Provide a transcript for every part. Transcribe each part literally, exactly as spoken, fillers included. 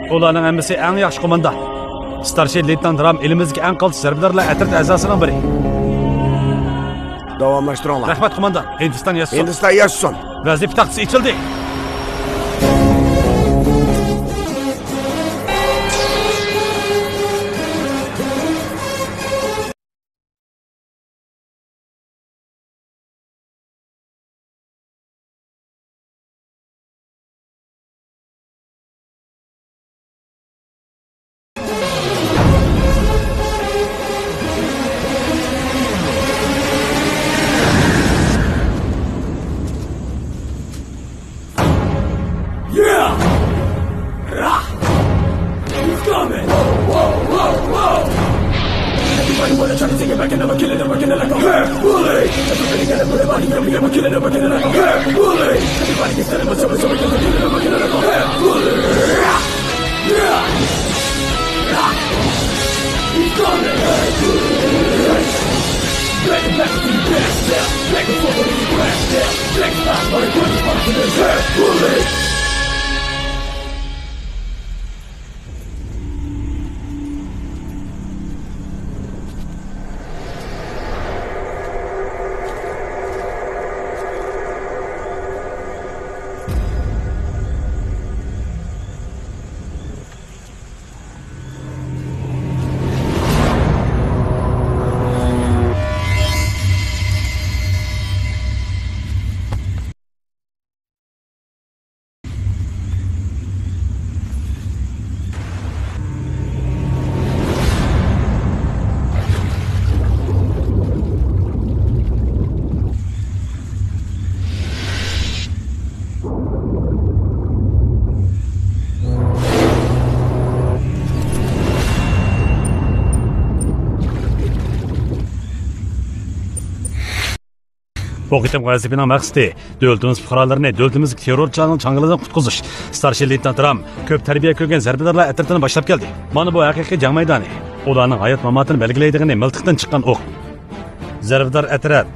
ئۇلارنىڭ ھەممىسى ئەڭ ياخشى قوماندان. ستارشىن لېيتېنانت رام ئېلىمىزدىكى ئەڭ قالتىس زەربىدارلار ئەترىتى ئەزاسىنىڭ بىرى. داۋاملاشتۇرۇڭلار. رەھمەت، قوماندان. ھىندىستان ياشىسۇن. ھىندىستان ياشىسۇن. ۋەزىپە تاختىسى ئېچىلدى. Yeah! Rah! He's coming! Whoa, whoa, whoa, whoa! Everybody wanna try to take it back and never kill it, never kill it like a herd bully. Everybody gonna put it body, never kill it, never kill it like a herd bully. Everybody gets set up, so, so, so, kill it, never kill it like a herd bully. Rah! Yeah! Rah! He's coming! Black and black, black, black, black, black, black, black, black, black, black, black, black, بۇ قېتىمقى ۋەزىپىنىڭ مەقسىتى دۆلىتىمىز پۇقرالىرىنى دۆلىتىمىزدىكى تېررورچىلارنىڭ چاڭگىلىدىن قۇتقۇزۇش. ستارشىن لېيتېنانت رام كۆپ تەربىيە كۆرگەن زەربىدارلار ئەترىتىنى باشلاپ كەلدى. مانا بۇ ھەقىقىي جەڭ مەيدانى. ئۇلارنىڭ ھايات-ماماتىنى بەلگىلەيدىغىنى مىلتىقتىن چىققان ئوق. زەربىدار ئەترەت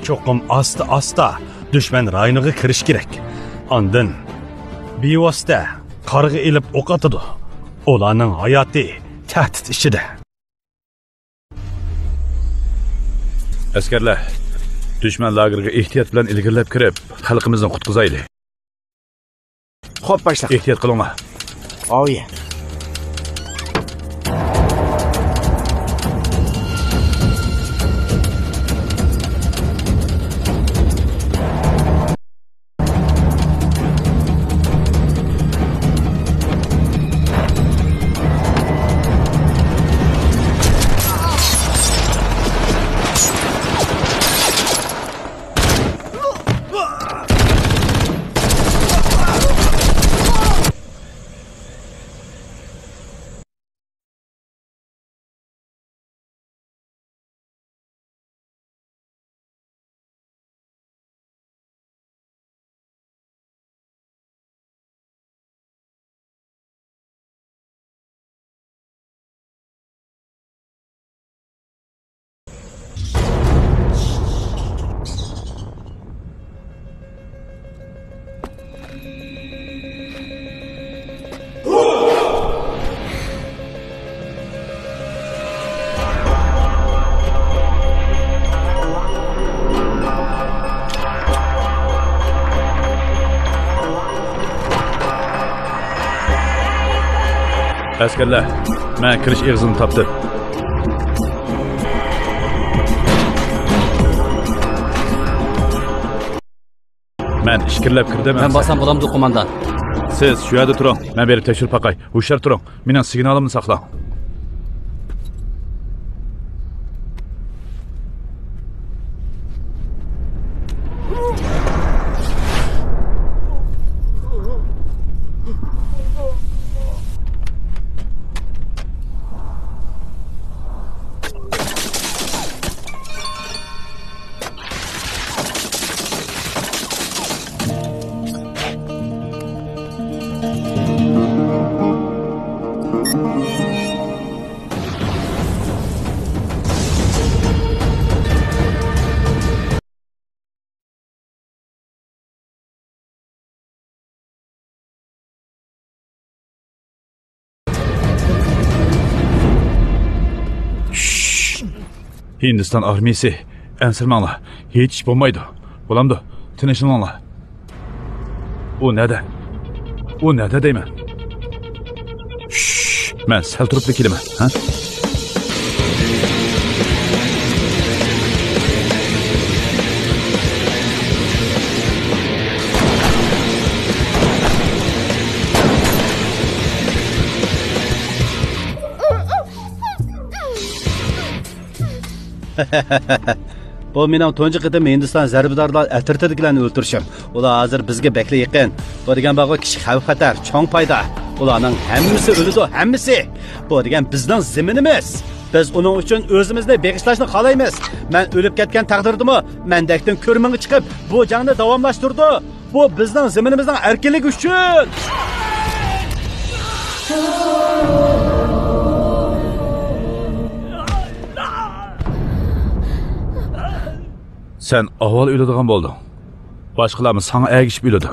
چوقۇم ئاستا-ئاستا دۈشمەن رايونىغا كىرىشى كېرەك. ئاندىن بىۋاسىتە قارىغا ئېلىپ ئوق ئاتىدۇ. ئۇلارنىڭ ھاياتى تەھدىت ئىچىدە. ئەسكەرلەر، دۈشمەن لاگېرىغا ئېھتىيات بىلەن ئىلگىرىلەپ كىرىپ، خەلقىمىزنى قۇتقۇزايلى. خوپ، باشلىق. ئېھتىيات قىلىڭلار. ئاۋۇ. ئەسكەرلەر، مەن كىرىش ئېغىزىنى تاپتىم. مەن ئىچكىرىلەپ كىردىم. مەن بارسام بولامدۇ، قوماندان؟ سىز شۇ يەردە تۇرۇڭ، مەن بېرىپ تەكشۈرۈپ باقاي. ھوشيار تۇرۇڭ، مېنىڭ سىگنالىمنى ساقلاڭ. ھىندىستان ئارمىيىسى، ئەنسىرىمەڭلار، ھېچ ئىش بولمايدۇ. بولامدۇ؟ تىنچلىنىڭلار. ئۇ نەدە؟ ئۇ نەدە دەيمەن؟ شش، مەن سەل تۇرۇپلا كېلىمەن، ھە؟ بۇ مېنىڭ تۇنجى قېتىم ھىندىستان زەربىدارلار ئەترىتىدىكىلەرنى ئۆلتۈرۈشۈم. ئۇلار ھازىر بىزگە بەكلا يېقىن. بۇ دېگەن بارغۇ، كىچىك خەۋپ-خەتەر، چوڭ پايدا. ئۇلارنىڭ ھەممىسى ئۆلىدۇ، ھەممىسى. بۇ دېگەن بىزنىڭ زېمىنىمىز. بىز ئۇنىڭ ئۈچۈن ئۆزىمىزنى بېغىشلاشنى خالايمىز. مەن ئۆلۈپ كەتكەن تەقدىردىمۇ، مەندەكتىن كۆرمىڭگە چىقىپ، بۇ جەڭنى داۋاملاشتۇرىدۇ. بۇ بىزنىڭ زېمىنىمىزنىڭ ئەركىنلىكى ئۈچۈن! سەن ئاۋۋال ئۆلىدىغان بولدۇڭ. باشقىلارمۇ ساڭا ئەگىشىپ ئۆلىدۇ.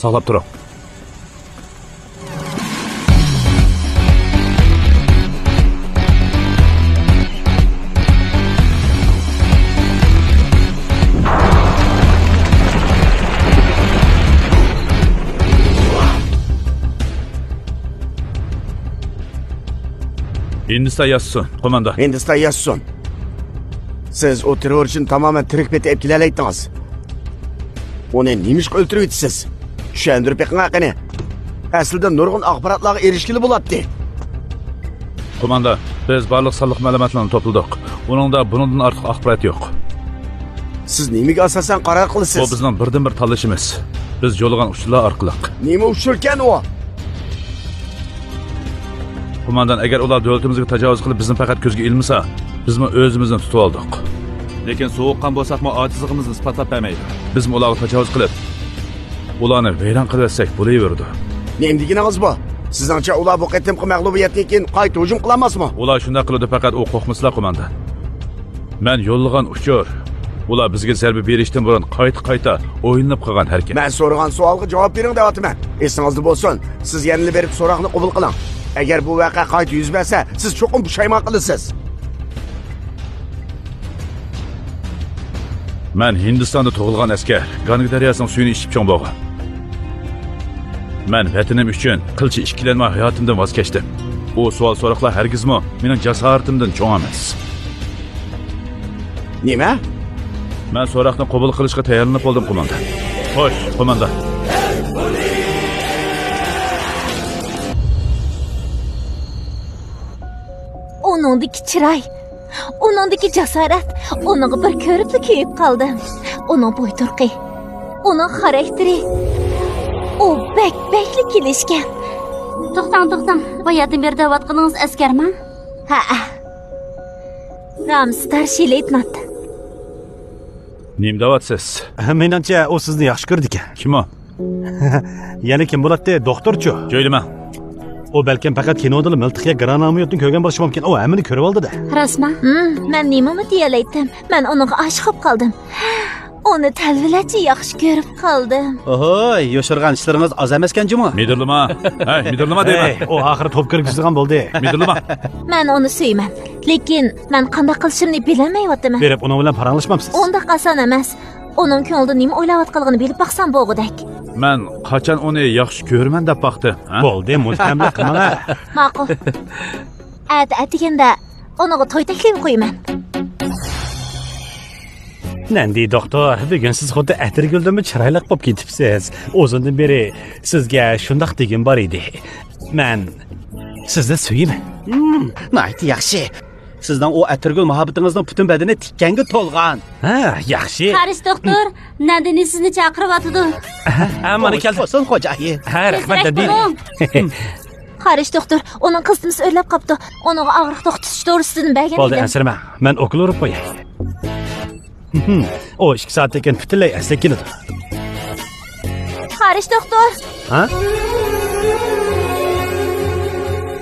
ساقلاپ تۇرۇڭ. ھىندىستان ياشىسۇن، قوماندان. ھىندىستان ياشىسۇن. سىز ئۇ تېررورچىنى تامامەن تىرىك پېتى ئېلىپ كېلەلەيتتىڭىز. ئۇنى نېمىشقا ئۆلتۈرۈۋېتىسىز؟ چۈشەندۈرۈپ بېقىڭا قېنى. ئەسلىدە نۇرغۇن ئاخباراتلارغا ئېرىشكىلى بولاتتى. قوماندان، بىز بارلىق سانلىق مەلۇماتلارنى توپلىدۇق. ئۇنىڭدا بۇنىڭدىن ئارتۇق ئاخبارات يوق. سىز نېمىگە ئاساسەن قارار قىلىسىز؟ بۇ بىزنىڭ بىردىنبىر تاللىشىمىز. بىز يوللىغان ئۇچۇرلار ئارقىلىق. نېمە ئۇچۇركەن ئۇ؟ قوماندان، ئەگەر ئۇلار دۆلىتىمىزگە تاجاۋۇز قىلىپ، بىزنى پەقەت كۆزگە ئىلمىسا، بىزمۇ ئۆزىمىزنى تۇتۇۋالدۇق. لېكىن سوغۇققان بولساقمۇ، ئاجىزلىقىمىزنى ئىسپاتلاپ بەرمەيدۇ. بىزمۇ ئۇلارغا تاجاۋۇز قىلىپ، ئۇلارنى ۋەيران قىلىۋەتسەك بولۇۋېرىدۇ. نېمە دېگىنىڭىز بۇ؟ سىزنىڭچە ئۇلار بۇ قېتىمقى مەغلۇبىيەتتىن كېيىن قايتا ھۇجۇم قىلالماسمۇ؟ ئۇلار شۇنداق قىلىدۇ، پەقەت ئۇ قورقمىسىلا، قوماندان. مەن يوللىغان ئۇچۇر، ئۇلار بىزگە زەربە بېرىشتىن بۇرۇن قايتا-قايتا ئويلىنىپ قىلغان ھەرىكەت. مەن سورىغان سوئالغا جاۋاب بېرىڭ دەۋاتىمەن. ئېسىڭىزدە بولسۇن، سىز يەنىلا بېرىپ سوراقنى قوبۇل قىلىڭ. ئەگەر بۇ ۋەقە قايتا يۈز بەرسە، سىز چوقۇم پۇشايمان قىلىسىز. مەن ھىندىستاندا تۇغۇلغان ئەسكەر، گانگا دەرياسىنىڭ سۈيىنى ئىچىپ چوڭ بولغان. مەن ۋەتىنىم ئۈچۈن قىلچە ئىككىلەنمەي ھاياتىمدىن ۋاز كەچتىم. ئۇ سوئال-سوراقلار ھەرگىزمۇ مېنىڭ جاسارىتىمدىن چوڭ ئەمەس. نېمە؟ مەن سوراقنى قوبۇل قىلىشقا تەييارلىنىپ بولدۇم، قوماندان. خوش، قوماندان. ئۇنىڭدىكى چىراي، ئۇنىڭدىكى جاسارەت، ئۇنىڭغا بىر كۆرۈپلا كۆيۈپ قالدىم. ئۇنىڭ بوي تۇرقى، ئۇنىڭ خاراكتېرى، ئۇ بەك، بەكلا كېلىشكەن. توختاڭ، توختاڭ. باياتىن بېرى دەۋاتقىنىڭىز ئەسكەرمۇ؟ ھەئە. رامستارشى لېيتنانت. نېمە دەۋاتىسىز؟ مېنىڭچە، ئۇ سىزنى ياخشى كۆرىدىكەن. كىم ئۇ؟ يەنە كىم بولاتتى؟ دوختۇرچۇ؟ جۆيلىمەڭ. ئۇ بەلكىم پەقەت كىنودىلا مىلتىق يا گراناميوتنى كۆرگەن بولۇشى مۇمكىن. ئۇ ھەممىنى كۆرۈۋالدى-دە. راستما؟ ھىم، مەن نېمىمۇ دېيەلەيتتىم؟ مەن ئۇنىڭغا ئاشىق بولۇپ قالدىم. ئۇنى تەلۋىلەرچە ياخشى كۆرۈپ قالدىم. ئوھوي، يوشۇرغان ئىشلىرىڭىز ئاز ئەمەسكەن جۇمۇ. مىدىرلىما. ھەي، مىدىرلىما دەيمەن. ھەي، ئۇ ئاخىرى توپ كىرگۈزىدىغان بولدى. مىدىرلىما. مەن ئۇنى سۆيىمەن. لېكىن مەن قانداق قىلىشىمنى بىلەلمەيۋاتىمەن. بېرىپ ئۇنىڭ بىلەن پاراڭلاشمامسىز؟ ئۇنداق ئاسان ئەمەس. ئۇنىڭ كۆڭلىدە نېمە ئويلاۋاتقانلىقىنى بىلىپ باقسام بولغۇدەك. مەن قاچان ئۇنى ياخشى كۆرىمەن دەپ باقتىم، ھە؟ بولدى، مۇتتەھەملىك قىلماڭ، ھە؟ ماقۇل. ئەتە ئەتىگەندە ئۇنىڭغا توي تەكلىپى قويىمەن. نەندى دوختۇر، بۈگۈن سىز خۇددى ئەتىرگۈلدىنمۇ چىرايلىق بولۇپ كېتىپسىز. ئۇزۇندىن بېرى سىزگە شۇنداق دېگۈم بار ئىدى. مەن سىزنى سۆيىمەن. ھىم، ناھايىتى ياخشى. سىزنىڭ ئۇ ئەتىرگۈل مۇھەببىتىڭىزنىڭ پۈتۈن بەدىنى تىكەنگە تولغان. ھە، ياخشى. خارىش دوختۇر، نەندىنى سىزنى چاقىرىۋاتىدۇ. ھە، مانا كەلدىم. بولسۇن، خوجايىن. ھە، رەھمەت، تەبىئىي. خارىش دوختۇر، ئۇنىڭ قىزىتمىسى ئۆرلەپ قاپتۇ. ئۇنىڭغا ئاغرىق توختىتىش دورىسىدىن بەرگەن ئىدىم. بولدى، ئەنسىرىمەڭ. مەن ئوكۇل ئۇرۇپ قوياي. ھىم، ئۇ ئىككى سائەتتىن كېيىن پۈتۈنلەي ئەسلىگە كېلىدۇ. خارىش دوختۇر! ھە؟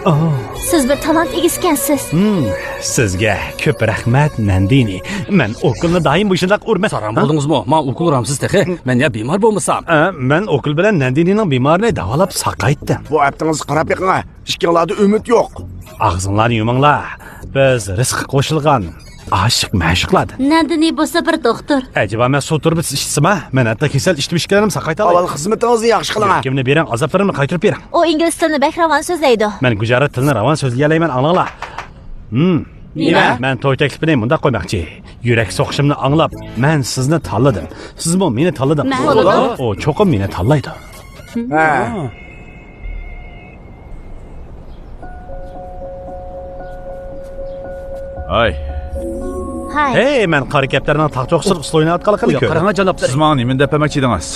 ئاھ. سىز بىر تالانت ئىگىسىكەنسىز. ھىم، سىزگە كۆپ رەھمەت، نەندىنى. مەن ئوكۇلنى دائىم مۇشۇنداق ئۇرىمەن. ساراڭ ھە؟ بولدىڭىزمۇ؟ ماڭا ئوكۇل ئۇرامسىز تېخى. مەن يا بىمار بولمىسام. ئە، مەن ئوكۇل بىلەن نەندىنىنىڭ بىمارىنى داۋالاپ ساقايتتىم. بۇ ئەپتىڭىزگە قاراپ بېقىڭ، ئىككىڭلاردا ئۈمىد يوق. ئاغزىڭلارنى يۇمۇڭلار. بىز رىزققا قوشۇلغان ئاشىق مەشۇقلاردىن. نەندىنى بولسا بىر دوختۇر. ئەجەبا، مەن سۇ تۇرۇبىسى ئىشچىسىما؟ مەن ھەتتا كېسەل ئىشتىمىشكىلەرنى ساقايتالايمەن. ئاۋۋال خىزمىتىڭىزنى ياخشى قىلىڭ. يۈرىكىمنى بېرىڭ، ئازابلىرىمنى قايتۇرۇپ بېرىڭ. ئۇ ئىنگلىز تىلىنى بەك راۋان سۆزلەيدۇ. مەن گۇجارات تىلىنى راۋان سۆزلىيەلەيمەن، ئاڭلاڭلار. ھىم. نېمە؟ مەن توي تەكلىپىنى مۇنداق قويماقچى. يۈرەك سوقۇشۇمنى ئاڭلاپ، مەن سىزنى تاللىدىم. سىزمۇ مېنى تاللىدىڭىز. مەن. بولىدۇ. ئۇ چوقۇم مېنى تاللايدۇ. ھە. ھاي. ھاي. ھەي، مەن قارا كەپتەرنىڭ تاغ چوققىسىدا ئۇسسۇل ئويناۋاتقانلىقىنى كۆردۈم. قاراڭا، جانابلار. سىز ماڭا نېمىنى دەپ بەرمەكچى ئىدىڭىز؟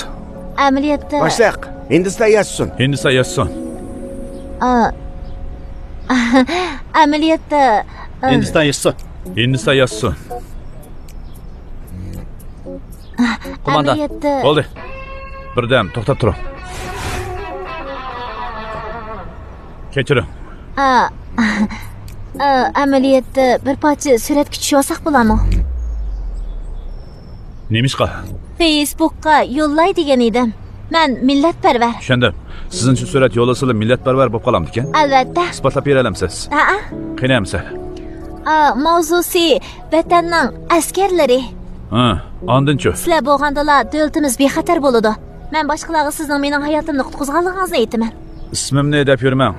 ئەمەلىيەتتە. باشلىق، ھىندىستان ياشىسۇن. ھىندىستان ياشىسۇن. ئا، ئەمەلىيەتتە، ئا، ھىندىستان ياشىسۇن. ھىندىستان ياشىسۇن. قوماندان. ئەمەلىيەتتە. بولدى. بىردەم توختاپ تۇرۇڭ. كەچۈرۈڭ. ئا، ئا، ئەمەلىيەتتە بىر پارچە سۈرەتكە چۈشۈۋالساق بولامۇ؟ نېمىشقا؟ فېيسبۇكقا يوللاي دېگەن ئىدىم. مەن مىللەتپەرۋەر. چۈشەندىم. سىزنىڭچە سۈرەت يوللىسىلا مىللەتپەرۋەر بولۇپ قالامدىكەن؟ ئەلۋەتتە. ئىسپاتلاپ بېرەلەمسىز؟ ھەئە. قېنى ئەمسە. ئا، ماۋزۇسى ۋەتەننىڭ ئەسكەرلىرى. ھە، ئاندىنچۇ؟ سىلەر بولغاندىلا دۆلىتىمىز بىخەتەر بولىدۇ. مەن باشقىلارغا سىزنىڭ مېنىڭ ھاياتىمنى قۇتقۇزغانلىقىڭىزنى ئېيتىمەن. ئىسمىمنى دەپ يۈرمەڭ.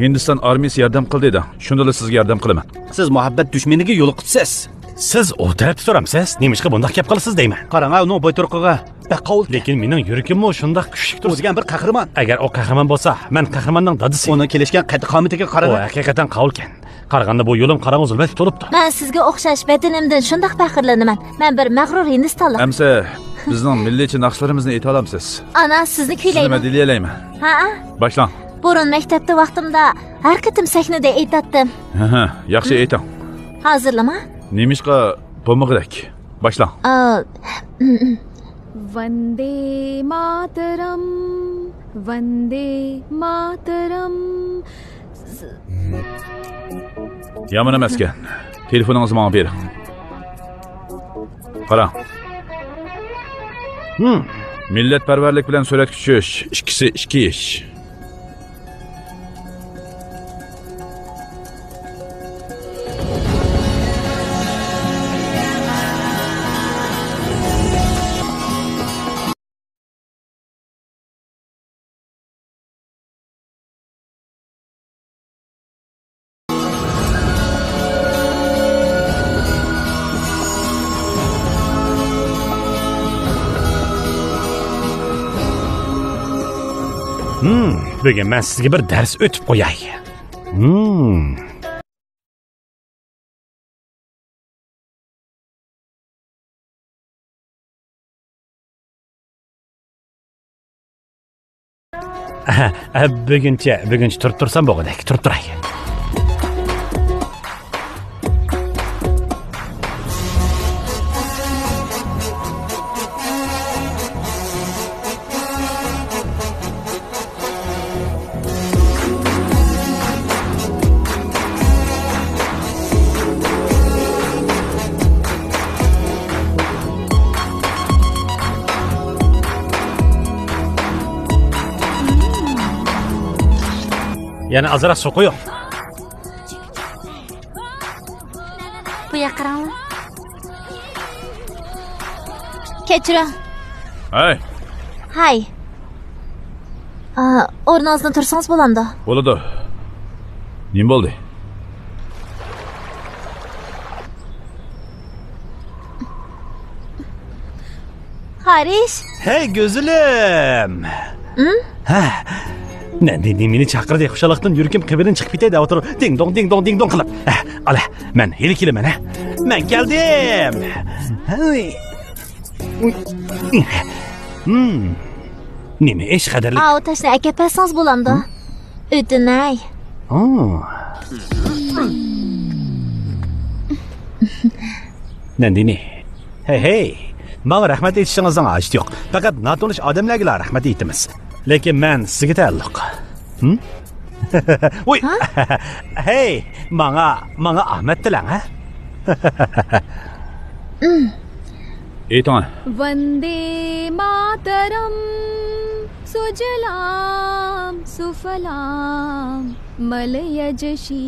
ھىندىستان ئارمىيىسى ياردەم قىلدى دەڭ. شۇندىلا سىزگە ياردەم قىلىمەن. سىز مۇھەببەت دۈشمىنىگە يولۇقۇپسىز. سىز ئۇ تەرەپتە تۇرامسىز؟ نېمىشقا بۇنداق گەپ قىلىسىز دەيمەن. قاراڭ، ئۇنىڭ بوي تۇرقىغا. بەك قاۋۇل. لېكىن مېنىڭ يۈرىكىممۇ شۇنداق كۈچلۈكتۇر. ئۇ دېگەن بىر قەھرىمان. ئەگەر ئۇ قەھرىمان بولسا، مەن قەھرىماننىڭ دادىسى. ئۇنىڭ كېلىشكەن قەددى-قامىتىگە قاراڭ. ئۇ ھەقىقەتەن قاۋۇلكەن. قارىغاندا بۇ يولۇم قاراڭغۇ زۇلمەتكە تولۇپتۇ. مەن سىزگە ئوخشاش ۋەتىنىمدىن شۇنداق پەخىرلىنىمەن. مەن بىر مەغرۇر ھىندىستانلىق. ئەمسە بىزنىڭ مىللىيچە ناخشىلىرىمىزنى ئېيتالامسىز؟ ئانا، سىزنى سىزنى كۈيلەيمەن. مەدھىيەلەيمەن. ھەئە. باشلاڭ. بۇرۇن مەكتەپتە ۋاقتىمدا ھەر قېتىم سەھنىدە ئېيتاتتىم. ھە، ھە، ياخشى ئېيتىڭ. ھازىرلىما؟ نېمىشقا بولمىغۇدەك؟ باشلاڭ. ئا، ۋەندې ماترەم، ۋەندې ماترەم. يامان ئەمەسكەن. تېلېفونىڭىزنى ماڭا بېرىڭ. قاراڭ. ھىم. مىللەتپەرۋەرلىك بىلەن سۈرەتكە چۈشۈش، ئىككىسى ئىككى ئىش. ھىم، بۈگۈن مەن سىزگە بىر دەرس ئۆتۈپ قوياي. ھىم. ئەھە، بۈگۈنچە، بۈگۈنچە تۇرۇپ تۇرسام بولغۇدەك، تۇرۇپ تۇراي. يەنە ئازراق سۇ قۇيۇڭ. بۇ ياققا قاراڭلار. كەچۈرۈڭ. ھەي. ھاي. ئا، ئورنىڭىزدىن تۇرسىڭىز بولامدۇ؟ بولىدۇ. نېمە بولدى؟ خارىش. ھەي، گۈزىلىم. ھە؟ نەندىنى مېنى چاقىردى، خۇشاللىقتىن يۈرىكىم قېپىدىن چىقىپ كېتەي دەۋاتىدۇ. دىڭ دوڭ، دىڭ دوڭ، دىڭ دوڭ قىلىپ. ھە، ئالە، مەن ھېلى كېلىمەن، ھە؟ مەن كەلدىم. ھەي. ھىم. نېمە ئىش قەدەرلىك؟ ئاۋۇ تاشنى ئەكەپ بەرسىڭىز بولامدۇ؟ ھىم؟ ئۆتۈنەي. ئا. نەندىنى. ھەي، ھەي. ماڭا رەھمەت ئېيتىشىڭىزنىڭ ھاجىتى يوق. پەقەت ناتونۇش ئادەملەرگىلا رەھمەت ئېيتىمىز. لېكىن مەن سىزگە تەئەللۇق. ھىم؟ ۋۇي! ھە؟ ھەي، ماڭا، ماڭا ئاھمەت تىلەڭ، ھە؟ ئېيتىڭە. ۋەندې ماتەرەم، سۇجلام سۇفلام، مەلەيجشىتلام،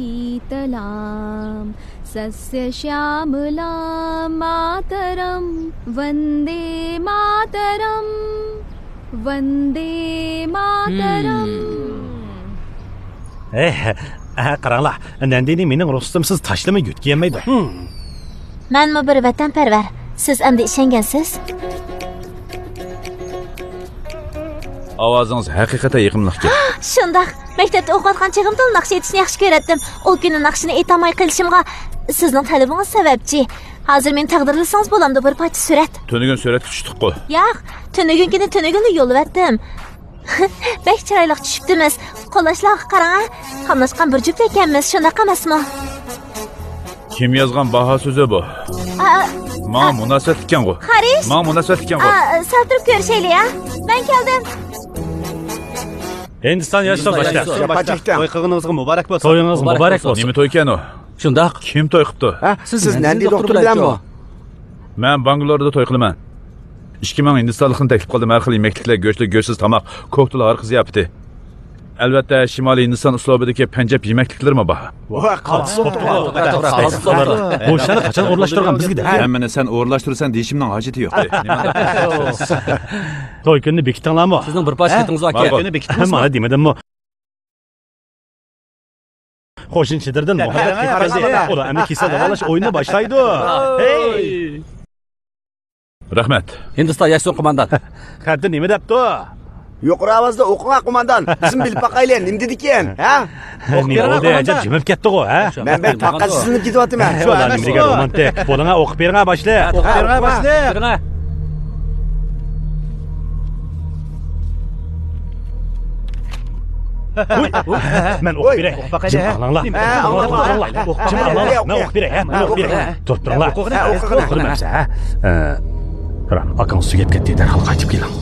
سەسيە شاملام ماتەرەم، ۋەندې ماتەرەم، ۋەندې ماتەرەم. ھەي، ھە، قاراڭلار، نەندىنى مېنىڭ رۇخسىتىمسىز تاشلىماي يۆتكىيەلمەيدۇ. مەنمۇ بىر ۋەتەنپەرۋەر. سىز ئەمدى ئىشەنگەنسىز؟ ئاۋازىڭىز ھەقىقەتەن يېقىملىقكەن. شۇنداق. مەكتەپتە ئوقۇۋاتقان چېغىمدىلا ناخشا ئېيتىشنى ياخشى كۆرەتتىم. ئۇ كۈنى ناخشىنى ئېيتالماي قېلىشىمغا سىزنىڭ تەلىپىڭىز سەۋەبچى. ھازىر مېنى تەقدىرلىسىڭىز بولامدۇ، بىر پارچە سۈرەت؟ تۈنۈگۈن سۈرەتكە چۈشتۇققۇ. ياق، تۈنۈگۈنكىنى تۈنۈگۈنلا يوللىۋەتتىم. بەك چىرايلىق چۈشۈپتىمىز. قوللاشلارغا قاراڭ ھە. قاملاشقان بىر جۈپ ئىكەنمىز، شۇنداق ئەمەسمۇ؟ كىم يازغان باھا سۆزى بۇ؟ ئا، ماڭا ئا، مۇناسىۋەتلىككەنغۇ. خارىش؟ ماڭا مۇناسىۋەتلىككەنغۇ. ئا، سەل تۇرۇپ كۆرۈشەيلى ھە. مەن كەلدىم. ھىندىستان ياشلىرى باشلىق. توي قىلغىنىڭىزغا مۇبارەك بولسۇن. تويىڭىز مۇبارەك بولسۇن. نېمە تويكەن ئۇ؟ شۇنداق. كىم توي قىپتۇ؟ ھە؟ سىز نەندى دوختۇر بىلەنمۇ؟ مەن بانگلوردا توي قىلىمەن. ئىككى مىڭ ھىندىستانلىقنى تەكلىپ قىلدىم، ھەر خىل يېمەكلىكلەر، گۆشلۈك، گۆشسىز تاماق، كوكتېل، ھارقا زىياپىتى. ئەلۋەتتە، شىمالىي ھىندىستان ئۇسلۇبىدىكى پەنجاب يېمەكلىكلىرىمۇ بار. ۋاھ، قالتىس بوپتۇ. بۇ ئىشلارنى قاچان ئورۇنلاشتۇرغان بىزگە دە؟ ھەممىنى سەن ئورۇنلاشتۇرىسەن دېيىشىمنىڭ ھاجىتى يوق. توي كۈنىنى بېكىتىڭلارمۇ؟ سىزنىڭ بىر پارچە خېتىڭىز باركەن. توي كۈنىنى بېكىتىمىزمۇ؟ مانا دېمىدىممۇ؟ قوشنى چېدىرىدىن مۇھەببەت كېتىپ قالدى. ئۇلار ئەمدى كېسەل داۋالاش ئويۇنىنى باشلايدۇ. ھەي! رەھمەت. ھىندىستان ياشىسۇن، قوماندان. خەتتە نېمە دەپتۇ؟ يۇقىرى ئاۋازدا ئوقۇڭا، قوماندان. بىزمۇ بىلىپ باقايلى، نېمە دېدىكىن، ھە؟ نېمە بولدى، ئەجەب جىمىپ كەتتىغۇ، ھە؟ مەن بەك تاقەتسىزلىنىپ كېتىۋاتىمەن. شۇ ئەمەسمۇ؟ نېمىگە رومانتىك. بولۇڭا، ئوقۇپ بېرىڭە، باشلىق. ئوقۇپ بېرىڭە، باشلىق. ۋۇي، مەن ئوقۇپ بېرەي. جىم ئاڭلاڭلار. جىم ئاڭلاڭلار. مەن ئوقۇپ بېرەي. مەن ئوقۇپ بېرەي. تۇرۇپ تۇرۇڭلار. ئوقۇغىنە. ئوقۇغىنە. ئاكاڭ سۆيۈپ كەتتى، دەرھال قايتىپ كېلىڭ.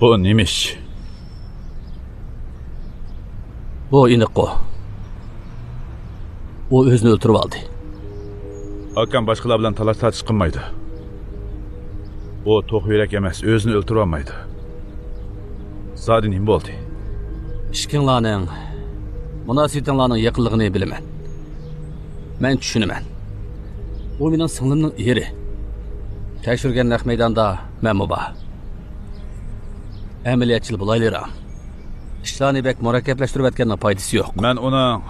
بۇ نېمە ئىش؟ بۇ ئېنىققۇ. ئۇ ئۆزىنى ئۆلتۈرۈۋالدى. ئاكام باشقىلار بىلەن تالاش-تارتىش قىلمايدۇ. ئۇ توخۇ يۈرەك ئەمەس، ئۆزىنى ئۆلتۈرۈۋالمايدۇ. زادى نېمە بولدى؟ ئىككىڭلارنىڭ مۇناسىۋىتىڭلارنىڭ يېقىنلىقىنى بىلىمەن. مەن چۈشىنىمەن. ئۇ مېنىڭ سىڭلىمنىڭ ئېرى. تەكشۈرگەن نەق مەيداندا مەنمۇ بار. ئەمەلىيەتچىل بولايلى، رام. ئىشلارنى بەك مۇرەككەپلەشتۈرۈۋەتكەننىڭ پايدىسى يوق. مەن ئۇنىڭ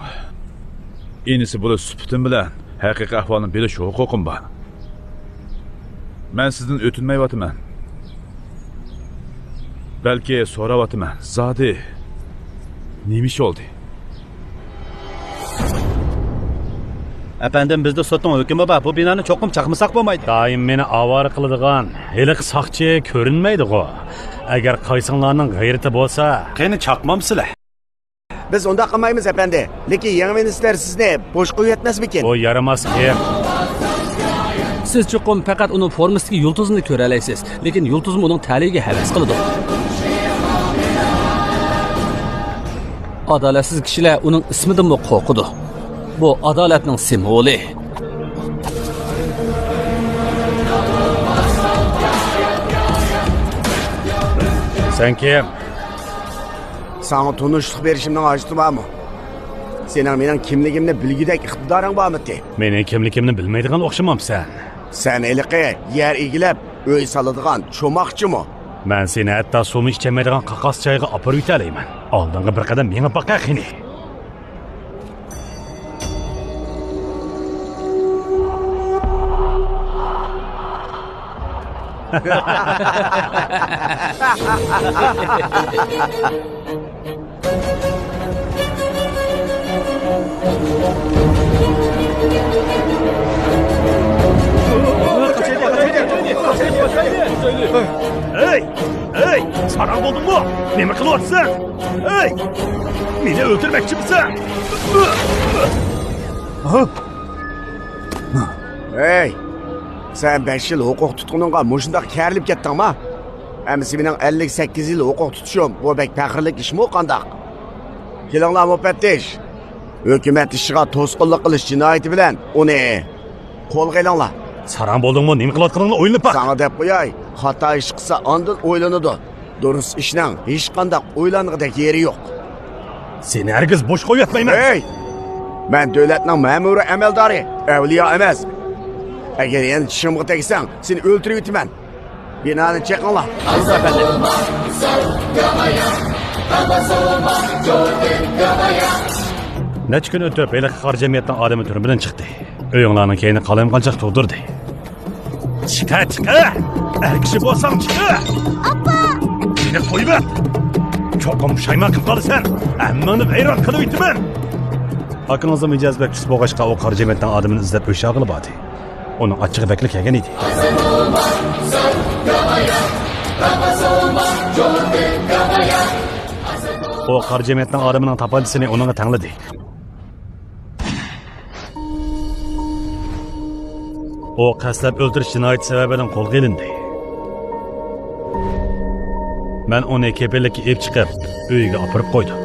ئىنىسى بولۇش سۈپىتىم بىلەن ھەقىقىي ئەھۋالنى بىلىش ھوقۇقۇم بار. مەن سىزدىن ئۆتۈنمەيۋاتىمەن. بەلكى سوراۋاتىمەن. زادى نېمە ئىش بولدى؟ ئەپەندىم، بىزدە سوتنىڭ ھۆكمى بار. بۇ بىنانى چوقۇم چاقمىساق بولمايدۇ. دائىم مېنى ئاۋارە قىلىدىغان ھېلىقى ساقچى كۆرۈنمەيدىغۇ. ئەگەر قايسىڭلارنىڭ غەيرىتى بولسا. قېنى، چاقمامسىلەر؟ بىز ئۇنداق قىلمايمىز، ئەپەندى. لېكىن يېڭى مىنىستىر سىزنى بوش قويۇۋەتمەسمىكىن؟ بۇ يارىماس گەپ. سىز چوقۇم پەقەت ئۇنىڭ فورمىسىدىكى يۇلتۇزىنى كۆرەلەيسىز، لېكىن يۇلتۇزمۇ ئۇنىڭ تەلىيىگە ھەۋەس قىلىدۇ. ئادالەتسىز كىشىلەر ئۇنىڭ ئىسمىدىنمۇ قورقىدۇ. بۇ ئادالەتنىڭ سىمۋولى. سەن كىم؟ ساڭا تونۇشلۇق بېرىشىمنىڭ ھاجىتى بارمۇ؟ سېنىڭ مېنىڭ كىملىكىمنى بىلگۈدەك ئىقتىدارىڭ بارمىتى؟ مېنىڭ كىملىكىمنى بىلمەيدىغان ئوخشىمامسەن؟ سەن ھېلىقى يەر ئىگىلەپ، ئۆي سالىدىغان چوماقچىمۇ؟ مەن سېنى ھەتتا سۇمۇ ئىچەلمەيدىغان قاقاس جايغا ئاپىرىۋېتەلەيمەن. ئالدىڭغا بىر قەدەم مېڭىپ باقە قېنى. ھەي! ھەي! ساراڭ بولدۇڭمۇ؟ نېمە قىلىۋاتىسەن؟ ھەي! مېنى ئۆلتۈرمەكچىمىسەن؟ ھەي! سەن بەش يىل ھوقۇق تۇتقىنىڭغا مۇشۇنداق كەرىلىپ كەتتىڭما؟ ئەمىسە مېنىڭ ئەللىك سەككىز يىل ھوقۇق تۇتۇشۇم، بۇ بەك پەخىرلىك ئىشمۇ قانداق؟ كېلىڭلار، مۇپەتتىش! ھۆكۈمەت ئىشىغا توسقۇنلۇق قىلىش جىنايىتى بىلەن ئۇنى قولغا ئېلىڭلار. ساراڭ بولدۇڭمۇ؟ نېمە قىلىۋاتقىنىڭنى ئويلىنىپ باق. ساڭا دەپ قوياي، خاتا ئىش قىلسا ئاندىن ئويلىنىدۇ. دۇرۇس ئىشنىڭ ھېچقانداق ئويلانغۇدەك يېرى يوق. سېنى ھەرگىز بوش قويۇۋەتمەيمەن. ھەي! مەن دۆلەتنىڭ مەمۇرىي ئەمەلدارى، ئەۋلىيا ئەمەس. ئەگەر يەنە چىشىمغا تەگسەڭ، سېنى ئۆلتۈرۈۋېتىمەن. بىنانى چېقىڭلار. نەچچە كۈن ئۆتۈپ، ھېلىقى قارا جەمئىيەتنىڭ ئادىمى تۈرمىدىن چىقتى. ئۆيۈڭلارنىڭ كەينى قالايمىقانچاق تۇغدۇردى. چىقە، چىقە! ئەر كىشى بولساڭ چىقە! ئاپا! مېنى قويۇۋەت! چوقۇم پۇشايمان قىلىپ قالىسەن! ھەممىڭنى ۋەيران قىلىۋېتىمەن! ئاكىڭىزنىڭ مىجەزى بەك تۈز بولغاچقا، ئۇ قارا جەمەتنىڭ ئادىمىنى ئىزدەپ ئۆي شاغىلى باردى. ئۇنىڭ ئاچچىقى بەكلا كەلگەن ئىدى. ئۇ قارا جەمەتنىڭ ئادىمىنىڭ تاپانچىسىنى ئۇنىڭغا تەڭلىدى. ئۇ قەستلەپ ئۆلتۈرۈش جىنايىتى سەۋەبىدىن قولغا ئېلىندى. مەن ئۇنى كېپىللىككە ئېلىپ چىقىپ، ئۆيىگە ئاپىرىپ قويدۇم.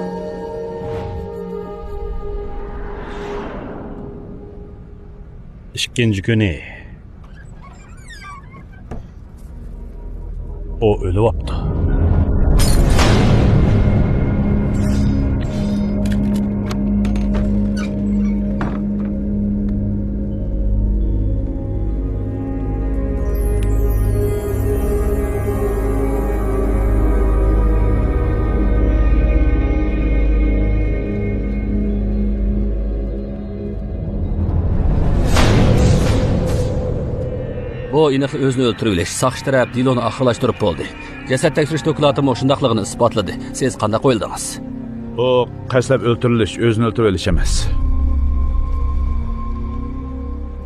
ئىككىنچى كۈنى ئۇ ئۆلۈۋاپتۇ. بۇ ئېنىقلا ئۆزىنى ئۆلتۈرۈۋېلىش. ساقچى تەرەپ دېلونى ئاخىرلاشتۇرۇپ بولدى. جەسەت تەكشۈرۈش دوكلاتىمۇ شۇنداقلىقىنى ئىسپاتلىدى. سىز قانداق ئويلىدىڭىز؟ بۇ قەستلەپ ئۆلتۈرۈلۈش، ئۆزىنى ئۆلتۈرۈۋېلىش ئەمەس.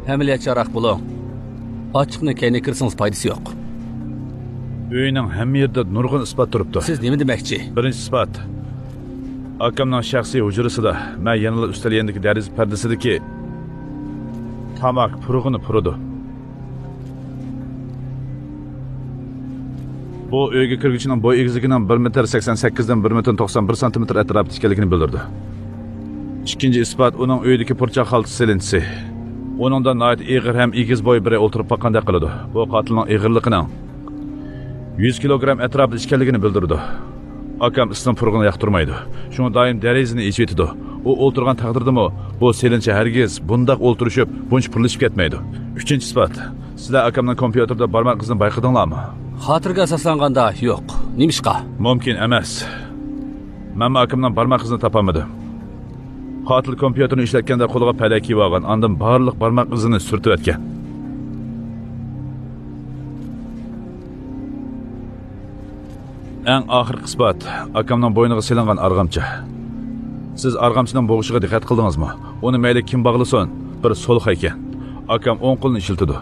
ئەمەلىيەتچانراق بولۇڭ. ئاچچىقنى كەينىگە كىرسىڭىز پايدىسى يوق. ئۆينىڭ ھەممە يېرىدە نۇرغۇن ئىسپات تۇرۇپتۇ. سىز نېمە دېمەكچى؟ بىرىنچى ئىسپات. ئاكامنىڭ شەخسىي ھۇجرىسىدا مەن يەنىلا ئۈستەل يېنىدىكى دېرىزە پەردىسىدىكى تاماكا پۇرىقىنى پۇرىدۇ. بۇ ئۆيگە كىرگۈچىنىڭ بوي ئېگىزلىكىنىڭ بىر مېتىر سەكسەن سەككىزدىن بىر مېتىر توقسان بىر سانتىمېتىر ئەتراپىدا ئىكەنلىكىنى بىلدۈرىدۇ. ئىككىنچى ئىسپات ئۇنىڭ ئۆيىدىكى پۇرچاق خالتا سېلىنچىسى. ئۇنىڭدا ناھايىتى ئېغىر ھەم ئېگىز بوي بىرى ئولتۇرۇپ باققاندەك قىلىدۇ. بۇ قاتىلنىڭ ئېغىرلىقىنىڭ يۈز كىلوگرام ئەتراپىدا ئىكەنلىكىنى بىلدۈرىدۇ. ئاكام ئىسنىڭ پۇرىقىنى ياقتۇرمايدۇ. شۇڭا دائىم دېرىزىنى ئېچىۋېتىدۇ. ئۇ ئولتۇرغان تەقدىردىمۇ بۇ سېلىنچە ھەرگىز بۇنداق ئولتۇرۇشۇپ، بۇنچە پۇرلىشىپ كەتمەيدۇ. ئۈچىنچى ئىسپات. سىلەر ئاكامنىڭ كومپيۇتېرىدا بارماق ئىزىنى بايقىدىڭلارمۇ؟ خاتىرىگە ئاساسلانغاندا يوق. نېمىشقا؟ مۇمكىن ئەمەس. ئەمما ئاكامنىڭ بارماق ئىزىنى تاپالمىدىم. قاتىل كومپيۇتېرنى ئىشلەتكەندە قولىغا پەلەكى ئالغان، ئاندىن بارلىق بارماق ئىزىنى سۈرتۈۋەتكەن. ئەڭ ئاخىرقى ئىسپات، ئاكامنىڭ بوينىغا سېلىنغان ئارغامچا. سىز ئارغامچىنىڭ بوغۇشىغا دىققەت قىلدىڭىزمۇ؟ ئۇنى مەيلى كىم باغلىسۇن، بىر سولخا ئىكەن. ئاكام ئوڭ قولىنى ئىشلىتىدۇ.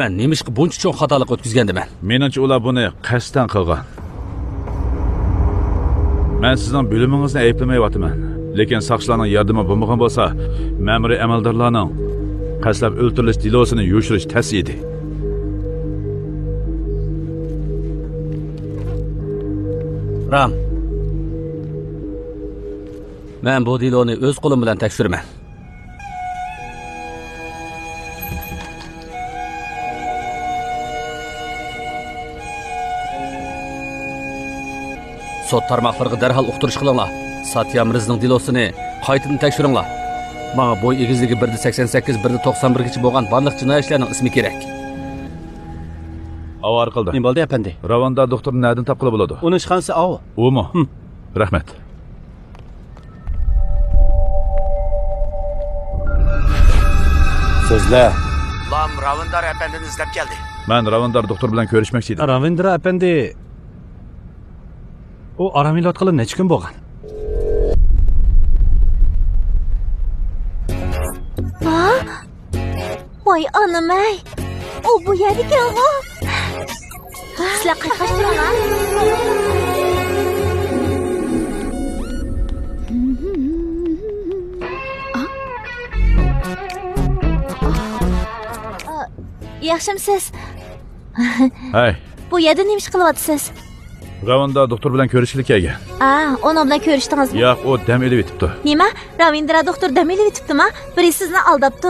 مەن نېمىشقا بۇنچە چوڭ خاتالىق ئۆتكۈزگەندىمەن؟ مېنىڭچە، ئۇلار بۇنى قەستەن قىلغان. مەن سىزنىڭ بىلىمىڭىزنى ئەيىبلىمەيۋاتىمەن. لېكىن ساقچىلارنىڭ ياردىمى بولمىغان بولسا، مەمۇرىي ئەمەلدارلارنىڭ قەستلەپ ئۆلتۈرۈلۈش دېلوسىنى يوشۇرۇش تەس ئىدى. رام، مەن بۇ دېلونى ئۆز قولۇم بىلەن تەكشۈرىمەن. سوت تارماقلىرىغا دەرھال ئۇقتۇرۇش قىلىڭلار. ساتيا مىرزنىڭ دېلوسىنى قايتىدىن تەكشۈرۈڭلار. ماڭا بوي ئېگىزلىكى بىر دە سەكسەن سەككىز، بىر دە توقسان بىرگىچە بولغان بارلىق جىنايەتچىلەرنىڭ ئىسمى كېرەك. ئاۋارە قىلدى. نېمە بولدى، ئەپەندى؟ راۋاندار دوختۇرنى نەدىن تاپقىلى بولىدۇ؟ ئۇنىڭ ئىشخانىسى ئاۋۇ. ئۇمۇ؟ ھىم. رەھمەت. سۆزلە. لام راۋىندار ئەپەندىنى ئىزدەپ كەلدى. مەن راۋىندار دوختۇر بىلەن كۆرۈشمەكچى ئىدىم. راۋىندرا ئەپەندى، ئۇ ئارام ئېلىۋاتقىلى نەچچە كۈن بولغان؟ ھا؟ ۋاي ئانام-ئەي! ئۇ بۇ يەردىكەنغۇ! سىلەر قايتقاچ تۇرۇڭلار. ياخشىمسىز؟ ھەي. بۇ يەردە نېمە ئىش قىلىۋاتىسىز؟ راۋىندرا دوختۇر بىلەن كۆرۈشكىلى كەلگەن. ئا، ئۇنىڭ بىلەن كۆرۈشتىڭىزمۇ؟ ياق، ئۇ دەم ئېلىۋېتىپتۇ. نېمە؟ راۋىندرا دوختۇر دەم ئېلىۋېتىپتۇما؟ بىرى سىزنى ئالداپتۇ.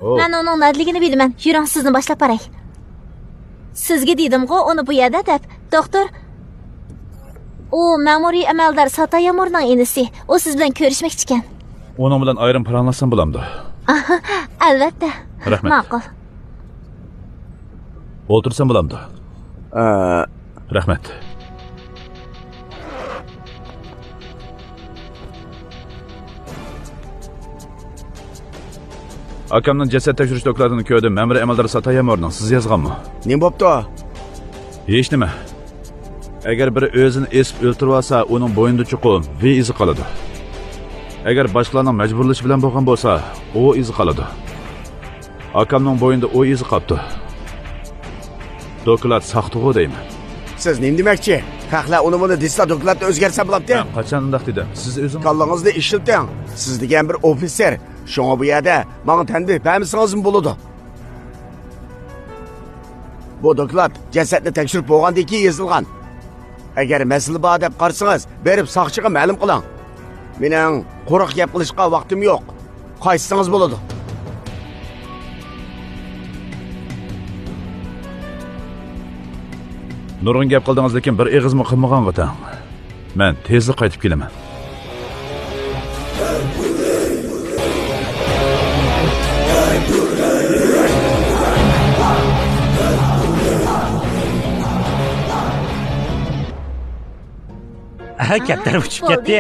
ئو. مەن ئۇنىڭ نەدىلىكىنى بىلىمەن. يۈرۈڭ، سىزنى باشلاپ باراي. سىزگە دېدىمغۇ، ئۇنى بۇ يەردە دەپ. دوختۇر، ئۇ مەمۇرىي ئەمەلدار ساتا يامۇرنىڭ ئىنىسى. ئۇ سىز بىلەن كۆرۈشمەكچىكەن. ئۇنىڭ بىلەن ئايرىم پاراڭلاشسام بولامدۇ؟ ئەلۋەتتە. رەھمەت. ماقۇل. ئولتۇرسام بولامدۇ؟ ئە. رەھمەت. ئاكامنىڭ جەسەت تەكشۈرۈش دوكلاتىنى كۆردۈم. مەمۇرىي ئەمەلدار ساتا يامۇرنىڭ. سىز يازغانمۇ؟ نېمە بوپتۇ؟ ھېچنېمە. ئەگەر بىرى ئۆزىنى ئېسىپ ئۆلتۈرۈۋالسا، ئۇنىڭ بوينىدا چوقۇم ۋې ئىزى قالىدۇ. ئەگەر باشقىلارنىڭ مەجبۇرلىشى بىلەن بولغان بولسا، ئو ئىزى قالىدۇ. ئاكامنىڭ بوينىدا ئو ئىزى قاپتۇ. دوكلات ساختىغۇ دەيمەن. سىز نېمە دېمەكچى؟ خەقلەر ئۇنى بۇنى دېسىلا، دوكلاتنى ئۆزگەرتسە بولامتى؟ مەن قاچان ئۇنداق دېدىم؟ سىز ئۆزىڭىز كاللىڭىزنى ئىشلىتىڭ. سىز دېگەن بىر ئوفىتسېر. شۇڭا بۇ يەردە ماڭا تەنبىھ بەرمىسىڭىزمۇ بولىدۇ. بۇ دوكلات جەسەتنى تەكشۈرۈپ بولغاندىن كېيىن يېزىلغان. ئەگەر مەسىلە بار دەپ قارىسىڭىز، بېرىپ ساقچىغا مەلۇم قىلىڭ. مېنىڭ قۇرۇق گەپ قىلىشقا ۋاقتىم يوق. قايتسىڭىز بولىدۇ. نۇرغۇن گەپ قىلدىڭىز، لېكىن بىر ئېغىزمۇ قىلمىغانغا تەڭ. مەن تېزلا قايتىپ كېلىمەن. ئەھە، كەپتەر ئۇچۇپ بولدى. كەتتى.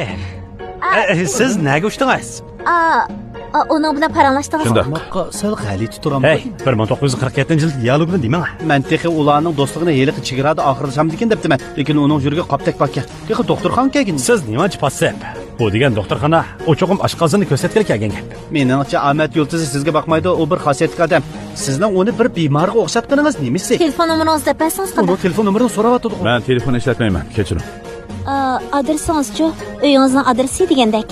ئا، ئە، سىز نەگە ئۇچتىڭىز؟ ئا، ئا، ئۇنىڭ بىلەن پاراڭلاشتىڭىزمۇ؟ شۇنداق. سەل غەلىتە تۇرامدۇ؟ ھەي، بىر مىڭ توققۇز يۈز قىرىق يەتتىنچى يىل دىيالوگىنى دېمەڭ. مەن تېخى ئۇلارنىڭ دوستلۇقىنى ھېلىقى چېگرادا ئاخىرلىشامدىكىن دەپتىمەن. لېكىن ئۇنىڭ يۈرىكى قاپتەك پاككەن. تېخى دوختۇرخانىغا كەلگىنى. سىز نېمانچە پاسسىپ؟ بۇ دېگەن دوختۇرخانا، ئۇ چوقۇم ئاشقازىنىنى كۆرسەتكىلى كەلگەن گەپ. مېنىڭچە، ئامەت يۇلتۇزى سىزگە باقمايدۇ، ئۇ بىر خاسىيەتلىك ئادەم. سىزنىڭ ئۇنى بىر بىمارغا ئوخشاتقىنىڭىز نېمىسى؟ تېلېفون نومۇرىڭىزنى دەپ بەرسىڭىز قانداق؟ ئۇنىڭ تېلېفون نومۇرىنى سوراۋاتىدىغۇ. مەن تېلېفون ئىشلەتمەيمەن، كەچۈرۈڭ. ئا، ئادرېسىڭىزچۇ؟ ئۆيىڭىزنىڭ ئادرېسى دېگەندەك.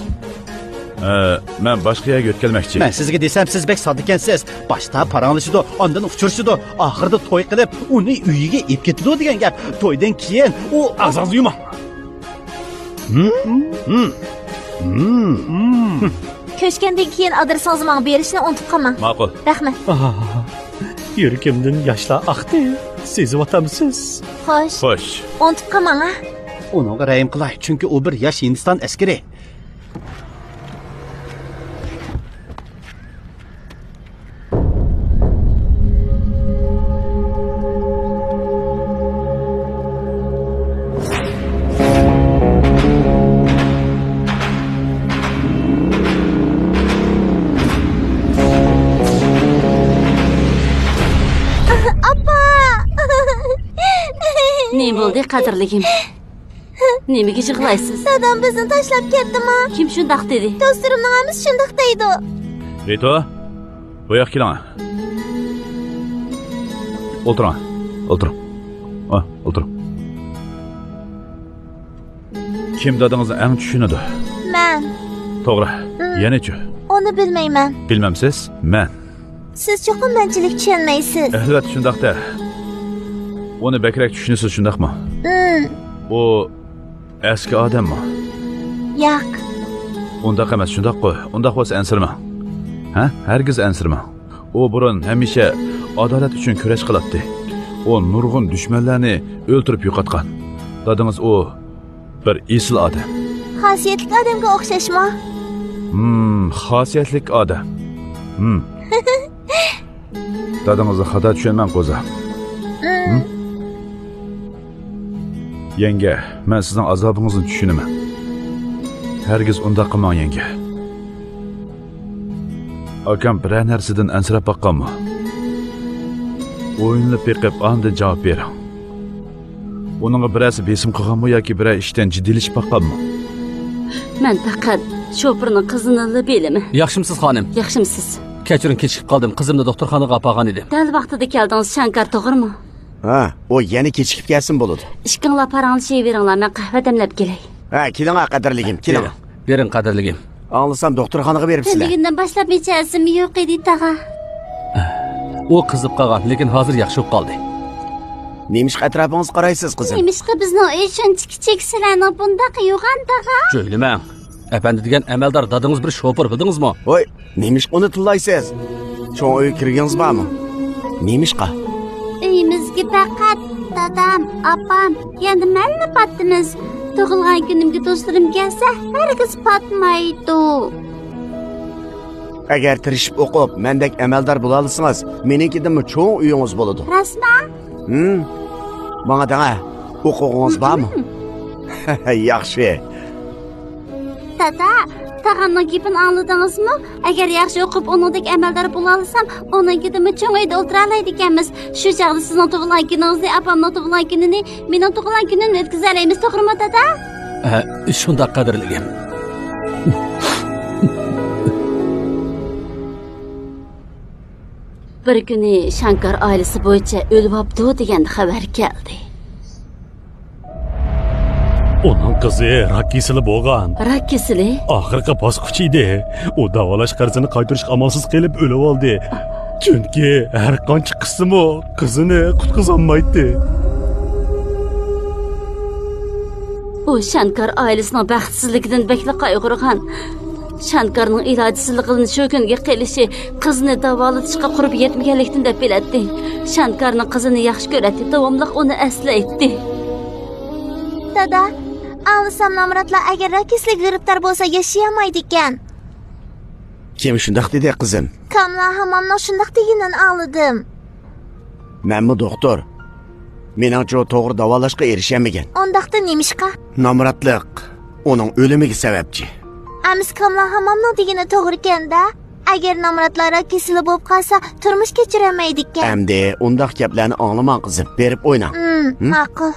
ئە، مەن باشقا يەرگە يۆتكەلمەكچى. مەن سىزگە دېسەم، سىز بەك ساددىكەنسىز. باشتا پاراڭلىشىدۇ، ئاندىن ئۇچرىشىدۇ، ئاخىرىدا توي قىلىپ، ئۇنى ئۆيىگە ئېلىپ كېتىدۇ دېگەن گەپ. تويدىن كېيىن ئۇ ئاغزىڭىزنى يۇمۇڭ. كۆچكەندىن كېيىن ئادرېسىڭىزنى ماڭا بېرىشنى ئۇنتۇپ قالماڭ. ماقۇل. رەھمەت. يۈرىكىمدىن ياشلار ئاقتى. سېزىۋاتامسىز؟ خوش. خوش. ئۇنتۇپ قالماڭ، ھە؟ ئۇنىڭغا رەھىم قىلاي، چۈنكى ئۇ بىر ياش ھىندىستان ئەسكىرى. ئاپا! نېمە بولدى، قەدىرلىكىم؟ نېمىگە يىغلايسىز؟ دادام بىزنى تاشلاپ كەتتىما؟ كىم شۇنداق دېدى؟ دوستلىرىمنىڭ ھەممىسى شۇنداق دەيدۇ. رىتو، بۇ ياققا كېلىڭ. ئولتۇرۇڭ، ئولتۇرۇڭ. ئا، ئولتۇرۇڭ. كىم دادىڭىزنى ئەڭ چۈشىنىدۇ؟ مەن. توغرا. ھىم. يەنىچۇ؟ ئۇنى بىلمەيمەن. بىلمەمسىز؟ مەن. سىز چوقۇم مەنچىلىك چۈشەنمەيسىز. ئەلۋەتتە شۇنداق-دە. ئۇنى بەكرەك چۈشىنىسىز، شۇنداقمۇ؟ ھىم. ئۇ ئەسكى ئادەممۇ؟ ياق. ئۇنداق ئەمەس، شۇنداققۇ؟ ئۇنداق بولسا ئەنسىرىمەڭ. ھە؟ ھەرگىز ئەنسىرىمەڭ. ئۇ بۇرۇن ھەمىشە ئادالەت ئۈچۈن كۈرەش قىلاتتى. ئۇ نۇرغۇن دۈشمەنلەرنى ئۆلتۈرۈپ يوقاتقان. دادىڭىز ئۇ بىر ئېسىل ئادەم. خاسىيەتلىك ئادەمگە ئوخشاشمۇ؟ ھىم، خاسىيەتلىك ئادەم. ھىم. دادىڭىزنى خاتا چۈشەنمەڭ، قوزا. ھىم. ھىم؟ يەڭگە، مەن سىزنىڭ ئازابىڭىزنى چۈشىنىمەن. ھەرگىز ئۇنداق قىلماڭ، يەڭگە. ئاكام بىرەر نەرسىدىن ئەنسىرەپ باققانمۇ؟ ئويلىنىپ بېقىپ، ئاندىن جاۋاب بېرىڭ. ئۇنىڭغا بىرەرسى بېسىم قىلغانمۇ ياكى بىرەر ئىشتىن جىددىيلىشىپ باققانمۇ؟ مەن پەقەت شوپۇرنىڭ قىزىنىلا بىلىمەن. ياخشىمسىز، خانىم؟ ياخشىمسىز؟ كەچۈرۈڭ، كېچىكىپ قالدىم. قىزىمنى دوختۇرخانىغا ئاپارغان ئىدىم. دەل ۋاقتىدا كەلدىڭىز، شانكار، توغرىمۇ؟ ھە، ئۇ يەنە كېچىكىپ كەلسىمۇ بولىدۇ. ئىككىڭلار پاراڭلىشىۋېرىڭلار، مەن قەھۋە دەملەپ كېلەي. ھە، كېلىڭە، قەدىرلىكىم، كېلىڭ. بېرىڭ، بېرىڭ، قەدىرلىكىم. ئاڭلىسام، دوختۇرخانىغا بېرىپسىلەر. تۈنلۈكۈندىن باشلاپ ھېچ ھەسسىمۇ يوق ئىدى، تاغا. ئۇ قىزىپ قالغان، لېكىن ھازىر ياخشى بولۇپ قالدى. نېمىشقا ئەتراپىڭىزغا قارايسىز، قىزىم؟ نېمىشقا بىزنىڭ ئۆي شۇنچە كىچىك، سىلەرنىڭ بۇنداق يوغان، تاغا؟ جۆيلىمەڭ. ئەپەندى دېگەن ئەمەلدار دادىڭىز بىر شوپۇر، بىلدىڭىزمۇ؟ ھوي، نېمىشقا ئۇنى تىللايسىز؟ چوڭ ئۆيگە كىرگىنىڭىز بارمۇ؟ نېمىشقا؟ ئۆيىمىزگە پەقەت دادام، ئاپام، يەنە مەنلا پاتىمىز. تۇغۇلغان كۈنۈمگە دوستلىرىم كەلسە، ھەرگىز پاتمايدۇ. ئەگەر تىرىشىپ ئوقۇپ، مەندەك ئەمەلدار بولالىسىڭىز، مېنىڭكىدىنمۇ چوڭ ئۆيىڭىز بولىدۇ. راستمۇ؟ ھىم. ماڭا دەڭە، ئوقۇغۇڭىز بارمۇ؟ ياخشى. دادا، تاغامنىڭ گېپىنى ئاڭلىدىڭىزمۇ؟ ئەگەر ياخشى ئوقۇپ، ئۇنىڭدەك ئەمەلدار بولالىسام، ئۇنىڭكىدىنمۇ چوڭ ئۆيدە ئولتۇرالايدىكەنمىز. شۇ چاغدا سىزنىڭ تۇغۇلغان كۈنىڭىزنى، ئاپامنىڭ تۇغۇلغان كۈنىنى، مېنىڭ تۇغۇلغان كۈنۈمنى ئۆتكۈزەلەيمىز، توغرىمۇ، دادا؟ ھە، شۇنداق، قەدىرلىكىم. بىر كۈنى شانكار ئائىلىسى بويىچە ئۆلۈۋاپتۇ دېگەن خەۋەر كەلدى. ئۇنىڭ قىزى راك كېسىلى بولغان. راك كېسىلى؟ ئاخىرقى باسقۇچ ئىدى. ئۇ داۋالاش قەرزىنى قايتۇرۇشقا ئامالسىز قېلىپ ئۆلۈۋالدى. چۈنكى ھەر قانچە قىسسىمۇ قىزىنى قۇتقۇزالمايتتى. ئۇ شانكار ئائىلىسىنىڭ بەختسىزلىكىدىن بەكلا قايغۇرغان. شانكارنىڭ ئىلاجسىزلىقىدىن شۇ كۈنگە قېلىشى قىزىنى داۋالىتىشقا قۇربى يەتمىگەنلىكتىن دەپ بىلەتتى. شانكارنىڭ قىزىنى ياخشى كۆرەتتى، داۋاملىق ئۇنى ئەسلەيتتى. دادا، ئاڭلىسام، نامراتلار ئەگەر راك كېسىلىگە گىرىپتار بولسا، ياشىيالمايدىكەن. كىم شۇنداق دېدى، قىزىم؟ كاملا ھاممامنىڭ شۇنداق دېگىنىنى ئاڭلىدىم. مەنمۇ دوختۇر. مېنىڭچۇ توغرا داۋالاشقا ئېرىشەلمىگەن. ئۇنداقتا نېمىشقا؟ نامراتلىق ئۇنىڭ ئۆلۈمىگە سەۋەبچى. ئەمىسە كاملا ھاممامنىڭ دېگىنى توغرىكەن-دە. ئەگەر نامراتلار راك كېسىلى بولۇپ قالسا، تۇرمۇش كەچۈرەلمەيدىكەن. ئەمدى ئۇنداق گەپلەرنى ئاڭلىماڭ، قىزىم. بېرىپ ئويناڭ. ھىم، ھىم؟ ماقۇل.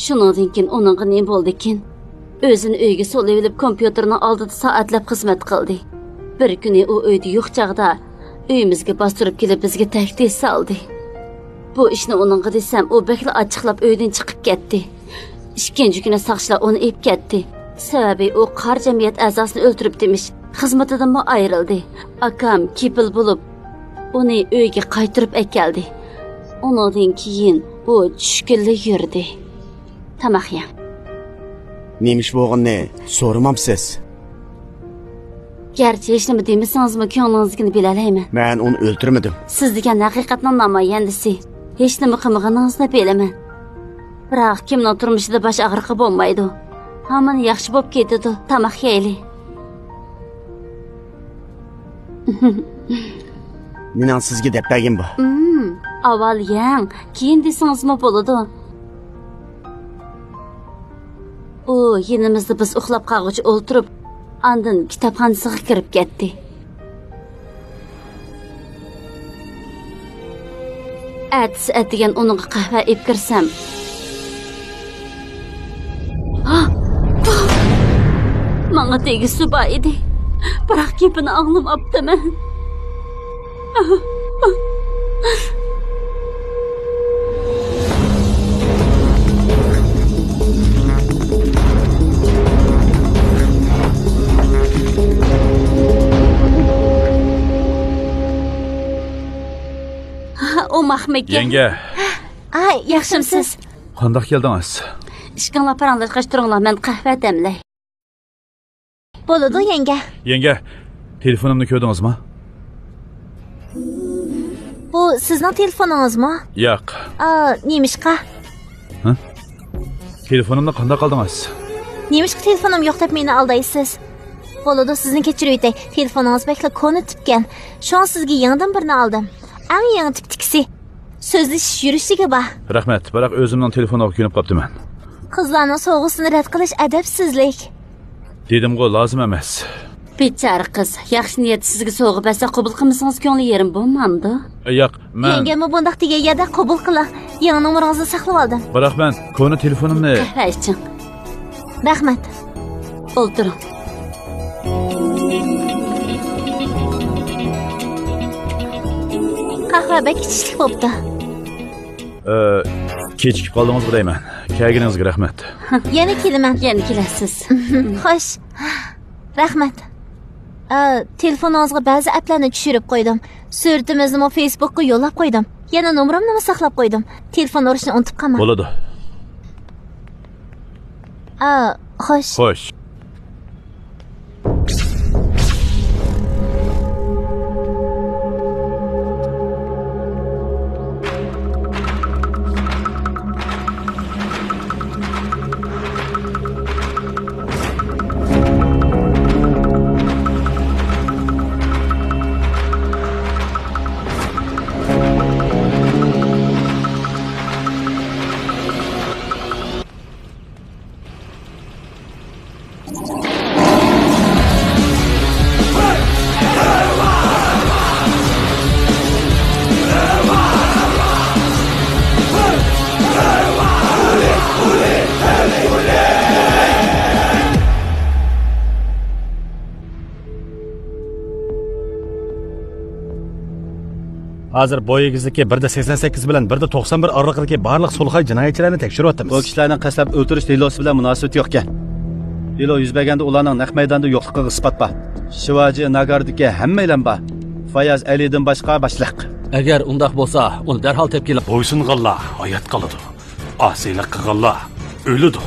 شۇنىڭدىن كېيىن ئۇنىڭغا نېمە بولدىكىن؟ ئۆزىنى ئۆيگە سولىۋېلىپ، كومپيۇتېرنىڭ ئالدىدا سائەتلەپ خىزمەت قىلدى. بىر كۈنى ئۇ ئۆيدە يوق چاغدا ئۆيىمىزگە باستۇرۇپ كېلىپ، بىزگە تەھدىت سالدى. بۇ ئىشنى ئۇنىڭغا دېسەم، ئۇ بەكلا ئاچچىقلاپ ئۆيدىن چىقىپ كەتتى. ئىككىنچى كۈنى ساقچىلار ئۇنى ئېلىپ كەتتى. سەۋەبى ئۇ قارا جەمئىيەت ئەزاسىنى ئۆلتۈرۈپتىمىش. خىزمىتىدىنمۇ ئايرىلدى. ئاكام كېپىل بولۇپ، ئۇنى ئۆيگە قايتۇرۇپ ئەكەلدى. ئۇنىڭدىن كېيىن ئۇ چۈشكۈنلا يۈردى. تاماق يەڭ. نېمە ئىش بولغىنىنى سورىمامسىز؟ گەرچە ھېچنېمە دېمىسىڭىزمۇ، كۆڭلىڭىزدىكىنى بىلەلەيمەن. مەن ئۇنى ئۆلتۈرمىدىم. سىز دېگەن ھەقىقەتنىڭ نامايەندىسى. ھېچنېمە قىلمىغىنىڭىزنى بىلىمەن. بىراق كىمنىڭ تۇرمۇشىدا باش ئاغرىقى بولمايدۇ. ھامان ياخشى بولۇپ كېتىدۇ. تاماق يەيلى. مېنىڭ سىزگە دەپ بەرگىنىم بار. ئاۋۋال يەڭ، كېيىن دېسىڭىزمۇ بولىدۇ. ئۇ يېنىمىزدا بىز ئۇخلاپ قالغۇچە ئولتۇرۇپ، ئاندىن كىتابخانىسىغا كىرىپ كەتتى. ئەتىسى ئەتىگەن ئۇنىڭغا قەھۋە ئېلىپ كىرسەم، ھا! ماڭا دېگۈسى بار ئىدى، بىراق گېپىنى ئاڭلىماپتىمەن. ئوماقمىكىن؟ يەڭگە. ئاي، ياخشىمسىز؟ قانداق كەلدىڭىز؟ ئىشىكىڭلار پاراڭلاشقاچ تۇرۇڭلار، مەن قەھۋە دەملەي. بولىدۇ، يەڭگە. يەڭگە، تېلېفونۇمنى كۆردىڭىزمۇ؟ بۇ سىزنىڭ تېلېفونىڭىزمۇ؟ ياق. ئا، نېمىشقا؟ ھە؟ تېلېفونۇمنى قانداق ئالدىڭىز؟ نېمىشقا تېلېفونۇم يوق دەپ مېنى ئالدايسىز؟ بولىدۇ، سىزنى كەچۈرۈۋېتەي. تېلېفونىڭىز بەكلا كونا تىپكەن. شۇڭا سىزگە يېڭىدىن بىرنى ئالدىم. ئەڭ يېڭى تىپتىكىسى. سۆزلىشىش يۈرۈشلۈكى بار. رەھمەت، بىراق ئۆزۈمنىڭ تېلېفونىغا كۆنۈپ قاپتىمەن. قىزلارنىڭ سوۋغىسىنى رەت قىلىش ئەدەپسىزلىك. دېدىمغۇ، لازىم ئەمەس. بىچارە قىز، ياخشى نىيەتتە سىزگە سوۋغا بەرسە، قوبۇل قىلمىسىڭىز كۆڭلى يېرىم بولمامدۇ؟ ياق، مەن. يەڭگەممۇ بۇنداق دېگەن يەردە قوبۇل قىلىڭ. يېڭى نومۇرىڭىزنى ساقلىۋالدىم. بىراق مەن كونا تېلېفونۇمنى. قەھۋە ئىچىڭ. رەھمەت. ئولتۇرۇڭ. قەھۋە بەك ئىچىشلىك بوپتۇ. ئە، كېچىكىپ قالدىڭىزغۇ دەيمەن. كەلگىنىڭىزگە رەھمەت. يەنە كېلىمەن. يەنە كېلەرسىز. خوش. رەھمەت. ئە، تېلېفونىڭىزغا بەزى ئەپلەرنى چۈشۈرۈپ قويدۇم. سۈرىتىمىزنىمۇ فېيسبۇكقا يوللاپ قويدۇم. يەنە نومۇرۇمنىمۇ ساقلاپ قويدۇم. تېلېفون ئۇرۇشنى ئۇنتۇپ قالماڭ. بولىدۇ. ئا، خوش. خوش. ھازىر بويى ئېگىزلىكى بىر دە سەكسەن سەككىز بىلەن بىر دە توقسان بىر ئارىلىقىدىكى بارلىق سۇلخاي جىنايەتچىلەرنى تەكشۈرۈۋاتىمىز. بۇ كىشىلەرنىڭ قەستلەپ ئۆلتۈرۈش دېلوسى بىلەن مۇناسىۋىتى يوقكەن. دېلو يۈز بەرگەندە ئۇلارنىڭ نەق مەيداندا يوقلۇقىغا ئىسپات بار. شىۋاجى ناگاردىكى ھەممەيلەن بار. فاياز ئەلىدىن باشقا باشلىق. ئەگەر ئۇنداق بولسا، ئۇنى دەرھال تېپىپ كېلىڭ. بويسۇنغانلار ھايات قالىدۇ. ئاسىيلىق قىلغانلار ئۆلىدۇ.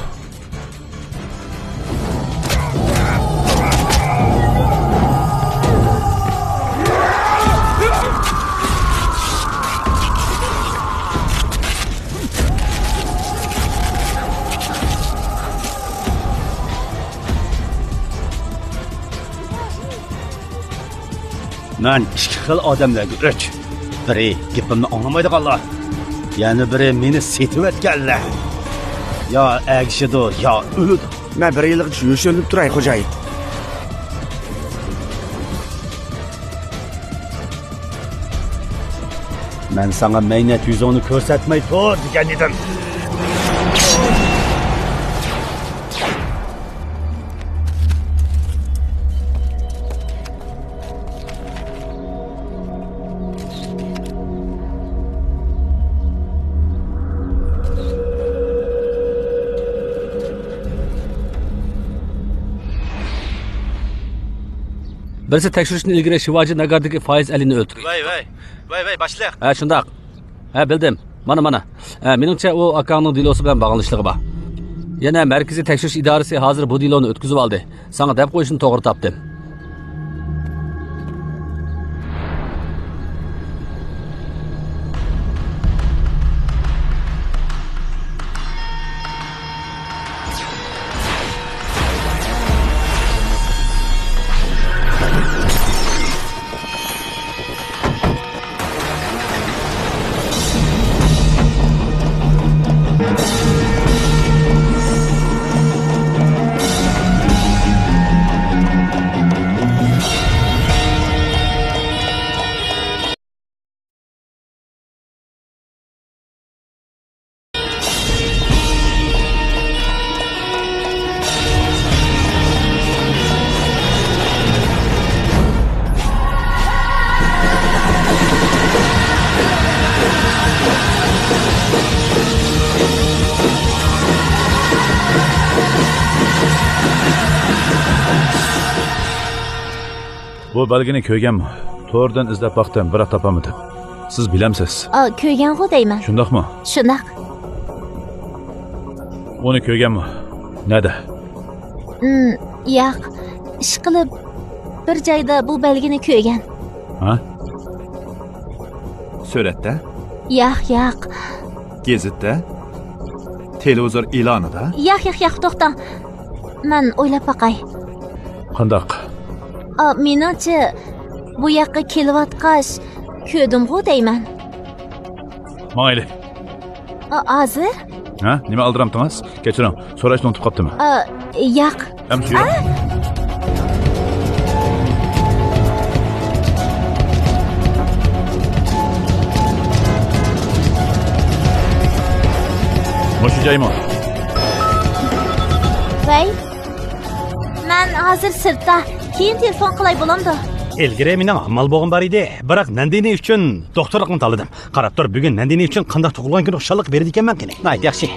مەن ئىككى خىل ئادەملەرگە ئۆچ. بىرى گېپىمنى ئاڭلىمايدىغانلار، يەنە بىرى مېنى سېتىۋەتكەنلەر. يا ئەگىشىدۇ، يا ئۆلىدۇ. مەن بىر ئېلىغىچە يوشۇرۇنۇپ تۇراي، خوجايىن. مەن ساڭا مەينەت يۈزۈڭنى كۆرسەتمەي تۇر دېگەن ئىدىم. بىرسى تەكشۈرۈشتىن ئىلگىرى شىۋاجى ناگاردىكى فايىز ئەلىنى ئۆلتۈرگەن. ۋاي، ۋاي، ۋاي، ۋاي، باشلىق. ھە، شۇنداق. ھە، بىلدىم. مانا، مانا. ھە، مېنىڭچە، ئۇ ئاكاڭنىڭ دېلوسى بىلەن باغلىنىشلىقى بار. يەنە مەركىزىي تەكشۈرۈش ئىدارىسى ھازىر بۇ دېلونى ئۆتكۈزۈۋالدى. ساڭا دەپ قويۇشنى توغرا تاپتىم. بۇ بەلگىنى كۆرگەنمۇ؟ توردىن ئىزدەپ باقتىم، بىراق تاپالمىدىم. سىز بىلەمسىز؟ ئا، كۆرگەنغۇ دەيمەن. شۇنداقمۇ؟ شۇنداق. ئۇنى كۆرگەنمۇ؟ نەدە؟ ئىم، ياق. ئىشقىلىپ، بىر جايدا بۇ بەلگىنى كۆرگەن. ھە؟ سۈرەتتە؟ ياق، ياق. گېزىتتە؟ تېلېۋىزور ئېلانىدا؟ ياق، ياق، ياق، توختاڭ. مەن ئويلاپ باقاي. قانداق؟ ئا، مېنىڭچە، بۇ ياققا كېلىۋاتقاچ، كۆردۈمغۇ دەيمەن. ماڭايلى. ئا، ھازىر؟ ھە؟ نېمە ئالدىرامتىڭىز؟ كەچۈرۈڭ، سوراشنى ئۇنتۇپ قاپتىمەن. ئا، ياق. ئەمدى يۈرۈڭ. مۇشۇ جايمۇ؟ ۋەي، مەن ھازىر سىرتتا. كېيىن تېلېفون قىلاي، بولامدۇ؟ ئىلگىرى مېنىڭ ئامال بوغۇم بار ئىدى، بىراق نەندىنى ئۈچۈن دوختۇرلۇقنى تاللىدىم. قاراپ تۇر، بۈگۈن نەندىنى ئۈچۈن قانداق تۇغۇلغان كۈن خۇشاللىقى بېرىدىكەنمەن قېنى. ناھايىتى ياخشى.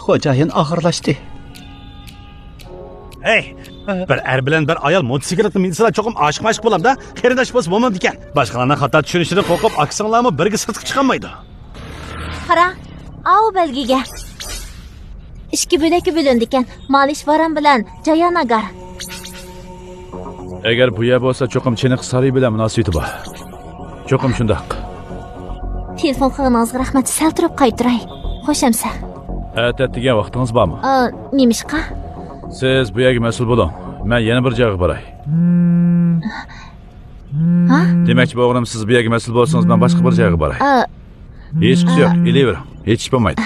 خوجايىن ئاغىرلاشتى. ھەي، بىر ئەر بىلەن بىر ئايال موتوسىكلىتقا مىنسىلا چوقۇم ئاشىق-ماشىق بولامدا، قېرىنداش بولسا بولمامدىكەن. باشقىلارنىڭ خاتا چۈشىنىشىدىن قورقۇپ، ئاكا-سىڭىللارمۇ بىرگە سىرتقا چىقالمايدۇ. قاراڭ، ئاۋۇ بەلگىگە. ئىككى بۆلەككە بۆلۈنىدىكەن، مالىش ۋارام بىلەن جايا ناگار. ئەگەر بۇ يەر بولسا، چوقۇم چېنىقىش سارىيى بىلەن مۇناسىۋىتى بار. چوقۇم شۇنداق. تېلېفون قىلغىنىڭىزغا رەھمەت، سەل تۇرۇپ قايتۇراي. خوش ئەمسە. ئەتە دېگەن ۋاقتىڭىز بارمۇ؟ ئا، نېمىشقا؟ سىز بۇ يەرگە مەسئۇل بولۇڭ. مەن يەنە بىر جايغا باراي. ھا؟ دېمەكچى بولغىنىم، سىز بۇ يەرگە مەسئۇل بولسىڭىز، مەن باشقا بىر جايغا باراي. ئا، ھېچقىسى يوق، ئا. ئېلىۋېرىڭ. ھېچ ئىش بولمايدۇ.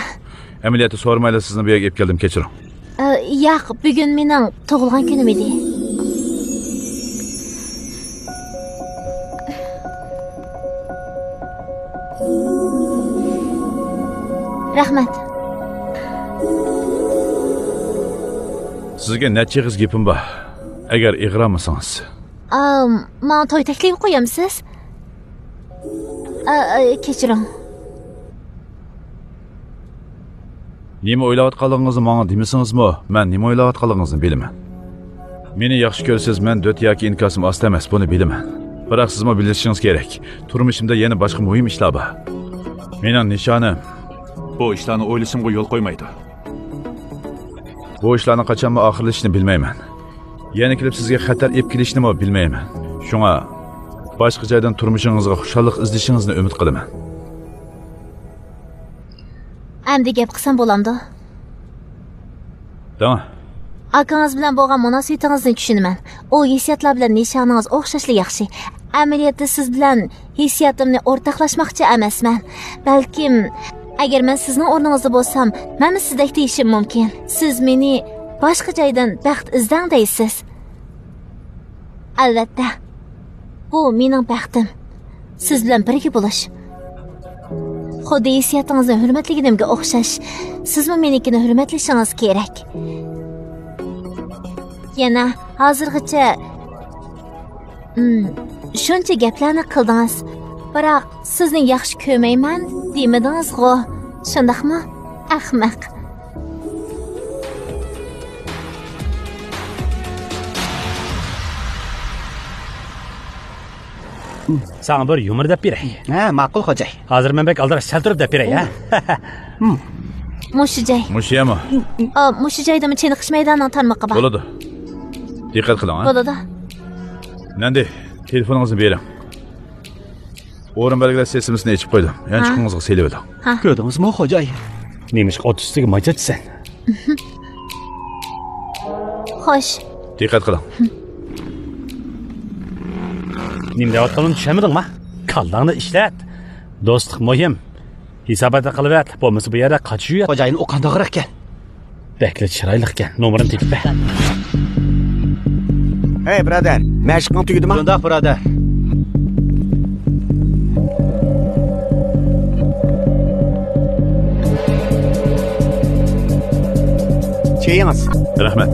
ئەمەلىيەتتە سورىمايلا سىزنى بۇ يەرگە ئېلىپ كەلدىم، كەچۈرۈڭ. ئا، ياق، بۈگۈن مېنىڭ تۇغۇلغان كۈنۈم ئىدى. رەھمەت. سىزگە نەچچە ئېغىز گېپىم بار، ئەگەر ئېغىرالمىسىڭىز. ئام، ماڭا توي تەكلىپى قويامسىز؟ ئا، ئا، كەچۈرۈڭ. نېمە ئويلاۋاتقانلىقىڭىزنى ماڭا دېمىسىڭىزمۇ، مەن نېمە ئويلاۋاتقانلىقىڭىزنى بىلىمەن. مېنى ياخشى كۆرىسىز، مەن دۆت ياكى ئىنكاسىم ئاستا ئەمەس، بۇنى بىلىمەن. بىراق سىزمۇ بىلىشىڭىز كېرەك، تۇرمۇشۇمدا يەنە باشقا مۇھىم ئىشلار بار. مېنىڭ نىشانىم. بۇ ئىشلارنى ئويلىشىمغا يول قويمايدۇ. بۇ ئىشلارنىڭ قاچانمۇ ئاخىرلىشىشىنى بىلمەيمەن. يەنە كېلىپ سىزگە خەتەر ئېلىپ كېلىشنىمۇ بىلمەيمەن. شۇڭا باشقا جايدىن تۇرمۇشىڭىزغا خۇشاللىق ئىزدىشىڭىزنى ئۈمىد قىلىمەن. ئەمدى گەپ قىلسام بولامدۇ؟ دەڭ. ئاكىڭىز بىلەن بولغان مۇناسىۋىتىڭىزنى چۈشىنىمەن. ئۇ ھېسسىياتلار بىلەن نىشانىڭىز ئوخشاشلا ياخشى. ئەمەلىيەتتە سىز بىلەن ھېسسىياتىمنى ئورتاقلاشماقچى ئەمەسمەن. بەلكىم، ئەگەر مەن سىزنىڭ ئورنىڭىزدا بولسام، مەنمۇ سىزدەك دېيىشىم مۇمكىن. سىز مېنى باشقا جايدىن بەخت ئىزدەڭ دەيسىز. ئەلۋەتتە، بۇ مېنىڭ بەختىم. سىز بىلەن بىرگە بولۇش. خۇددى ھېسسىياتىڭىزنى ھۆرمەتلىگىنىمگە ئوخشاش، سىزمۇ مېنىڭكىنى ھۆرمەتلىشىڭىز كېرەك. يەنە ھازىرغىچە، ئىم، شۇنچە گەپلەرنى قىلدىڭىز. بىراق، سىزنى ياخشى كۆرمەيمەن دېمىدىڭىزغۇ، شۇنداقمۇ؟ ئەخمەق. ساڭا بىر يۇمۇر دەپ بېرەي. ھە، ماقۇل، خوجاي. ھازىر مەن بەك ئالدىراش، سەل تۇرۇپ دەپ بېرەي، ھە؟ مۇشۇ جاي. مۇشۇ يەرمۇ؟ ئا، مۇشۇ جايدىمۇ چېنىقىش مەيدانىنىڭ تارمىقى بار. بولىدۇ. دىققەت قىلىڭ، ھە؟ بولىدۇ. نەندى، تېلېفونىڭىزنى بېرىڭ. ئورۇن بەلگىلەش سىستېمىسىنى ئېچىپ قويدۇم. ھە؟ يانچۇقىڭىزغا سېلىۋېلىڭ. ھە. كۆردىڭىزمۇ، خوجاي؟ نېمىشقا ئوت ئۈستىگە ماي چاچىسەن؟ خوش. دىققەت قىلىڭ. نېمە دەۋاتقىنىمنى چۈشەنمىدىڭما؟ كاللاڭنى ئىشلەت. دوستلۇق مۇھىم. ھېسابات قىلىۋەت، بولمىسا بۇ يەردە قاچا يۇيات. خوجايىن، ئۇ قانداقراق ئىكەن؟ بەكلا چىرايلىقكەن. نومۇرىنى تېپىپ بەر. ھەي، بۇرادەر، مەشىقىڭ تۈگىدىما؟ شۇنداق، بۇرادەر. چېيىڭىز. رەھمەت.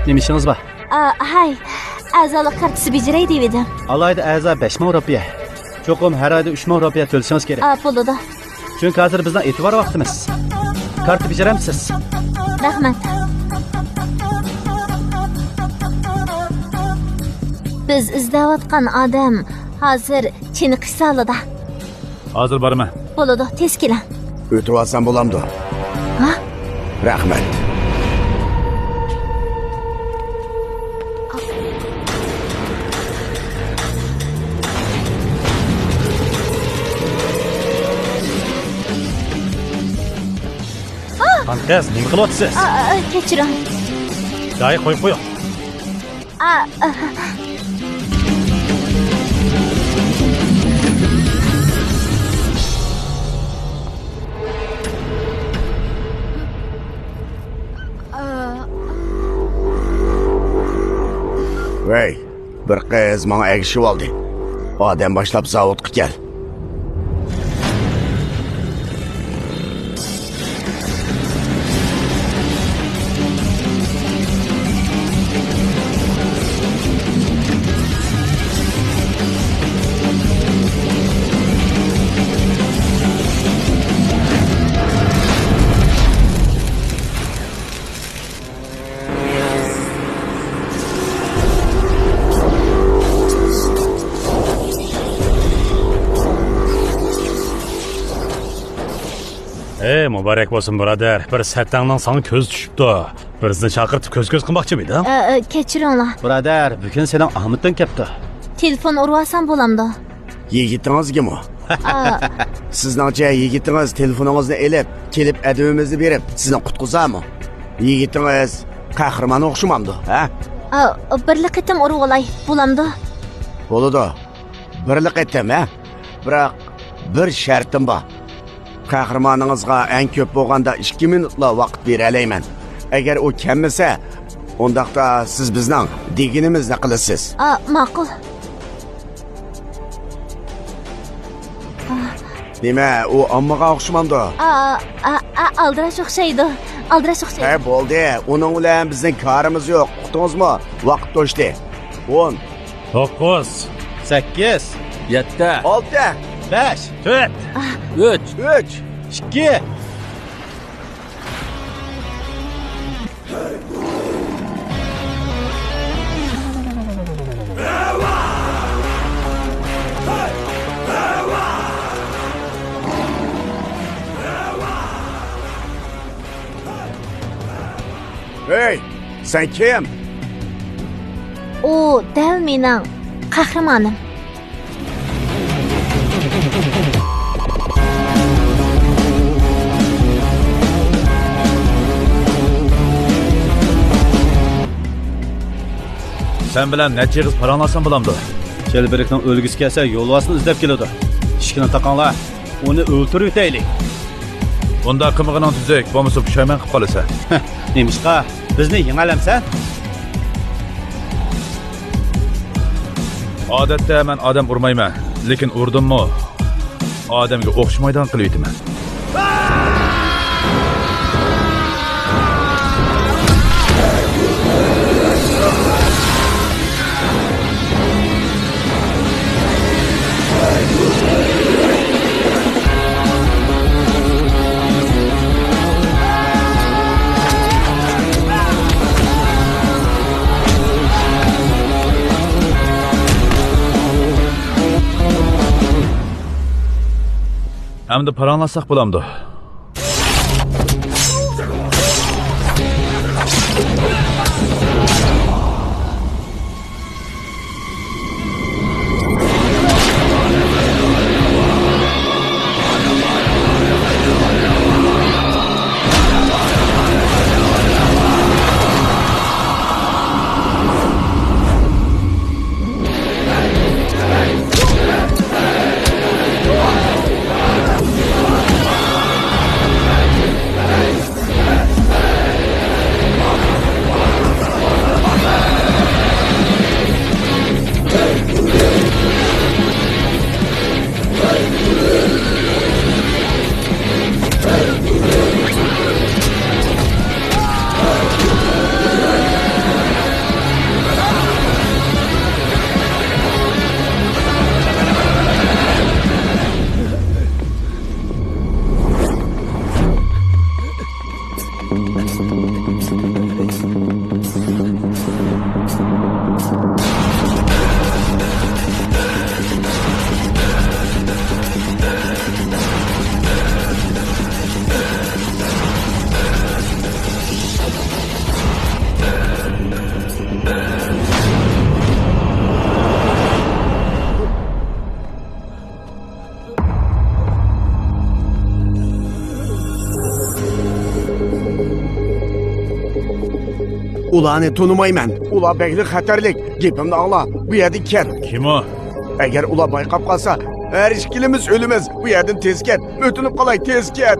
نېمە ئىشىڭىز بار؟ ئا، ھاي، ئەزالىق كارتىسى بېجىرەي دېۋىدىم. ئالاھىدە ئەزا بەش مىڭ روپىيە. چوقۇم ھەر ئايدا ئۈچ مىڭ روپىيە تۆلىشىڭىز كېرەك. ئا، بولىدۇ. چۈنكى ھازىر بىزنىڭ ئېتىبار ۋاقتىمىز. كارتا بېجىرەمسىز؟ رەھمەت. بىز ئىزدەۋاتقان ئادەم ھازىر چېنىقىش زالىدا. ھازىر بارىمەن. بولىدۇ، تېز كېلىڭ. ئۆتۈۋالسام بولامدۇ؟ ھا؟ رەھمەت. خانقىز، نېمە قىلىۋاتىسىز؟ ئا، ئا، كەچۈرۈڭ. داي، قويۇپ قويۇڭ. ئا، ئا. ۋەي، بىر قىز ماڭا ئەگىشىۋالدى. ئادەم باشلاپ زاۋۇتقا كەل. ھەي، مۇبارەك بولسۇن، بۇرادەر. بىر سەتەڭنىڭ ساڭا كۆزى چۈشۈپتۇ. بىرسىنى چاقىرتىپ كۆز-كۆز قىلماقچىمىدىڭ؟ ئە، ئە، كەچۈرۈڭلار. بۇرادەر، بۈگۈن سېنىڭ ئامىتىڭ كەپتۇ. تېلېفون ئۇرۇۋالسام بولامدۇ؟ يىگىتىڭىزگىمۇ؟ ئا. سىزنىڭچە يىگىتىڭىز تېلېفونىڭىزنى ئېلىپ، كېلىپ ئەدىپىمىزنى بېرىپ، سىزنى قۇتقۇزارمۇ؟ يىگىتىڭىز قەھرىمانغا ئوخشىمامدۇ، ھە؟ ئا، بىرلا قېتىم ئۇرۇۋالاي، بولامدۇ؟ بولىدۇ. بىرلا قېتىم، ھە؟ بىراق، بىر شەرتىم بار. قەھرىمانىڭىزغا ئەڭ كۆپ بولغاندا ئىككى مىنۇتلا ۋاقىت بېرەلەيمەن. ئەگەر ئۇ كەلمىسە، ئۇنداقتا سىز بىزنىڭ دېگىنىمىزنى قىلىسىز. ئا، ماقۇل. نېمە، ئۇ ئاممىغا ئوخشىمامدۇ؟ ئا، ئا، ئا، ئالدىراش ئوخشايدۇ. ئالدىراش ئوخشايدۇ. ھە، بولدى. ئۇنىڭ بىلەن بىزنىڭ كارىمىز يوق. ئۇقتىڭىزمۇ؟ ۋاقىت توشتى. ئون. توققۇز. سەككىز. يەتتە. ئالتە. بەش. تۆت. ئۈچ. ئۈچ. ئىككى. ھەي، سەن كىم؟ ئۇ دەل مېنىڭ قەھرىمانىم. سەن بىلەن نەچچە ئېغىز پاراڭلاشسام بولامدۇ؟ چەلبېرىكنىڭ ئۆلگۈسى كەلسە، يولۋاسنى ئىزدەپ كېلىدۇ. ئىشىكنى تاقاڭلار. ئۇنى ئۆلتۈرۈۋېتەيلى. بۇنداق قىلمىغىنىڭ تۈزۈك، بولمىسا پۇشايمان قىلىپ قالىسەن. نېمىشقا؟ بىزنى يېڭەلەمسەن؟ ئادەتتە مەن ئادەم ئۇرمايمەن، لېكىن ئۇردۇممۇ، ئادەمگە ئوخشىمايدىغان قىلىۋېتىمەن. ئەمدى پاراڭلاشساق بولامدۇ؟ ئۇلارنى تونۇمايمەن. ئۇلار بەكلا خەتەرلىك. گېپىمنى ئاڭلا. بۇ يەردىن كەت. كىم ئۇ؟ ئەگەر ئۇلار بايقاپ قالسا، ھەر ئىككىلىمىز ئۆلىمىز. بۇ يەردىن تېز كەت. ئۆتۈنۈپ قالاي، تېز كەت.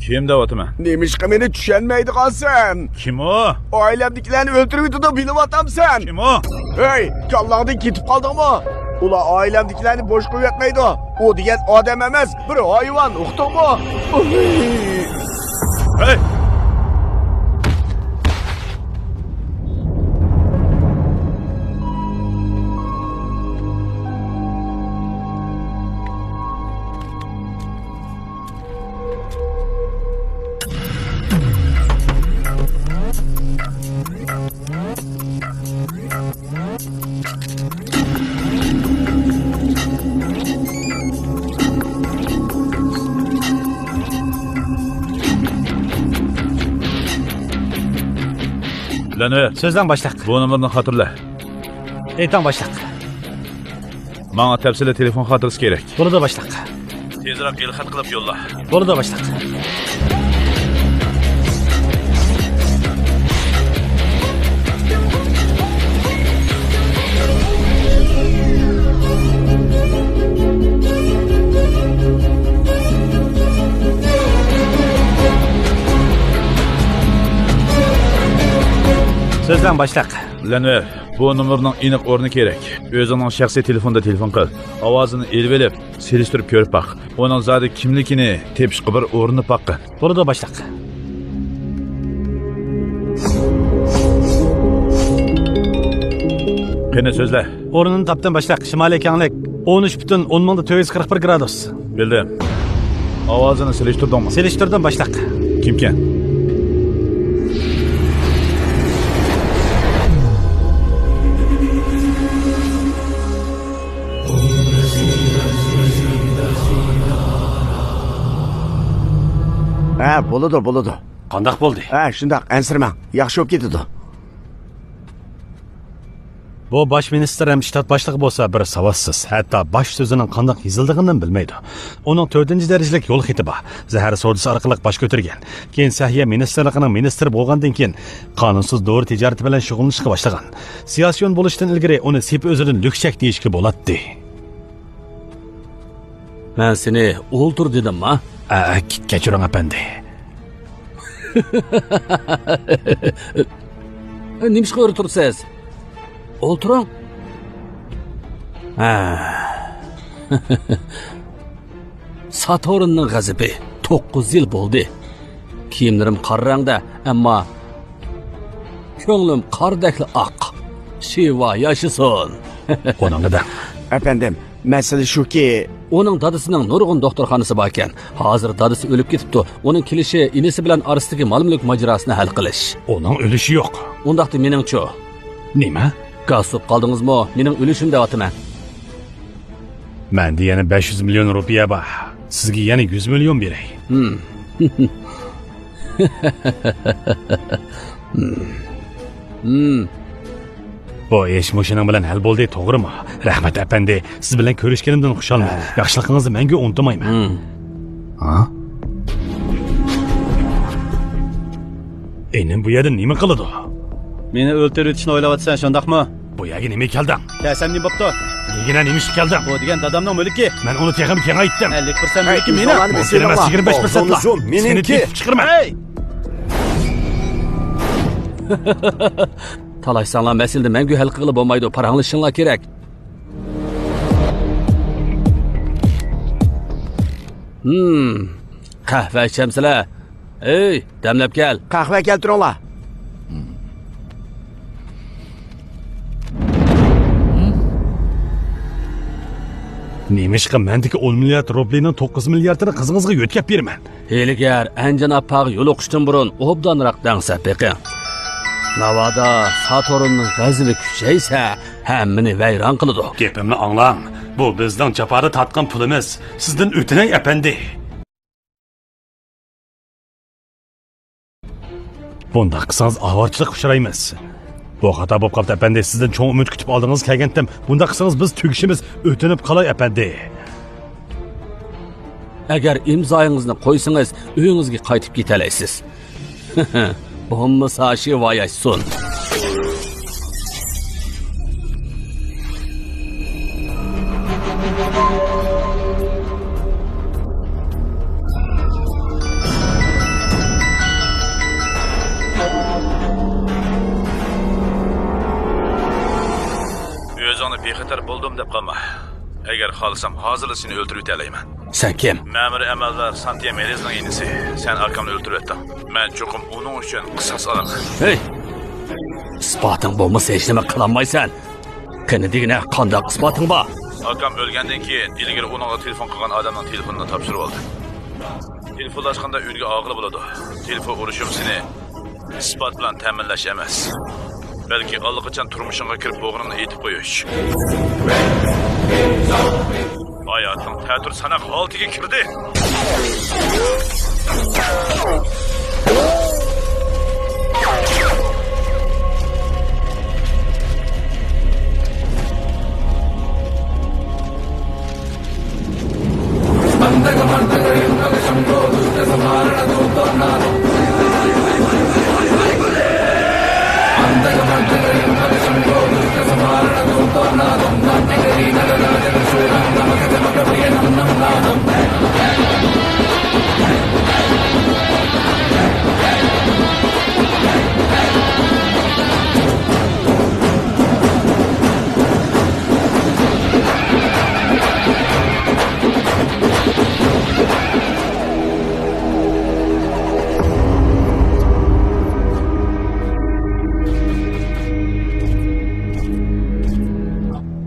كىم دەۋاتىمەن؟ نېمىشقا مېنى چۈشەنمەيدىغانسەن؟ كىم ئۇ؟ ئائىلەمدىكىلەرنى ئۆلتۈرۈۋېتىدۇ، بىلىۋاتامسەن؟ كىم ئۇ؟ ھەي، كاللاڭدىن كېتىپ قالدىڭمۇ؟ ئۇلار ئائىلەمدىكىلەرنى بوش قويۇۋەتمەيدۇ. ئۇ دېگەن ئادەم ئەمەس، بىر ھايۋان، ئۇقتۇڭمۇ؟ ئۇھۇي! ھەي! لەنۋەر. سۆزلەڭ، باشلىق. بۇ نومۇرنى خاتىرىلە. ئېيتىڭ، باشلىق. ماڭا تەپسىلىي تېلېفون خاتىرىسى كېرەك. بولىدۇ، باشلىق. تېزرەك ئېلخەت قىلىپ يوللا. بولىدۇ، باشلىق. سۆزلەڭ، باشلىق. لەنۋەر، بۇ نومۇرنىڭ ئېنىق ئورنى كېرەك. ئۆزۈڭنىڭ شەخسىي تېلېفوندا تېلېفون قىل. ئاۋازىنى ئېلىۋېلىپ، سېلىشتۇرۇپ كۆرۈپ باق. ئۇنىڭ زادى كىملىكىنى تېپىشقا بىر ئۇرۇنۇپ باققىن. بولىدۇ، باشلىق. قېنى، سۆزلە. ئورنىنى تاپتىم، باشلىق. شىمالىي كەڭلىك، ئون ئۈچ پۈتۈن ئون مىڭدا تۆت يۈز قىرىق بىر گرادۇس. بىلدىم. ئاۋازىنى سېلىشتۇردۇڭمۇ؟ سېلىشتۇردۇم، باشلىق. كىمكەن؟ ھە، بولىدۇ، بولىدۇ. قانداق بولدى؟ ھە، شۇنداق، ئەنسىرىمەڭ. ياخشى بولۇپ كېتىدۇ. بۇ باش مىنىستىر ھەم شتات باشلىقى بولسا بىر ساۋاتسىز، ھەتتا باش سۆزىنىڭ قانداق يېزىلىدىغىنىنى بىلمەيدۇ. ئۇنىڭ تۆتىنچى دەرىجىلىك يول خېتى بار. زەھەر سودىسى ئارقىلىق باش كۆتۈرگەن. كېيىن سەھىيە مىنىستىرلىقىنىڭ مىنىستىرى بولغاندىن كېيىن، قانۇنسىز دورا تىجارىتى بىلەن شۇغۇللىنىشقا باشلىغان. سىياسىيون بولۇشتىن ئىلگىرى ئۇنى سېپى ئۆزىدىن لۈكچەك دېيىشكە بولاتتى. مەن سېنى ئولتۇر دېدىمما؟ ئە، كە-، كەچۈرۈڭ، ئەپەندى. نېمىشقا ئۆرە تۇرىسىز؟ ئولتۇرۇڭ. ھە. ساتورىننىڭ غەزىپى. توققۇز يىل بولدى. كىيىملىرىم قارا رەڭدە، ئەمما كۆڭلۈم قاردەكلا ئاق. شىۋا ياشىسۇن. ئۇنىڭغا دەڭ. ئەپەندىم، مەسىلە شۇكى، ئۇنىڭ دادىسىنىڭ نۇرغۇن دوختۇرخانىسى باركەن. ھازىر دادىسى ئۆلۈپ كېتىپتۇ. ئۇنىڭ كېلىشى ئىنىسى بىلەن ئارىسىدىكى مال-مۈلۈك ماجىراسىنى ھەل قىلىش. ئۇنىڭ ئۆلۈشى يوق. ئۇنداقتا مېنىڭچۇ؟ نېمە؟ گاز سوپ قالدىڭىزمۇ؟ مېنىڭ ئۆلۈشۈم دەۋاتىمەن. مەندە يەنە بەش يۈز مىليون رۇپىيە بار. سىزگە يەنە يۈز مىليون بېرەي. ھىم. ھىم. بۇ ئىش مۇشۇنىڭ بىلەن ھەل بولدى، توغرىمۇ؟ رەھمەت، ئەپەندى. سىز بىلەن كۆرۈشكىنىمدىن خۇشالمەن. ھە. ياخشىلىقىڭىزنى مەڭگۈ ئۇنتۇمايمەن. ھىم. ھا؟ ئىنىم بۇ يەردە نېمە قىلىدۇ؟ مېنى ئۆلتۈرۈۋېتىشنى ئويلاۋاتىسەن، شۇنداقمۇ؟ بۇ يەرگە نېمە كەلدىڭ؟ كەلسەم نېمە بوپتۇ؟ دېگىنە نېمە ئىش كەلدىڭ؟ بۇ دېگەن دادامنىڭ مۈلكى. مەن ئۇنى تېخىمۇ كېڭەيتتىم. ئەللىك پىرسەنت مۈلكى مېنىڭ. ئون تۆت ئەمەس، يىگىرمە بەش پىرسەنتلا. سېنى تېپىپ چىقىرىمەن. ھەي! تالايساڭلار مەسىلىنى مەڭگۈ ھەل قىلغىلى بولمايدۇ، پاراڭلىشىشىڭلار كېرەك. ھىم، قەھۋە ئىچەمسىلەر؟ ئەي، دەملەپ كەل. قەھۋە كەلتۈرۈڭلار. نېمىشقا مەندىكى ئون مىليارد روبلىنىڭ توققۇز مىلياردىنى قىزىڭىزغا يۆتكەپ بېرىمەن؟ ھىيلىگەر، ئەنجان ئاپاغا يولۇقۇشتىن بۇرۇن ئوبدانراق دەڭسەپ بېقىڭ. ناۋادا ساتۇرننىڭ غەزىپى كۈچەيسە، ھەممىنى ۋەيران قىلىدۇ. گېپىمنى ئاڭلاڭ. بۇ بىزنىڭ جاپادا تارتقان پۇلىمىز. سىزدىن ئۆتۈنەي، ئەپەندى. بۇنداق قىلسىڭىز ئاۋارىچىلىككە ئۇچرايمىز. بۇ خاتا بولۇپ قاپتۇ، ئەپەندى. سىزدىن چوڭ ئۈمىد كۈتۈپ ئالدىڭىز كەلگەنتىم. بۇنداق قىلسىڭىز بىز تۈگىشىمىز. ئۆتۈنۈپ قالاي، ئەپەندى. ئەگەر ئىمزايىڭىزنى قويسىڭىز، ئۆيىڭىزگە قايتىپ كېتەلەيسىز. بولمىسا شىۋاياشسۇن. ئۆزۈڭنى بىخەتەر بولدۇم دەپ قالما. ئەگەر خالىسام، ھازىرلا سېنى ئۆلتۈرۈۋېتەلەيمەن. سەن كىم؟ مەمۇرىي ئەمەلدار سانتىيا مېرىزنىڭ ئىنىسى. سەن ئاكامنى ئۆلتۈرۈۋەتتىڭ. مەن چوقۇم ئۇنىڭ ئۈچۈن قىساس ئالىمەن. ھەي! ئىسپاتىڭ بولمىسا، ھېچنېمە قىلالمايسەن. قېنى دېگىنە، قانداق ئىسپاتىڭ بار؟ ئاكام ئۆلگەندىن كېيىن، ئىلگىرى ئۇنىڭغا تېلېفون قىلغان ئادەمنىڭ تېلېفونىنى تاپشۇرۇۋالدىم. تېلېفونلاشقاندا ئۈنگە ئالغىلى بولىدۇ. تېلېفون ئۇرۇشۇم سېنى ئىسپات بىلەن تەمىنلەش ئەمەس، بەلكى ئاللىقاچان تۇرمۇشۇڭغا كىرىپ بولغىنىڭنى ئېيتىپ قويۇش. ھاياتىڭ تەتۈر ساناق ھالىتىگە كىردى.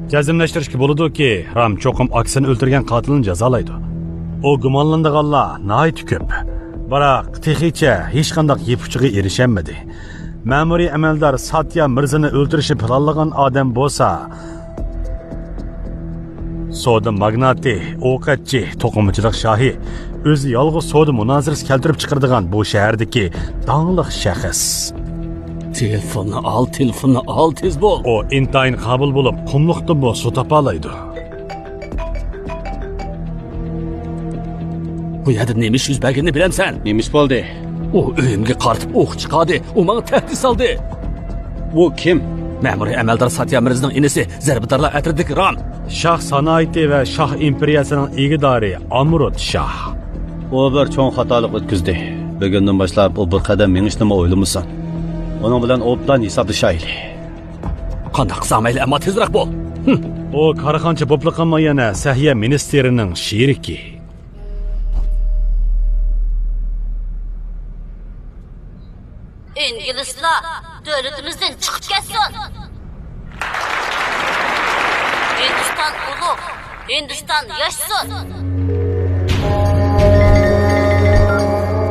جەزملەشتۈرۈشكە بولىدۇكى، رام چوقۇم ئاكىسىنى ئۆلتۈرگەن قاتىلنى جازالايدۇ. ئۇ گۇمانلىنىدىغانلار ناھايىتى كۆپ. بىراق، تېخىچە ھېچقانداق يېپىقچىغا ئېرىشەلمىدى. مەمۇرىي ئەمەلدار ساتيا مىرزىنى ئۆلتۈرۈشنى پىلانلىغان ئادەم بولسا، سودا ماگناتى، ئوقەتچى، توقۇمىچىلىق شاھى، ئۆزى يالغۇز سودا مۇنازىرىسى كەلتۈرۈپ چىقىرىدىغان بۇ شەھەردىكى داڭلىق شەخس. تېلېفوننى ئال، تېلېفوننى ئال، تېز بول! ئۇ ئىنتايىن قابىل بولۇپ، قۇملۇقتىنمۇ سۇ تاپالايدۇ. بۇ يەردە نېمە ئىش يۈز بەرگىنىنى بىلەمسەن؟ نېمە ئىش بولدى؟ ئۇ ئۆيۈمگە قارىتىپ ئوق چىقاردى. ئۇ ماڭا تەھدىت سالدى. ئۇ كىم؟ مەمۇرىي ئەمەلدار ساتيا مىرزىنىڭ ئىنىسى، زەربىدارلار ئەترىتىدىكى رام. شاھ سانائىتى ۋە شاھ ئىمپېرىيەسىنىڭ ئىگىدارى ئامۇرۇت شاھ. ئۇ بىر چوڭ خاتالىق ئۆتكۈزدى. بۈگۈندىن باشلاپ ئۇ بىر قەدەم مېڭىشنىمۇ ئويلىمىسۇن. ئۇنىڭ بىلەن ئوبدان ھېسابلىشايلى. قانداق قىلساڭ مەيلى، ئەمما تېزرەك بول. ھىم. ئۇ كارخانىچى بوپلا قالماي، يەنە سەھىيە مىنىستىرىنىڭ شېرىكى. ئىنگلىزلار دۆلىتىمىزدىن چىقىپ كەتسۇن! ھىندىستان ئۇلۇغ، ھىندىستان ياشىسۇن!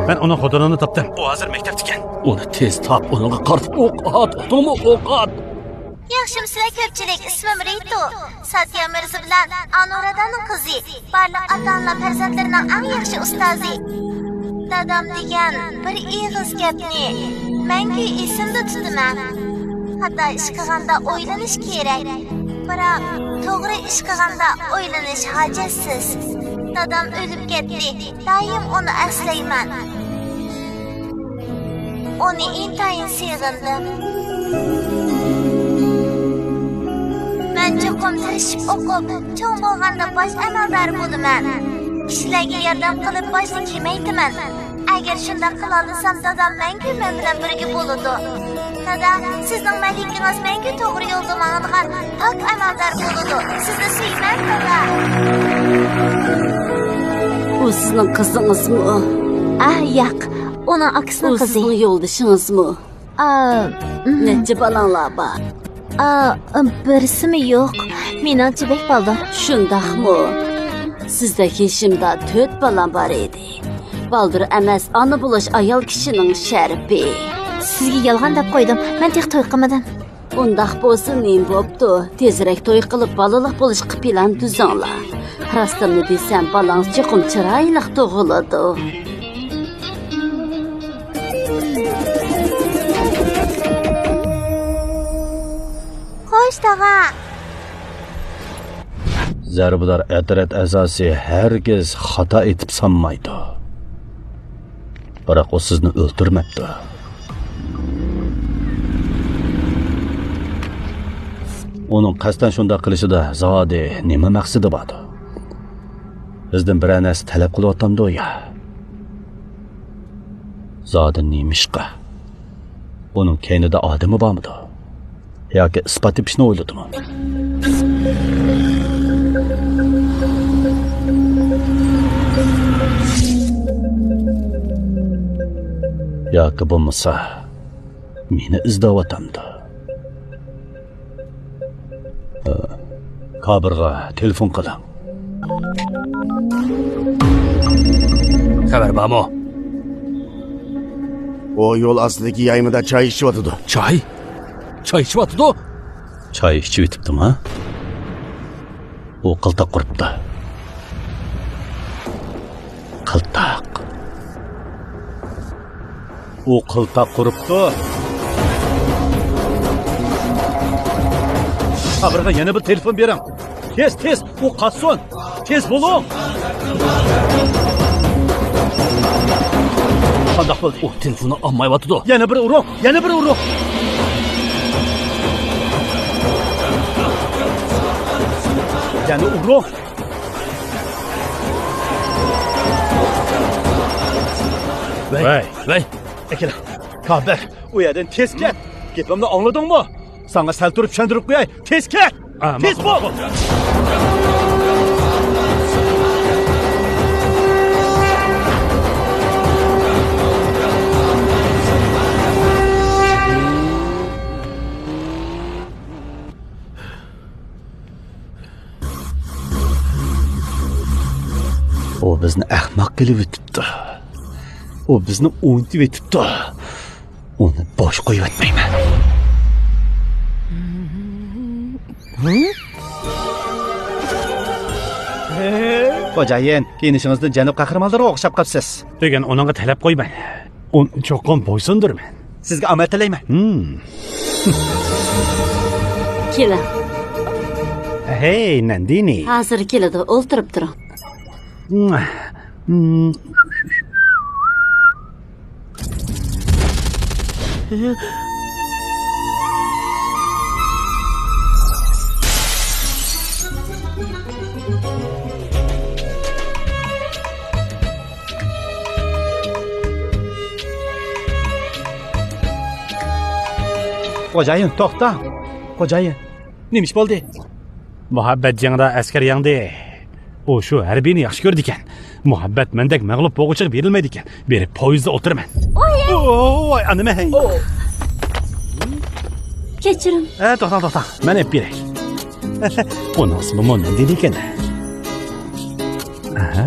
مەن ئۇنىڭ خوتۇنىنى تاپتىم. ئۇ ھازىر مەكتەپتىكەن. ئۇنى تېز تاپ، ئۇنىڭغا قارىتىپ ئوق ئات، ئۇقتۇڭمۇ؟ ئوق ئات! ياخشىمۇسىلەر كۆپچىلىك، ئىسمىم رىتو. ساتيا مىرزا بىلەن ئانۇرادانىڭ قىزى. بارلىق ئاتا-ئانىلار پەرزەنتلىرىنىڭ ئەڭ ياخشى ئۇستازى. دادام دېگەن بىر ئېغىز گەپنى مەڭگۈ ئېسىمدە تۇتىمەن. خاتا ئىش قىلغاندا ئويلىنىش كېرەك. بىراق، توغرا ئىش قىلغاندا ئويلىنىش ھاجەتسىز. دادام ئۆلۈپ كەتتى، دائىم ئۇنى ئەسلەيمەن. ئۇنى ئىنتايىن سېغىندىم. مەن چوقۇم تىرىشىپ ئوقۇپ، چوڭ بولغاندا باش ئەمەلدار بولىمەن. كىشىلەرگە ياردەم قىلىپ، باشنى كېمەيتىمەن. ئەگەر شۇنداق قىلالىسام، دادام مەڭگۈ مەن بىلەن بىرگە بولىدۇ. دادا، سىزنىڭ مەلىكىڭىز مەڭگۈ توغرا يولدا ماڭىدىغان پاك ئەمەلدار بولىدۇ. سىزنى سۆيىمەن، دادا. ئۇ سىزنىڭ قىزىڭىزمۇ؟ ئە، ياق. ئۇنىڭ ئاكىسىنىڭ قىزى. ئۇ سىزنىڭ يولدىشىڭىزمۇ؟ ئا، ئىم. نەچچە بالاڭلار بار؟ ئا، بىرسىمۇ يوق. مېنىڭچە بەك بالدۇر. شۇنداقمۇ؟ سىزدەك يېشىمدا تۆت بالام بار ئىدى. بالدۇر ئەمەس، ئانا بولۇش ئايال كىشىنىڭ شەرىپى. سىزگە يالغان دەپ قويدۇم. مەن تېخى توي قىلمىدىم. ئۇنداق بولسا نېمە بوپتۇ؟ تېزرەك توي قىلىپ، بالىلىق بولۇشقا پىلان تۈزۈڭلار. راستىمنى دېسەم، بالاڭىز چوقۇم چىرايلىق تۇغۇلىدۇ. خوش، تاغا. زەربىدار ئەترەت ئەزاسى ھەرگىز خاتا ئېتىپ سانمايدۇ. بىراق ئۇ سىزنى ئۆلتۈرمەپتۇ. ئۇنىڭ قەستەن شۇنداق قىلىشىدا زادى نېمە مەقسىتى باردۇ؟ بىزدىن بىرەر نەرسە تەلەپ قىلىۋاتامدۇ يا؟ زادى نېمىشقا؟ ئۇنىڭ كەينىدە ئادىمى بارمىدۇ؟ ياكى ئىسپات تېپىشنى ئويلىدىمۇ؟ ياكى بولمىسا، مېنى ئىزدەۋاتامدۇ؟ كابىرغا تېلېفون قىلىڭ. خەۋەر بارمۇ؟ ئۇ يول ئاستىدىكى يايمىدا چاي ئىچىۋاتىدۇ. چاي؟ چاي ئىچىۋاتىدۇ؟ چاي ئىچىۋېتىپتىما؟ ئۇ قىلتاق قۇرۇپتۇ. قىلتاق. ئۇ قىلتاق قۇرۇپتۇ. كابىرغا يەنە بىر تېلېفون بېرىڭ. تېز، تېز، ئۇ قاچسۇن. تېز بولۇڭ. قانداق بولدى؟ ئۇ تېلېفوننى ئالمايۋاتىدۇ. يەنە بىر ئۇرۇڭ، يەنە بىر ئۇرۇڭ. يەنە ئۇرۇڭ. ۋەي، ۋەي. ۋەي. ئەكېلە. كابىر، ئۇ يەردىن تېز كەت. گېپىمنى ئاڭلىدىڭمۇ؟ ساڭا سەل تۇرۇپ چۈشەندۈرۈپ قوياي. تېز كەت! ئا، تېز بول! ئۇ بىزنى ئەخمەق قىلىۋېتىپتۇ. ئۇ بىزنى ئۇنتۇۋېتىپتۇ. ئۇنى بوش قويۇۋەتمەيمەن. خوجايىن، كىيىنىشىڭىزدىن جەنۇب قەھرىمانلىرىغا ئوخشاپ قاپسىز. بۈگۈن ئۇنىڭغا تەلەپ قويىمەن. ئۇنى چوقۇم بويسۇندۇرىمەن. سىزگە ئامەت تىلەيمەن. ھىم. كېلىڭ. ھەي، نەندىنى. ھازىر كېلىدۇ، ئولتۇرۇپ تۇرۇڭ. ھىم. خوجايىن، توختا! خوجايىن، نېمە ئىش بولدى؟ مۇھەببەت جېڭىدا ئەسكەر يەڭدى. ئۇ شۇ ھەربىينى ياخشى كۆرىدىكەن. مۇھەببەت مەندەك مەغلۇپ بولغۇچىغا بېرىلمەيدىكەن. بېرىپ پويىزدا ئولتۇرىمەن. ئوي، ئانىمەي. كەچۈرۈڭ. ھە، توختاڭ، توختاڭ. مەن ئېلىپ بېرەي. ئۇنىڭ ئىسمىمۇ نەندىن ئىكەن؟ ئەھە.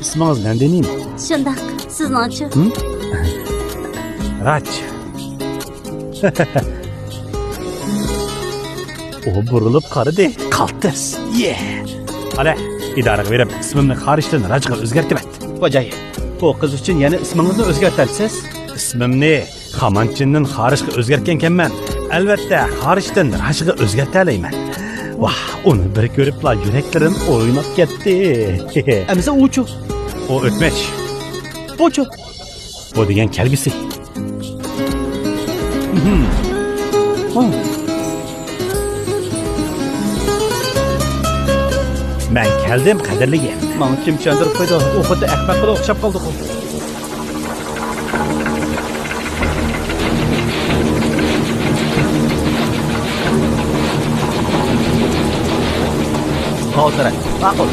ئىسمىڭىز نەندىنىم؟ شۇنداق، سىزنىڭچۇ؟ ھىم؟ راج. ئۇ بۇرۇلۇپ قارىدى. قالتىس. يە. قارا، ئىدارىگە بېرىپ، ئىسمىمنى خارىشتىن راجغا ئۆزگەرتىۋەت. خوجايىن، بۇ قىز ئۈچۈن يەنە ئىسمىڭىزنى ئۆزگەرتەمسىز؟ ئىسمىمنى خامانچىندىن خارىشقا ئۆزگەرتكەنكەنمەن. ئەلۋەتتە، خارىشتىن راجغا ئۆزگەرتەلەيمەن. ۋاھ، ئۇنى بىر كۆرۈپلا يۈرەكلىرىم ئويناپ كەتتى. ئەمىسە ئۇچۇ؟ ئۇ ئۆتمۈش. بۇچۇ؟ بۇ دېگەن كەلگۈسى. مەن كەلدىم، قەدىرلىگەن. ماڭا كىم چۈشەندۈرۈپ قويدى؟ ئۇ خۇددى ئەخمەققىلا ئوخشاپ قالدىغۇ. ھازىر، ماقۇل.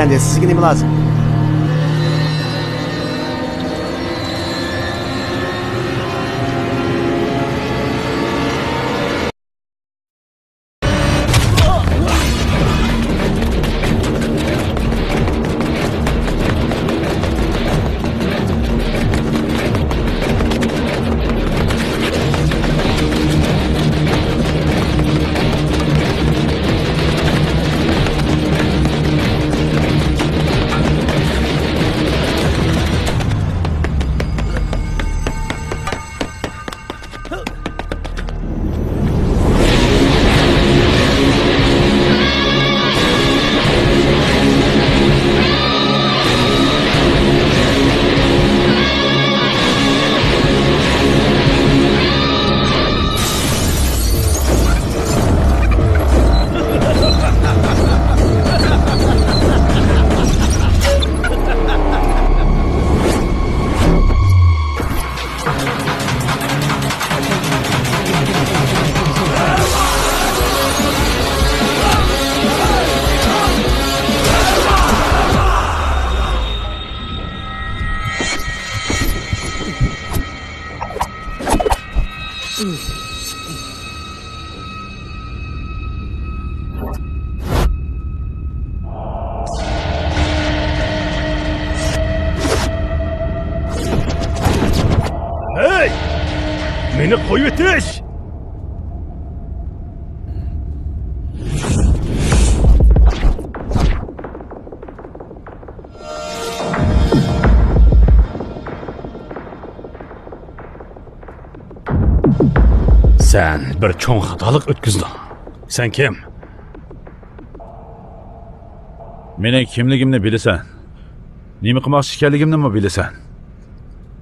ئەمدى سىزگە نېمە لازىم؟ ھەي! مېنى قويۇۋېتىش! سەن بىر چوڭ خاتالىق ئۆتكۈزدۈڭ. سەن كىم؟ مېنىڭ كىملىكىمنى بىلىسەن. نېمە قىلماقچى ئىكەنلىكىمنىمۇ بىلىسەن.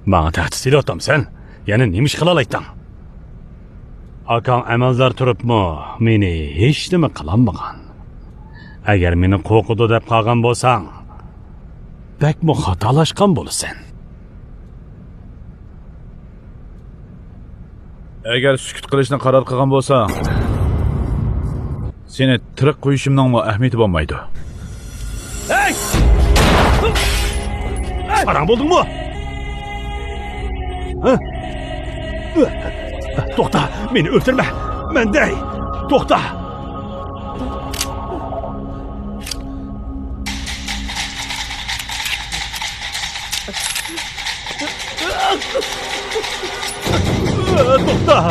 ماڭا تەھدىت سېلىۋاتامسەن؟ يەنە نېمە ئىش قىلالايتتىڭ؟ ئاكاڭ ئەمەلدار تۇرۇپمۇ مېنى ھېچنېمە قىلالمىغان. ئەگەر مېنى قورقىدۇ دەپ قالغان بولساڭ، بەكمۇ خاتالاشقان بولىسەن. ئەگەر سۈكۈت قىلىشنى قارار قىلغان بولساڭ، سېنى تىرىك قويۇشۇمنىڭمۇ ئەھمىيىتى بولمايدۇ. ھەي! پاراڭ بولدۇڭمۇ؟ ھە؟ توختا، مېنى ئۆلتۈرمە! مەن دەي! توختا! توختا!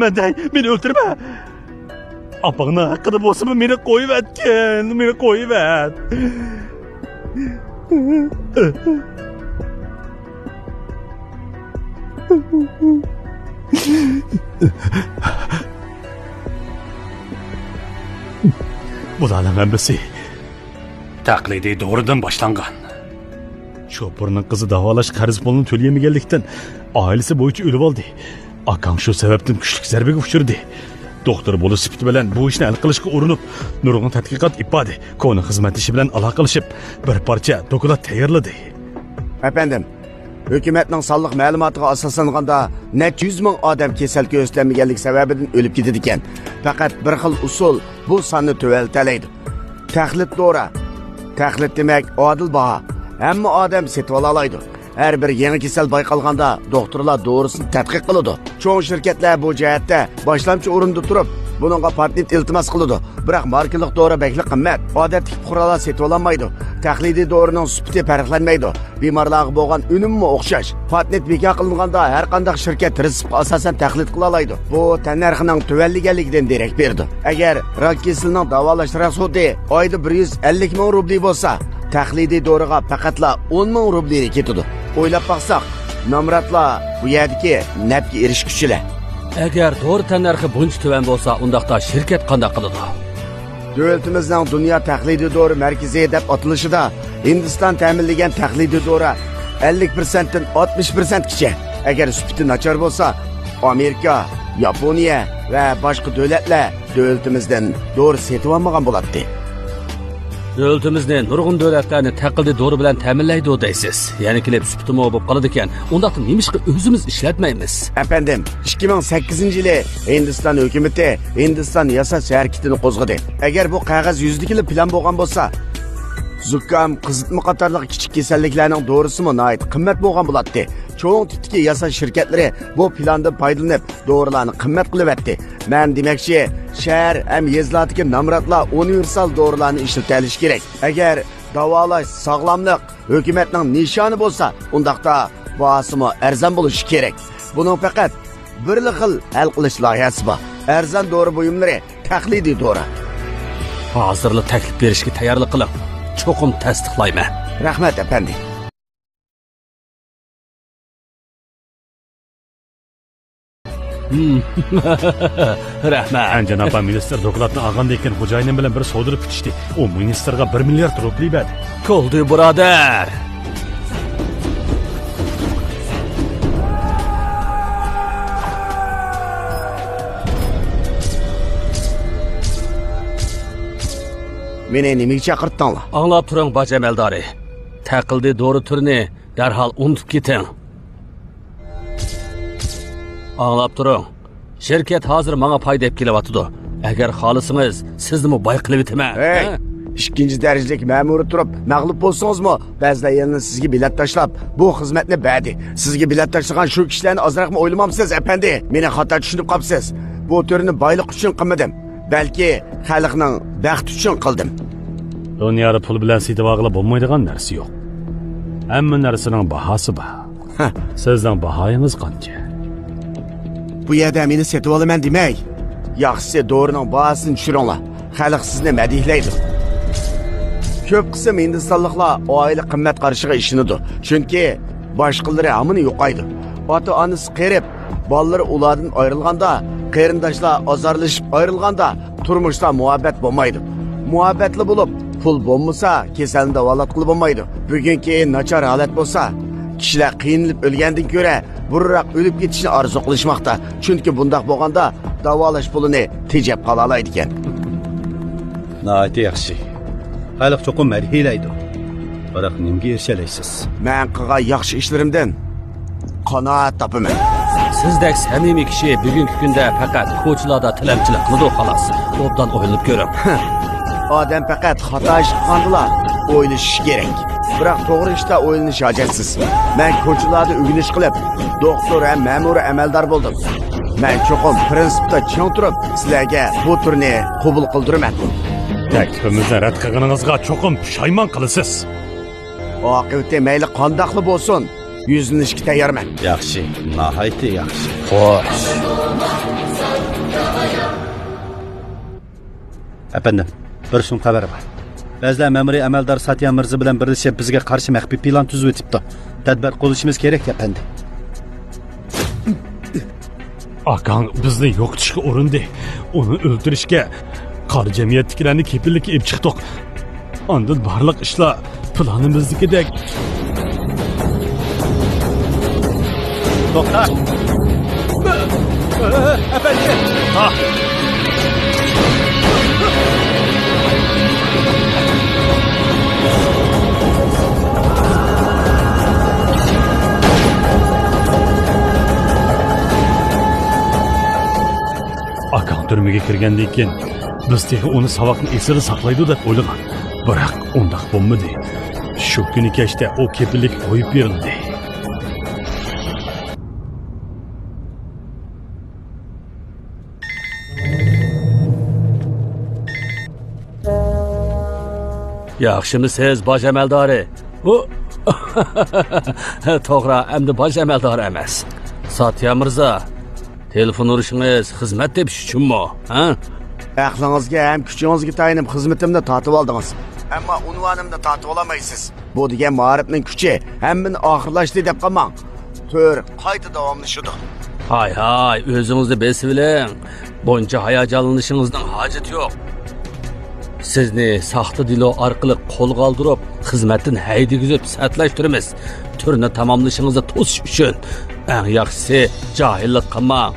مەن دەي، مېنى ئۆلتۈرمە! ئاپاڭنىڭ ھەققىدە بولسىمۇ مېنى قويۇۋەتكىن، مېنى قويۇۋەت! بۇلارنىڭ ھەممىسى تەقلىدىي دورىدىن باشلانغان. شوپۇرنىڭ قىزى داۋالاش قەرز پۇلىنى تۆلىيەلمىگەنلىكتىن، ئائىلىسى بويىچە ئۆلۈۋالدى. ئاكاڭ شۇ سەۋەبتىن كۈچلۈك زەربىگە ئۇچرىدى. دوختۇر بولۇش سۈپىتى بىلەن بۇ ئىشنى ھەل قىلىشقا ئۇرۇنۇپ، نۇرغۇن تەتقىقات ئېلىپ باردى. كونا خىزمەتدىشى بىلەن ئالاقىلىشىپ، بىر پارچە دوكلات تەييارلىدى. ئەپەندىم، ھۆكۈمەتنىڭ سانلىق مەلۇماتىغا ئاساسلانغاندا، نەچچە يۈز مىڭ ئادەم كېسەل كۆرسىتەلمىگەنلىك سەۋەبىدىن ئۆلۈپ كېتىدىكەن. پەقەت بىر خىل ئۇسۇل بۇ ساننى تۆۋەنلىتەلەيدۇ. تەقلىد دورا. تەقلىد دېمەك، ئادىل باھا. ھەممە ئادەم سېتىۋالالايدۇ. ھەر بىر يېڭى كېسەل بايقالغاندا، دوختۇرلار دورىسىنى تەتقىق قىلىدۇ. چوڭ شىركەتلەر بۇ جەھەتتە باشلامچى ئورۇندا تۇرۇپ، بۇنىڭغا پاتېنت ئىلتىماس قىلىدۇ. بىراق ماركىلىق دورا بەكلا قىممەت. ئادەتتىكى پۇقرالار سېتىۋالالمايدۇ. تەقلىدىي دورىنىڭ سۈپىتى پەرقلەنمەيدۇ. بىمارلارغا بولغان ئۈنۈممۇ ئوخشاش. پاتېنت بىكار قىلىنغاندا، ھەر قانداق شىركەت رېتسېپقا ئاساسەن تەقلىد قىلالايدۇ. بۇ تەننەرخنىڭ تۆۋەنلىگەنلىكىدىن دېرەك بېرىدۇ. ئەگەر راك كېسىلىنىڭ داۋالاش راسخوتى ئايدا بىر يۈز ئەللىك مىڭ روبلى بولسا، تەقلىدىي دورىغا پەقەتلا ئون مىڭ روبلىلا كېتىدۇ. ئويلاپ باقساق، نامراتلار بۇ يەردىكى نەپكە ئېرىشكۈچىلەر. ئەگەر دورا تەننەرخى بۇنچە تۆۋەن بولسا، ئۇنداقتا شىركەت قانداق قىلىدۇ؟ دۆلىتىمىزنىڭ دۇنيا تەقلىدىي دورا مەركىزى دەپ ئاتىلىشىدا ھىندىستان تەمىنلىگەن تەقلىدىي دورا ئەللىك پىرسەنتتىن ئاتمىش پىرسەنتكىچە. ئەگەر سۈپىتى ناچار بولسا، ئامېرىكا، ياپونىيە ۋە باشقا دۆلەتلەر دۆلىتىمىزدىن دورا سېتىۋالمىغان بولاتتى. دۆلىتىمىزنى نۇرغۇن دۆلەتلەرنى تەقلىدىي دورا بىلەن تەمىنلەيدۇ دەيسىز. يەنە كېلىپ سۈپىتىمۇ بولۇپ قالىدىكەن. ئۇنداقتا نېمىشقا ئۆزىمىز ئىشلەتمەيمىز؟ ئەپەندىم، ئىككى مىڭ سەككىزىنچى يىلى ھىندىستان ھۆكۈمىتى ھىندىستان ياساش ھەرىكىتىنى قوزغىدى. ئەگەر بۇ قەغەز يۈزىدىكىلا پىلان بولغان بولسا، زۇكام، قىزىتما قاتارلىق كىچىك كېسەللىكلەرنىڭ دورىسىمۇ ناھايىتى قىممەت بولغان بولاتتى. چوڭ تىپتىكى ياساش شىركەتلىرى بۇ پىلاندىن پايدىلىنىپ، دورىلارنى قىممەت قىلىۋەتتى. مەن دېمەكچى، شەھەر ھەم يېزىلاردىكى نامراتلار ئۇنىۋېرسال دورىلارنى ئىشلىتەلىشى كېرەك. ئەگەر داۋالاش، ساغلاملىق ھۆكۈمەتنىڭ نىشانى بولسا، ئۇنداقتا باھاسىمۇ ئەرزان بولۇشى كېرەك. بۇنىڭ پەقەت بىرلا خىل ھەل قىلىش لايىھەسى بار. ئەرزان دورا بۇيۇملىرى، تەقلىدىي دورا. ھازىرلا تەكلىپ بېرىشكە تەييارلىق قىلىڭ. چوقۇم تەستىقلايمەن. رەھمەت، ئەپەندى. رەھمەت. جاناب مىنىستىر دوكلاتنى ئالغاندىن كېيىن خوجايىنىم بىلەن بىر سودىلىپ كېتىشتى. ئۇ مىنىستىرغا بىر مىليارد روپىي بەردى. كولدى بۇرادەر. مېنى نېمىگە چاقىرتتىڭلار؟ ئاڭلاپ تۇرۇڭ، باج ئەمەلدارى. تەقلىدىي دورا تۈرىنى دەرھال ئۇنتۇپ كېتىڭ. ئاڭلاپ تۇرۇڭ. شىركەت ھازىر ماڭا پايدا ئېلىپ كېلىۋاتىدۇ. ئەگەر خالىسىڭىز، سىزنىمۇ باي قىلىۋېتىمەن. ھەي، ھە؟ ئىككىنچى دەرىجىلىك مەمۇرى تۇرۇپ مەغلۇپ بولسىڭىزمۇ، بەزىلەر يەنىلا سىزگە بېلەت تاشلاپ، بۇ خىزمەتنى بەردى. سىزگە بېلەت تاشلىغان شۇ كىشىلەرنى ئازراقمۇ ئويلىمامسىز، ئەپەندى؟ مېنى خاتا چۈشىنىپ قاپسىز. بۇ تۈرنى بايلىق ئۈچۈن قىلمىدىم. بەلكى خەلقنىڭ بەختى ئۈچۈن قىلدىم. دۇنيادا پۇل بىلەن سېتىۋالغىلى بولمايدىغان نەرسە يوق. ھەممە نەرسىنىڭ باھاسى بار. ھە. سىزنىڭ باھايىڭىز قانچە؟ بۇ يەردە مېنى سېتىۋالىمەن دېمەي. ياخشىسى دورىنىڭ باھاسىنى چۈشۈرۈڭلار. خەلق سىزنى مەدھىيلەيدۇ. كۆپ قىسىم ھىندىستانلىقلار ئائىلە قىممەت قارىشىغا ئىشىنىدۇ. چۈنكى باشقىلىرى ھامان يوقايدۇ. ئاتا-ئانىسى قېرىپ، بالىلىرى ئۇلاردىن ئايرىلغاندا، قېرىنداشلار ئازارلىشىپ ئايرىلغاندا، تۇرمۇشتا مۇھەببەت بولمايدۇ. مۇھەببەتلا بولۇپ، پۇل بولمىسا، كېسەلنى داۋالاتقىلى بولمايدۇ. بۈگۈنكى ناچار ھالەت بولسا، كىشىلەر قىينىلىپ ئۆلگەندىن كۆرە، بۇرۇنراق ئۆلۈپ كېتىشنى ئارزۇ قىلىشماقتا. چۈنكى بۇنداق بولغاندا، داۋالاش پۇلىنى تېجەپ قالالايدىكەن. ناھايىتى ياخشى. خەلق چوقۇم مەدھىيلەيدۇ. بىراق نېمىگە ئېرىشەلەيسىز؟ مەن قىلغان ياخشى ئىشلىرىمدىن قانائەت تاپىمەن. سىزدەك سەمىمىي كىشى بۈگۈنكى كۈندە پەقەت كوچىلاردا تىلەمچىلىك قىلىدۇ، خالاس. ئوبدان ئويلىنىپ كۆرۈڭ. ئادەم پەقەت خاتا ئىش قىلغاندىلا ئويلىشىشى كېرەك. بىراق توغرا ئىشتا ئويلىنىش ھاجەتسىز. مەن كوچىلاردا ئۆگىنىش قىلىپ، دوختۇر ھەم مەمۇرىي ئەمەلدار بولدۇم. مەن چوقۇم پىرىنسىپتا چىڭ تۇرۇپ، سىلەرگە بۇ تۈرنى قوبۇل قىلدۇرىمەن. تەكلىپىمىزنى رەت قىلغىنىڭىزغا چوقۇم پۇشايمان قىلىسىز. ئاقىۋىتى مەيلى قانداقلا بولسۇن، يۈزلىنىشكە تەييارمەن. ياخشى، ناھايىتى ياخشى. خوش. ئەپەندىم، بىر شۇم خەۋەر بار. بەزىلەر مەمۇرىي ئەمەلدار ساتيا مىرزا بىلەن بىرلىشىپ بىزگە قارشى مەخپىي پىلان تۈزۈۋېتىپتۇ. تەدبىر قوللىشىمىز كېرەك، ئەپەندى. ئاكاڭ بىزنى يوقىتىشقا ئۇرۇندى. ئۇنى ئۆلتۈرۈشكە قارا جەمئىيەتتىكىلەرنى كېپىللىككە ئېلىپ چىقتۇق. ئاندىن بارلىق ئىشلار پىلانىمىزدىكىدەك. توختا! ئەپەندى! ھا! ئاكاڭ تۈرمىگە كىرگەندىن كېيىن، بىز تېخى ئۇنى ساۋاقنى ئېسىدە ساقلايدۇ دەپ ئويلىغان. بىراق ئۇنداق بولمىدى. شۇ كۈنى كەچتە ئۇ كېپىللىككە قويۇپ بېرىلدى. ياخشىمۇسىز، باج ئەمەلدارى؟ ئۇ، توغرا، ئەمدى باج ئەمەلدارى ئەمەس. ساتيا مىرزا، تېلېفون ئۇرۇشىڭىز خىزمەت تېپىش ئۈچۈنمۇ، ھە؟ ئەقلىڭىزگە ھەم كۈچىڭىزگە تايىنىپ خىزمىتىمنى تارتىۋالدىڭىز. ئەمما ئۇنۋانىمنى تارتىۋالالمايسىز. بۇ دېگەن مائارىپنىڭ كۈچى ھەممىنى ئاخىرلاشتى دەپ قالماڭ. تۈر قايتا داۋاملىشىدۇ. ھاي، ھاي، ئۆزىڭىزنى بېسىۋېلىڭ. بۇنچە ھاياجانلىنىشىڭىزنىڭ ھاجىتى يوق. سىزنى ساختا دېلو ئارقىلىق قولغا ئالدۇرۇپ، خىزمەتتىن ھەيدىگۈزۈپ سەتلەشتۈرىمىز. تۈرنى تاماملىشىڭىزنى توسۇش ئۈچۈن. ئەڭ ياخشىسى، جاھىللىق قىلماڭ.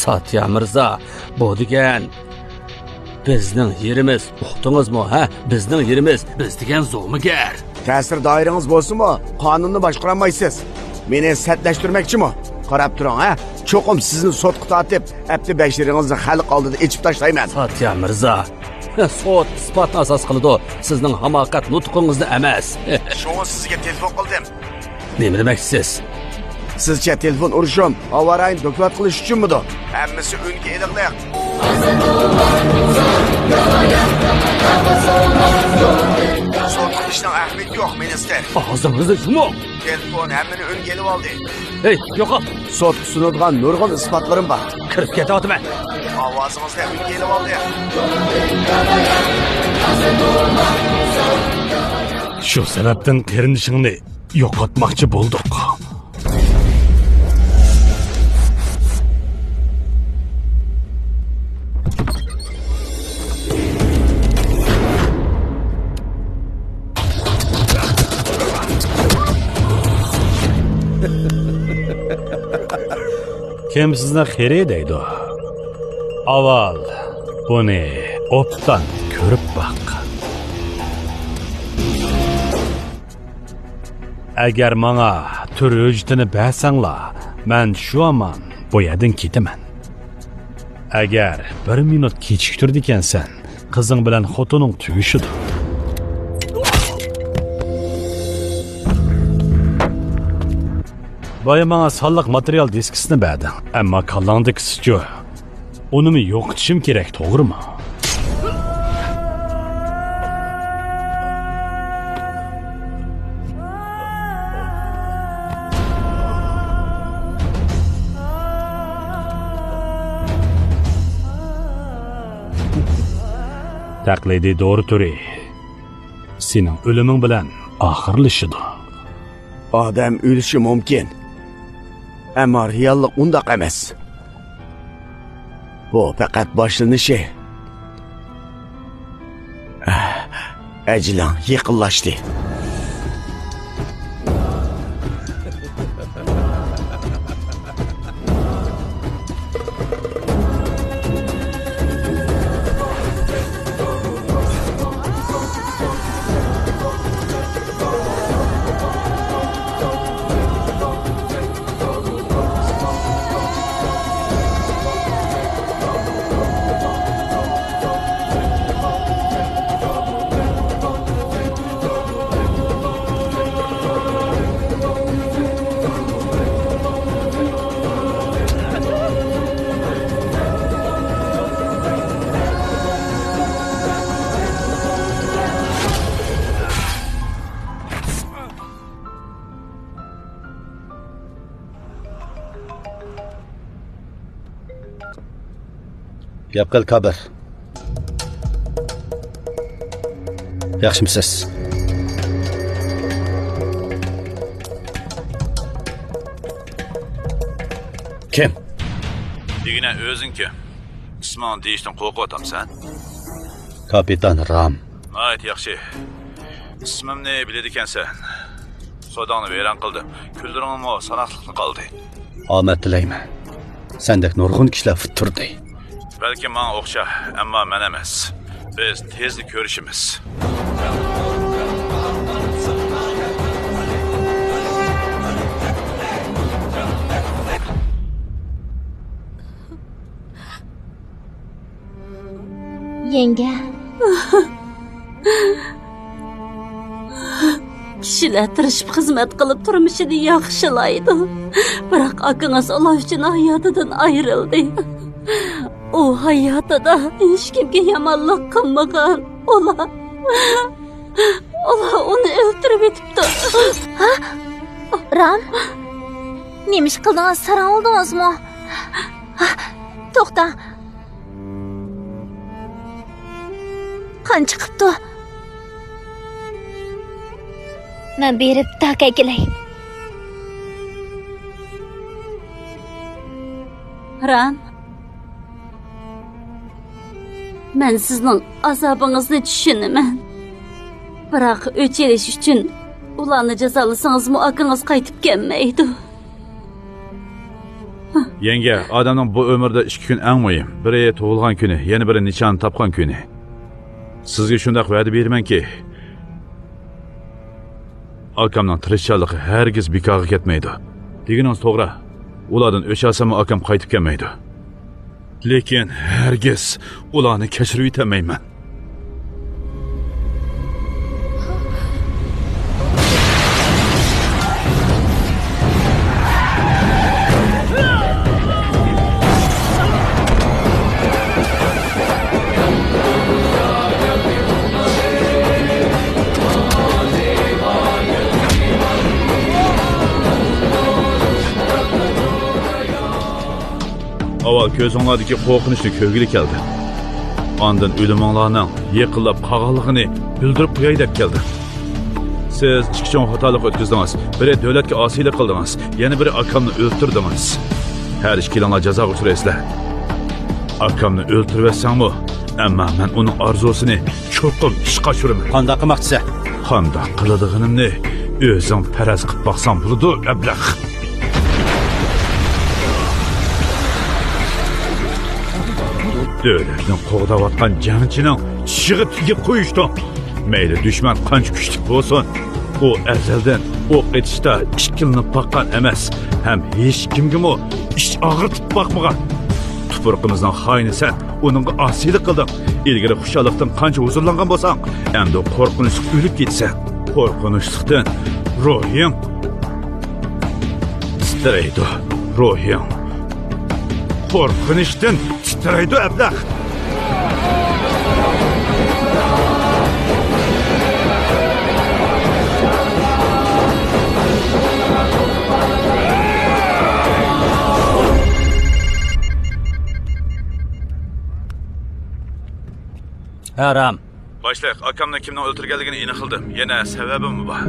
ساتيا مىرزا، بۇ دېگەن بىزنىڭ يېرىمىز، ئۇقتىڭىزمۇ، ھە؟ بىزنىڭ يېرىمىز، بىز دېگەن زومىگەر. تەسىر دائىرىڭىز بولسىمۇ، قانۇننى باشقۇرالمايسىز. مېنى سەتلەشتۈرمەكچىمۇ؟ قاراپ تۇرۇڭ، ھە؟ چوقۇم سىزنى سوتقا تارتىپ، ئەپتى بەشىرىڭىزنى خەلق ئالدىدا ئېچىپ تاشلايمەن. ساتيا مىرزا، سوت ئىسپاتنى ئاساس قىلىدۇ، سىزنىڭ ھاماقەت نۇتقىڭىزنى ئەمەس. شۇڭا سىزگە تېلېفون قىلدىم. نېمە دېمەكچىسىز؟ سىزچە تېلېفون ئۇرۇشۇم ھاۋارايىنى دوكلات قىلىش ئۈچۈنمىدۇ؟ ھەممىسى ئۈنگە ئېلىقلىق. سوت قىلىشنىڭ ئەھمىيىتى يوق، مىنىستىر. ئاغزىڭىزنى يۇمۇڭ! تېلېفون ھەممىنى ئۈنگە ئېلىۋالدى. ھەي، يوقال! سوتقا سۇنىدىغان نۇرغۇن ئىسپاتلىرىم بار. كىرىپ كېتىۋاتىمەن. ئاۋازىڭىزنى ئۈنگە ئېلىۋالدى. شۇ سەۋەبتىن قېرىندىشىڭنى يوقاتماقچى بولدۇق. كىم سىزنى قېرى دەيدۇ؟ ئاۋۋال بۇنى ئوبدان كۆرۈپ باق. ئەگەر ماڭا تۈر ھۆججىتىنى بەرسەڭلار، مەن شۇ ھامان بۇ يەردىن كېتىمەن. ئەگەر بىر مىنۇت كېچىكتۈرىدىكەنسەن، قىزىڭ بىلەن خوتۇنۇڭ تۈگىشىدۇ. بايا ماڭا سانلىق ماتېرىيال دىسكىسىنى بەردىڭ، ئەمما كاللاڭدىكىسىچۇ؟ ئۇنىمۇ يوقىتىشىم كېرەك، توغرىمۇ؟ تەقلىدىي دورا تۈرى سېنىڭ ئۆلۈمۈڭ بىلەن ئاخىرلىشىدۇ. ئادەم ئۆلۈشى مۇمكىن، ئەمما رېئاللىق ئۇنداق ئەمەس. بۇ پەقەت باشلىنىشى. ئەجىلىڭ يېقىنلاشتى. گەپ قىل، كابىر. ياخشىمۇسىز؟ كىم؟ دېگىنە ئۆزۈڭ كىم؟ ئىسمىڭنى دېيىشتىن قورقۇۋاتامسەن؟ كاپىتان رام. ناھايىتى ياخشى. ئىسمىمنى بىلىدىكەنسەن. سوداڭنى ۋەيران قىلدىم. كۈنلىرىڭمۇ ساناقلىقلا قالدى. ئامەت تىلەيمەن. سەندەك نۇرغۇن كىشىلەر پۇت تۇردى. بەلكىم ماڭا ئوخشا، ئەمما مەن ئەمەس. بىز تېزلا كۆرۈشىمىز. يەڭگە. كىشىلەر تىرىشىپ خىزمەت قىلىپ تۇرمۇشىنى ياخشىلايدۇ. بىراق ئاكىڭىز ئۇلار ئۈچۈن ھاياتىدىن ئايرىلدى. ئۇ ھاياتىدا ھېچكىمگە يامانلىق قىلمىغان. ئۇلار، ئۇلار ئۇنى ئۆلتۈرۈپ ئېتىپتۇ. ھە؟ رام، نېمە ئىش قىلدىڭىز؟ ساراڭ بولدىڭىزمۇ؟ ھە، توختا. قان چىقىپتۇ. مەن بېرىپ داكا ئەكېلەي. رام، مەن سىزنىڭ ئازابىڭىزنى چۈشىنىمەن. بىراق ئۆچ ئېلىش ئۈچۈن ئۇلارنى جازالىسىڭىزمۇ ئاكىڭىز قايتىپ كەلمەيدۇ. يەڭگە، ئادەمنىڭ بۇ ئۆمرىدە ئىككى كۈن ئەڭ مۇھىم. بىرى تۇغۇلغان كۈنى، يەنە بىرى نىشان تاپقان كۈنى. سىزگە شۇنداق ۋەدە بېرىمەنكى، ئاكامنىڭ تىرىشچانلىقى ھەرگىز بىكارغا كەتمەيدۇ. دېگىنىڭىز توغرا. ئۇلاردىن ئۆچ ئالساممۇ ئاكام قايتىپ كەلمەيدۇ. لېكىن ھەرگىز ئۇلارنى كەچۈرۈۋېتەلمەيمەن. ئاۋۋال كۆزۈڭلاردىكى قورقۇنچنى كۆرگىلى كەلدىم. ئاندىن ئۆلۈمۈڭلارنىڭ يېقىنلاپ قالغانلىقىنى بىلدۈرۈپ قوياي دەپ كەلدىم. سىز ئىككى چوڭ خاتالىق ئۆتكۈزدىڭىز. بىرى دۆلەتكە ئاسىيلىق قىلدىڭىز، يەنە بىرى ئاكامنى ئۆلتۈردىڭىز. ھەر ئىككىلىڭلار جازاغا ئۇچرايسىلەر. ئاكامنى ئۆلتۈرۈۋەتسەڭمۇ، ئەمما مەن ئۇنىڭ ئارزۇسىنى چوقۇم ئىشقا ئاشۇرىمەن. قانداق قىلماقچىسەن؟ قانداق قىلىدىغىنىمنى ئۆزۈڭ پەرەز قىلىپ باقساڭ بولىدۇ، ئەبلەخ. دۆلەتنى قوغداۋاتقان جەڭچىنىڭ چىشىغا تېگىپ قويۇشتۇڭ. مەيلى دۈشمەن قانچە كۈچلۈك بولسۇن، ئۇ ئەزەلدىن ئوق ئېتىشتا ئىككىلىنىپ باققان ئەمەس ھەم ھېچكىمگىمۇ ئىچ ئاغرىتىپ باقمىغان. تۇپرىقىمىزنىڭ خائىنى سەن، ئۇنىڭغا ئاسىيلىق قىلدىڭ. ئىلگىرى خۇشاللىقتىن قانچە ھۇزۇرلانغان بولساڭ، ئەمدى قورقۇنچلۇق ئۆلۈپ كېتىسەن. قورقۇنچلۇقتىن روھىڭ تىترەيدۇ، روھىڭ. قورقۇنچتىن تىترەيدۇ، ئەبلەخ. ھە، رام. باشلىق، ئاكامنى كىمنىڭ ئۆلتۈرگەنلىكىنى ئېنىقلىدىم. يەنە سەۋەبىمۇ بار.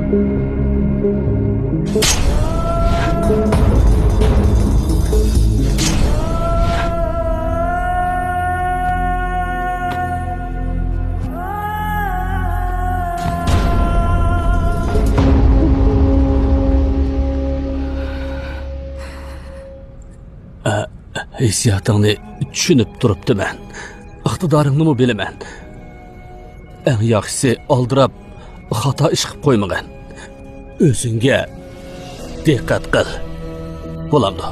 ئە، ھېسسىياتىڭنى چۈشىنىپ تۇرۇپتىمەن. ئىقتىدارىڭنىمۇ بىلىمەن. ئەڭ ياخشىسى، ئالدىراپ، خاتا ئىش قىلىپ قويمىغىن. ئۆزۈڭگە دىققەت قىل. بولامدۇ؟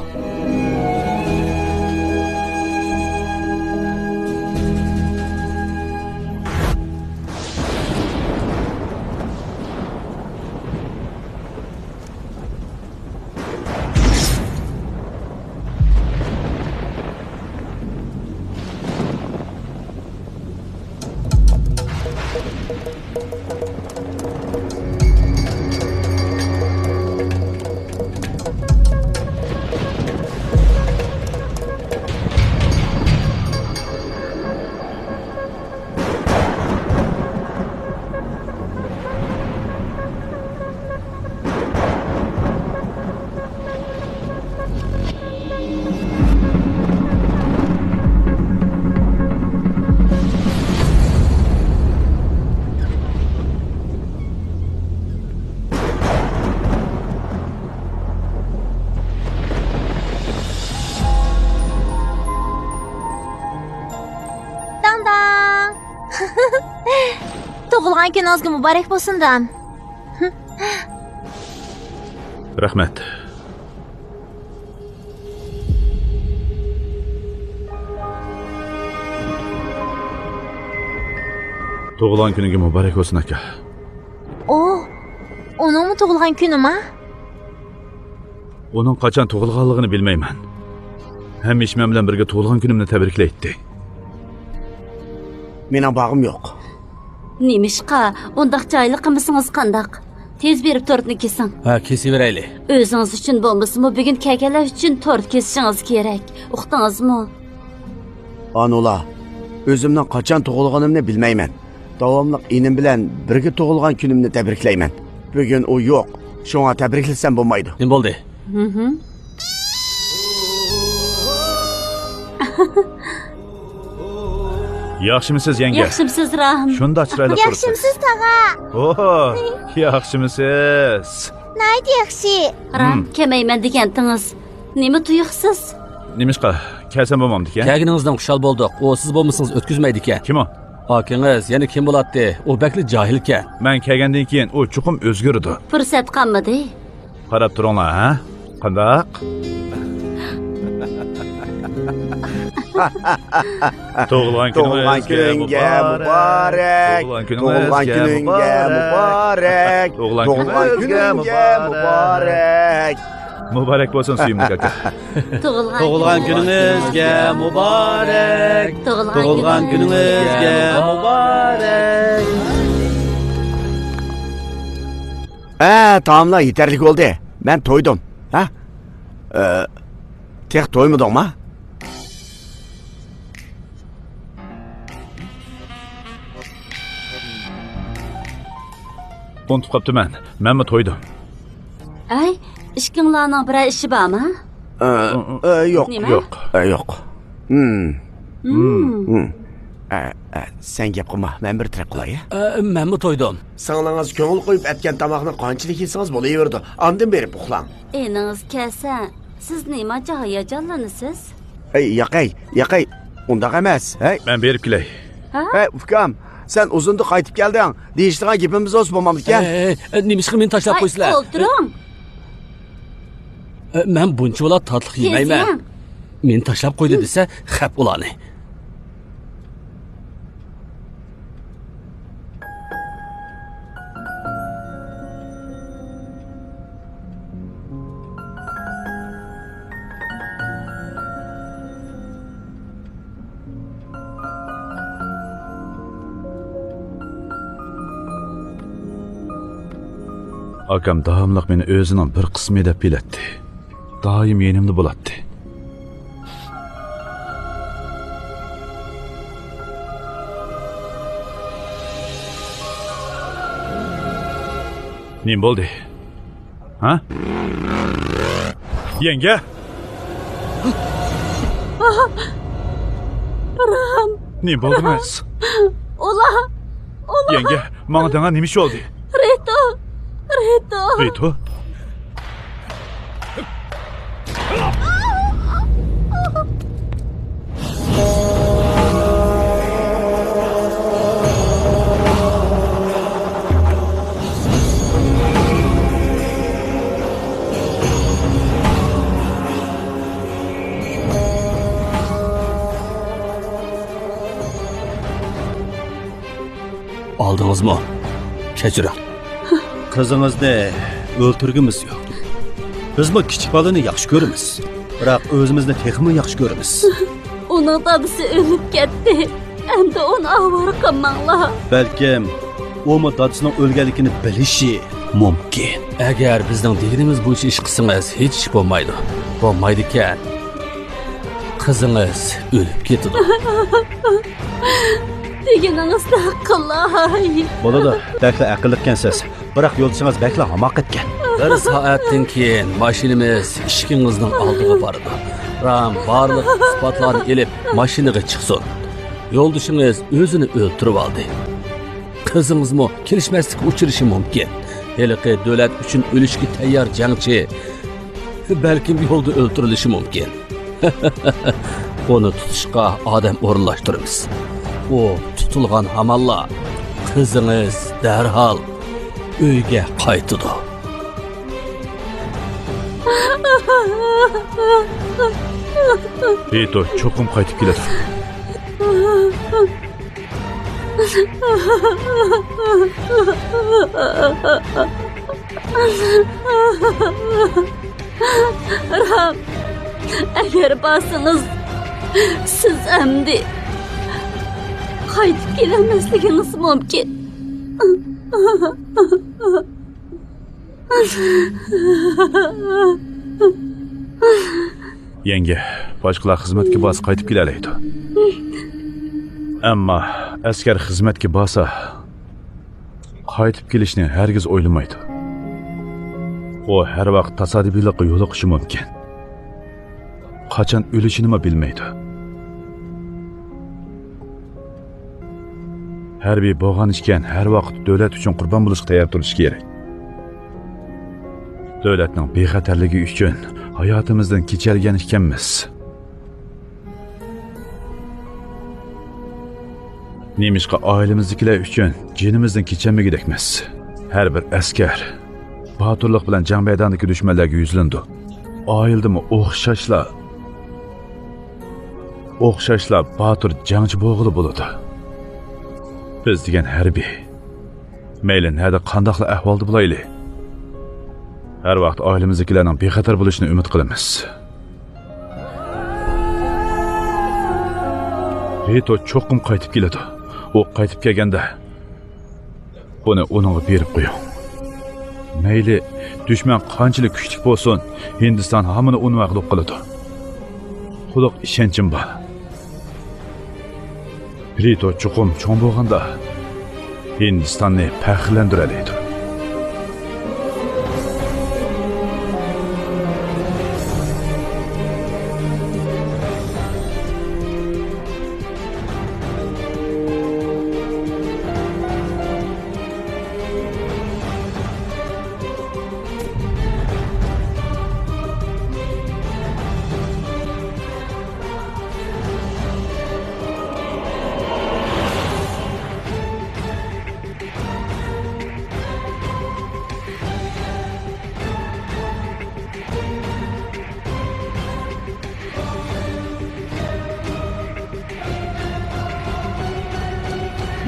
داڭ داڭ. تۇغۇلغان كۈنىڭىزگە مۇبارەك بولسۇن، دام. رەھمەت. تۇغۇلغان كۈنۈڭگە مۇبارەك بولسۇن، ئاكا. ئۇ، ئۇنىڭمۇ تۇغۇلغان كۈنىما؟ ئۇنىڭ قاچان تۇغۇلغانلىقىنى بىلمەيمەن. ھەمىشە مەن بىلەن بىرگە تۇغۇلغان كۈنۈمنى تەبرىكلەيتتى. مېنىڭ بارغۇم يوق. نېمىشقا ئۇنداق جاھىللىق قىلمىسىڭىز قانداق؟ تېز بېرىپ تورتنى كېسىڭ. ھە، كېسىۋېرەيلى. ئۆزىڭىز ئۈچۈن بولمىسىمۇ، بۈگۈن كەلگەنلەر ئۈچۈن تورت كېسىشىڭىز كېرەك. ئۇقتىڭىزمۇ؟ ئانۇلا، ئۆزۈمنىڭ قاچان تۇغۇلغىنىمنى بىلمەيمەن. داۋاملىق ئىنىم بىلەن بىرگە تۇغۇلغان كۈنۈمنى تەبرىكلەيمەن. بۈگۈن ئۇ يوق، شۇڭا تەبرىكلىسەم بولمايدۇ. نېمە بولدى؟ ياخشىمۇسىز، يەڭگە؟ ياخشىمۇسىز، راھىم؟ شۇنداق چىرايلىق تۇرىسىز. ياخشىمۇسىز، تاغا؟ ئوھو، ياخشىمۇسىز؟ ناھايىتى ياخشى. راھىم، كەلمەيمەن دېگەنتىڭىز. نېمە تۇيۇقسىز؟ نېمىشقا؟ كەلسەم بولمامدىكەن؟ كەلگىنىڭىزدىن خۇشال بولدۇق. ئۇ سىز بولمىسىڭىز ئۆتكۈزمەيدىكەن. كىم ئۇ؟ ئاكىڭىز يەنە كىم بولاتتى؟ ئۇ بەكلا جاھىلكەن. مەن كەلگەندىن كېيىن ئۇ چوقۇم ئۆزگىرىدۇ. پۇرسەت قالمىدى. قاراپ تۇرۇڭلار، ھە؟ قانداق؟ تۇغۇلغان تۇغۇلغان كۈنىڭىزگە كۈنىڭىزگە مۇبارەك. مۇبارەك. تۇغۇلغان كۈنىڭىزگە مۇبارەك. تۇغۇلغان كۈنىڭىزگە مۇبارەك. مۇبارەك بولسۇن، سۆيۈملۈك ئاكا. تۇغۇلغان تۇغۇلغان كۈنىڭىزگە مۇبارەك. تۇغۇلغان تۇغۇلغان كۈنىڭىزگە مۇبارەك. ھە، تائاملار يېتەرلىك بولدى. مەن تويدۇم. ھە؟ ئە، تېخى تويمىدىڭما؟ ئۇنتۇپ قاپتىمەن. مەنمۇ تويدۇم. ئەي، ئىككىڭلارنىڭ بىرەر ئىشى بارمۇ؟ ئە، ئە، يوق. نېمە؟ يوق. ئە، يوق. ھىم. ھىم. ھىم. ئە، ئە، سەن گەپ قىلما، مەن بىر تەرەپ قىلاي. ئە، مەنمۇ تويدۇم. سىڭلىڭىز كۆڭۈل قويۇپ ئەتكەن تاماقنى قانچىلىك يېسىڭىز بولۇۋېرىدۇ. ئاندىن بېرىپ ئۇخلاڭ. ئېنىڭىز كەلسە، سىز نېمانچە ھاياجانلىنىسىز؟ ھەي، ياقەي، ياقەي، ئۇنداق ئەمەس، ھەي. مەن بېرىپ كېلەي. ھە؟ ھەي، ئۇكام، سەن ئۇزۇندا قايتىپ كەلدىڭ. دېيىشىدىغان گېپىمىز بولسا بولمامدىكەن؟ ھەي، ھەي، ھەي، نېمىشقا مېنى تاشلاپ ھەي، قويىسىلەر؟ ئولتۇرۇڭ. ئە، مەن بۇنچىۋالا تاتلىق يېمەيمەن. يەڭ. مېنى تاشلاپ قويدى دېسە، خەپ ئۇلارنى. ئاكام داۋاملىق مېنى ئۆزىنىڭ بىر قىسمى دەپ بىلەتتى. دائىم يېنىمدا بولاتتى. نېمە بولدى؟ ھە؟ يەڭگە؟ رام. نېمە بولدى، مەس؟ ئۇلار، ئۇلار. يەڭگە، ماڭا دەڭە، نېمە ئىش بولدى؟ رىتو، رىتو. رىتو؟ ئالدىڭىزمۇ؟ كەچۈرۈڭ. قىزىڭىزنى ئۆلتۈرگۈمىز يوق. بىزمۇ كىچىك بالىنى ياخشى كۆرىمىز. بىراق ئۆزىمىزنى تېخىمۇ ياخشى كۆرىمىز. ئۇنىڭ دادىسى ئۆلۈپ كەتتى. ئەمدى ئۇنى ئاۋارە قىلماڭلار. بەلكىم ئۇمۇ دادىسىنىڭ ئۆلگەنلىكىنى بىلىشى مۇمكىن. ئەگەر بىزنىڭ دېگىنىمىز بويىچە ئىش قىلسىڭىز، ھېچ ئىش بولمايدۇ. بولمايدىكەن. قىزىڭىز ئۆلۈپ كېتىدۇ. دېگىنىڭىزدەك قىلاي. بولىدۇ، بەكلا ئەقىللىقكەنسىز. بىراق يولدىشىڭىز بەكلا ھاماقەتكەن. بىر سائەتتىن كېيىن ماشىنىمىز ئىشىكىڭىزنىڭ ئالدىغا بارىدۇ. رام بارلىق ئىسپاتلارنى ئېلىپ، ماشىنىغا چىقسۇن. يولدىشىڭىز ئۆزىنى ئۆلتۈرۈۋالدى. قىزىڭىزمۇ كېلىشمەسلىككە ئۇچرىشى مۇمكىن. ھېلىقى دۆلەت ئۈچۈن ئۆلۈشكە تەييار جەڭچى بەلكىم يولدا ئۆلتۈرۈلۈشى مۇمكىن. ئۇنى تۇتۇشقا ئادەم ئورۇنلاشتۇرىمىز. ئۇ تۇتۇلغان ھامانلا قىزىڭىز دەرھال ئۆيگە قايتىدۇ. رىتو چوقۇم قايتىپ كېلىدۇ. رام، ئەگەر بارسىڭىز، سىز ئەمدى قايتىپ كېلەلمەسلىكىڭىز مۇمكىن. يەڭگە، باشقىلار خىزمەتكە بارسا قايتىپ كېلەلەيدۇ. ئەمما ئەسكەر خىزمەتكە بارسا، قايتىپ كېلىشنى ھەرگىز ئويلىمايدۇ. ئۇ ھەر ۋاقىت تاسادىپىيلىققا يولۇقۇشى مۇمكىن. قاچان ئۆلۈشىنىمۇ بىلمەيدۇ. ھەربىي بولغان ئىكەن، ھەر ۋاقىت دۆلەت ئۈچۈن قۇربان بولۇشقا تەييار تۇرۇشى كېرەك. دۆلەتنىڭ بىخەتەرلىكى ئۈچۈن ھاياتىمىزدىن كېچەلگەن ئىكەنمىز. نېمىشقا ئائىلىمىزدىكىلەر ئۈچۈن جېنىمىزدىن كېچەلمىگۈدەكمىز؟ ھەر بىر ئەسكەر باتۇرلۇق بىلەن جەڭ مەيدانىدىكى دۈشمەنلەرگە يۈزلىنىدۇ. ئائىلىدىمۇ ئوخشاشلا، ئوخشاشلا باتۇر جەڭچى بولغىلى بولىدۇ. بىز دېگەن ھەربىي، مەيلى نەدە قانداقلا ئەھۋالدا بولايلى، ھەر ۋاقىت ئائىلىمىزدىكىلەرنىڭ بىخەتەر بولۇشىنى ئۈمىد قىلىمىز. رىتو چوقۇم قايتىپ كېلىدۇ. ئۇ قايتىپ كەلگەندە، بۇنى ئۇنىڭغا بېرىپ قويۇڭ. مەيلى، دۈشمەن قانچىلىك كۈچلۈك بولسۇن، ھىندىستان ھامان ئۇنىڭ ھەققىدە قىلىدۇ. تولۇق ئىشەنچىم بار. رىتو چوقۇم چوڭ بولغاندا، ھىندىستاننى پەخىرلەندۈرەلەيدۇ.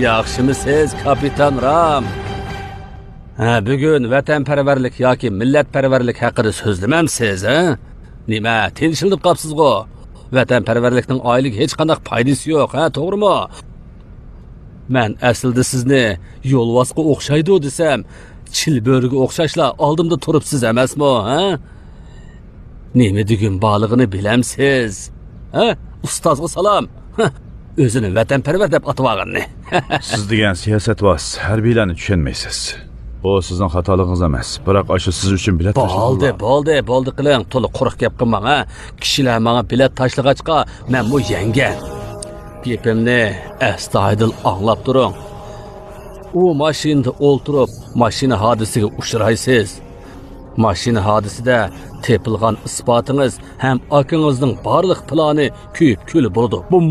ياخشىمۇسىز، كاپىتان رام؟ ھە، بۈگۈن ۋەتەنپەرۋەرلىك ياكى مىللەتپەرۋەرلىك ھەققىدە سۆزلىمەمسىز، ھە؟ نېمە، تىنچلىنىپ قاپسىزغۇ؟ ۋەتەنپەرۋەرلىكنىڭ ئائىلىگە ھېچقانداق پايدىسى يوق، ھە، توغرىمۇ؟ مەن ئەسلىدە سىزنى يولۋاسقا ئوخشايدۇ دېسەم، چىل بۆرىگە ئوخشاشلا ئالدىمدا تۇرۇپسىز ئەمەسمۇ، ھە؟ نېمە دېگۈم بارلىقىنى بىلەمسىز؟ ھە؟ ئۇستازغا سالام. ھە، ئۆزىنى ۋەتەنپەرۋەر دەپ ئاتىۋالغىنىنى. سىز دېگەن سىياسەتۋاز، ھەربىيلەرنى چۈشەنمەيسىز. بۇ سىزنىڭ خاتالىقىڭىز ئەمەس، بىراق ئاشۇ سىز ئۈچۈن بېلەت بولدى، تاشلىدىلا. بولدى، بولدى قىلىڭ، تولا قۇرۇق گەپ قىلماڭ، ھە. كىشىلەر ماڭا بېلەت تاشلىغاچقا، مەنمۇ يەڭگەن. گېپىمنى ئەستايىدىل ئاڭلاپ تۇرۇڭ. ئۇ ماشىنىدا ئولتۇرۇپ، ماشىنا ھادىسىسىگە ئۇچرايسىز. ماشىنا ھادىسىدە تېپىلغان ئىسپاتىڭىز ھەم ئاكىڭىزنىڭ بارلىق پىلانى كۆيۈپ كۈل بولىدۇ. بۇم!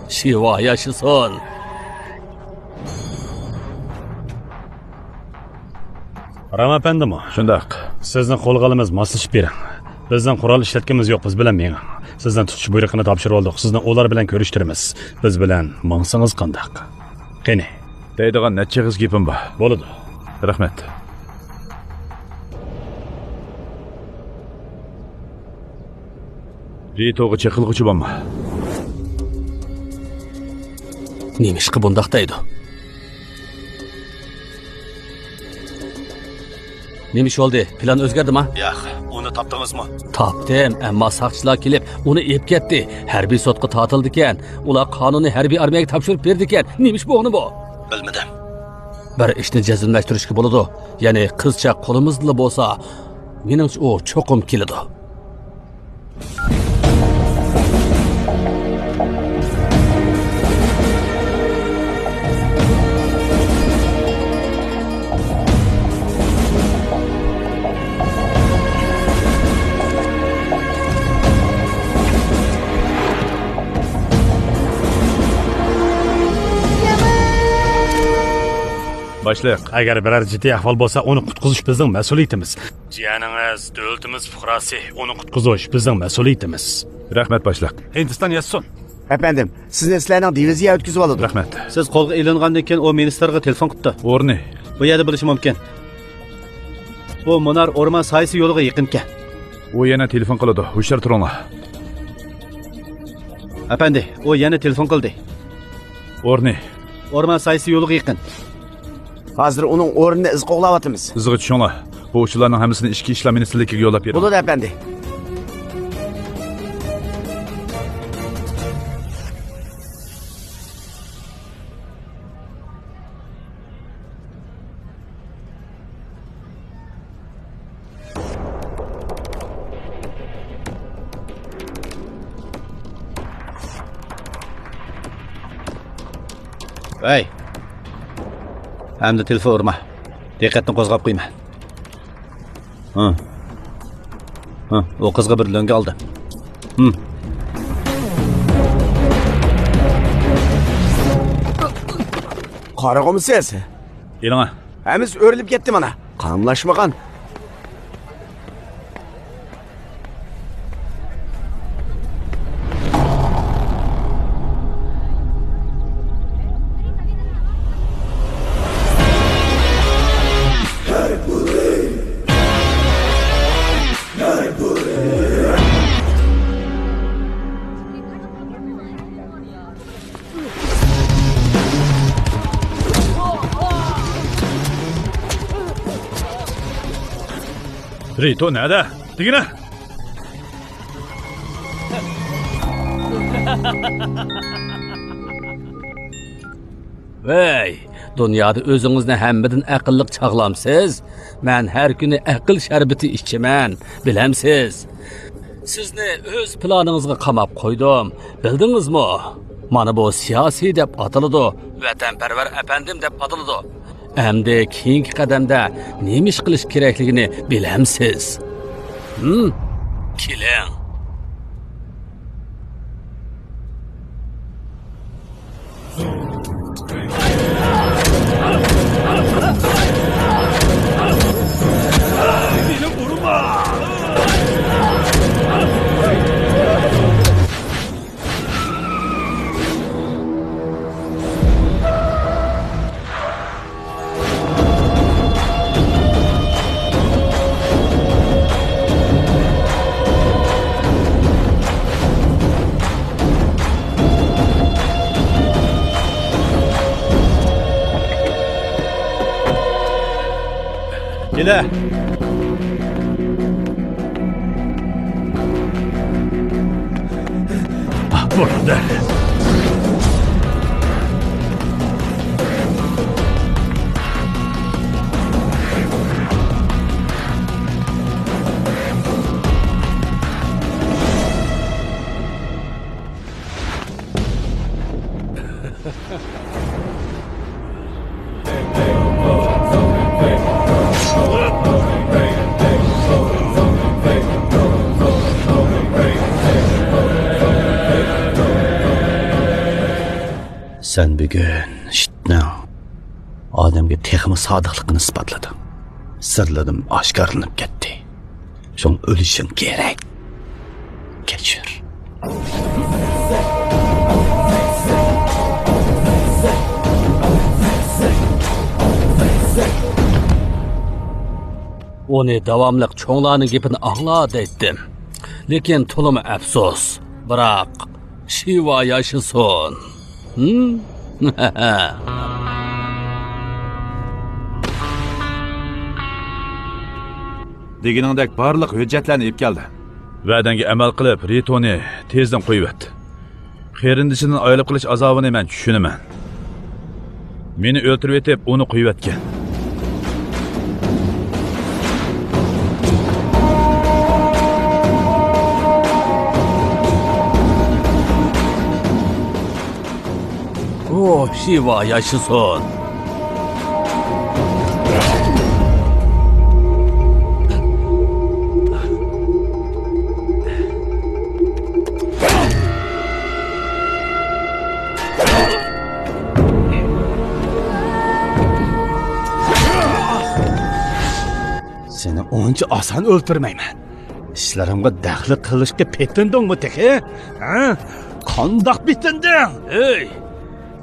شىۋا ياشىسۇن! رام ئەپەندىمۇ؟ شۇنداق. سىزنى قولغا ئالىمىز، ماسلىشىپ بېرىڭ. بىزنىڭ قورال ئىشلەتكىنىمىز يوق، بىز بىلەن مېڭىڭ. سىزنىڭ تۇتۇش بۇيرۇقىنى تاپشۇرۇۋالدۇق، سىزنى ئۇلار بىلەن كۆرۈشتۈرىمىز. بىز بىلەن ماڭسىڭىز قانداق؟ قېنى؟ دەيدىغان نەچچە ئېغىز گېپىم بار. بولىدۇ. رەھمەت. رىتوغا چېقىلغۇچى بولما. نېمىشقا بۇنداق دەيدۇ؟ نېمە ئىش بولدى؟ پىلان ئۆزگەردىما؟ ياق، ئۇنى تاپتىڭىزمۇ؟ تاپتىم، ئەمما ساقچىلار كېلىپ، ئۇنى ئېلىپ كەتتى. ھەربىي سوتقا تارتىلىدىكەن. ئۇلار قانۇننى ھەربىي ئارمىيەگە تاپشۇرۇپ بېرىدىكەن. نېمە ئىش بولغىنى بۇ؟ بىلمىدىم. بىر ئىشنى جەزملەشتۈرۈشكە بولىدۇ. يەنى قىزچاق قولىمىزدىلا بولسا، مېنىڭچە ئۇ چوقۇم كېلىدۇ. باشلىق. ئەگەر بىرەر جىددىي ئەھۋال بولسا، ئۇنى قۇتقۇزۇش بىزنىڭ مەسئۇلىيىتىمىز. جىيەنىڭىز دۆلىتىمىز پۇقراسى، ئۇنى قۇتقۇزۇش بىزنىڭ مەسئۇلىيىتىمىز. رەھمەت، باشلىق. ھىندىستان ياشىسۇن! ئەپەندىم، سىزنى سىلەرنىڭ دىۋىزىيە ئۆتكۈزۈۋالىدۇ. رەھمەت. سىز قولغا ئېلىنغاندىن كېيىن ئۇ مىنىستىرغا تېلېفون قىپتۇ. ئورنى؟ بۇ يەردە بولۇشى مۇمكىن. بۇ مۇنار ئورمان سايىسى يولىغا يېقىنكەن. ئۇ يەنە تېلېفون قىلىدۇ، ھوشيار تۇرۇڭلار. ئەپەندى، ئۇ يەنە تېلېفون قىلدى. ئورنى؟ ئورمان سايىسى يولىغا يېقىن. ھازىر ئۇنىڭ ئورنىنى ئىز قوغلاۋاتىمىز. ئىزىغا چۈشۈڭلار. بۇ ئۇچۇرلارنىڭ ھەممىسىنى ئىچكى ئىشلار مىنىستىرلىكىگە يوللاپ بېرىڭ. بولىدۇ، ئەپەندى. ھەي! ئەمدى تېلېفون ئۇرما. دىققەتنى قوزغاپ قويما. ھە. ھە، ئۇ قىزغا بىر لۆڭگە ئالدىم. ھىم. قارىغۇمسىز؟ ئېلىڭە. ھەممىسى ئۆرۈلۈپ كەتتى مانا. قاملاشمىغان. رىتو نەدە؟ دېگىنە! ۋەي، دۇنيادا ئۆزىڭىزنى ھەممىدىن ئەقىللىق چاغلامسىز؟ مەن ھەر كۈنى ئەقىل شەربىتى ئىچىمەن، بىلەمسىز؟ سىزنى ئۆز پىلانىڭىزغا قاماپ قويدۇم، بىلدىڭىزمۇ؟ مانا بۇ سىياسىي دەپ ئاتىلىدۇ، ۋەتەنپەرۋەر ئەپەندىم دەپ ئاتىلىدۇ. ئەمدى كېيىنكى قەدەمدە نېمە ئىش قىلىش كېرەكلىكىنى بىلەمسىز؟ ھىم؟ كېلىڭ. كېلە. بۇرادەر. سەن بۈگۈن شىتنىڭ ئادەمگە تېخىمۇ سادىقلىقىنى ئىسپاتلىدىڭ. سىرلىرىم ئاشكارىلىنىپ كەتتى. شۇڭا ئۆلۈشۈڭ كېرەك. كەچۈر. ئۇنى داۋاملىق چوڭلارنىڭ گېپىنى ئاڭلا دەيتتىم. لېكىن تولىمۇ ئەپسۇس. بىراق، شىۋا ياشىسۇن. ھىم؟ دېگىنىڭدەك بارلىق ھۆججەتلەرنى ئېلىپ كەلدى. ۋەدەڭگە ئەمەل قىلىپ، رىتونى تېزدىن قويۇۋەت. قېرىندىشىدىن ئايرىلىپ قېلىش ئازابىنى مەن چۈشىنىمەن. مېنى ئۆلتۈرۈۋېتىپ، ئۇنى قويۇۋەتكەن. ئۇ، شىۋا ياشىسۇن! سېنى ئۇنچە ئاسان ئۆلتۈرمەيمەن. ئىشلىرىمغا دەخلى قىلىشقا پېتىندىڭمۇ تېخى؟ ھە؟ قانداق پېتىندىڭ؟ ئەي!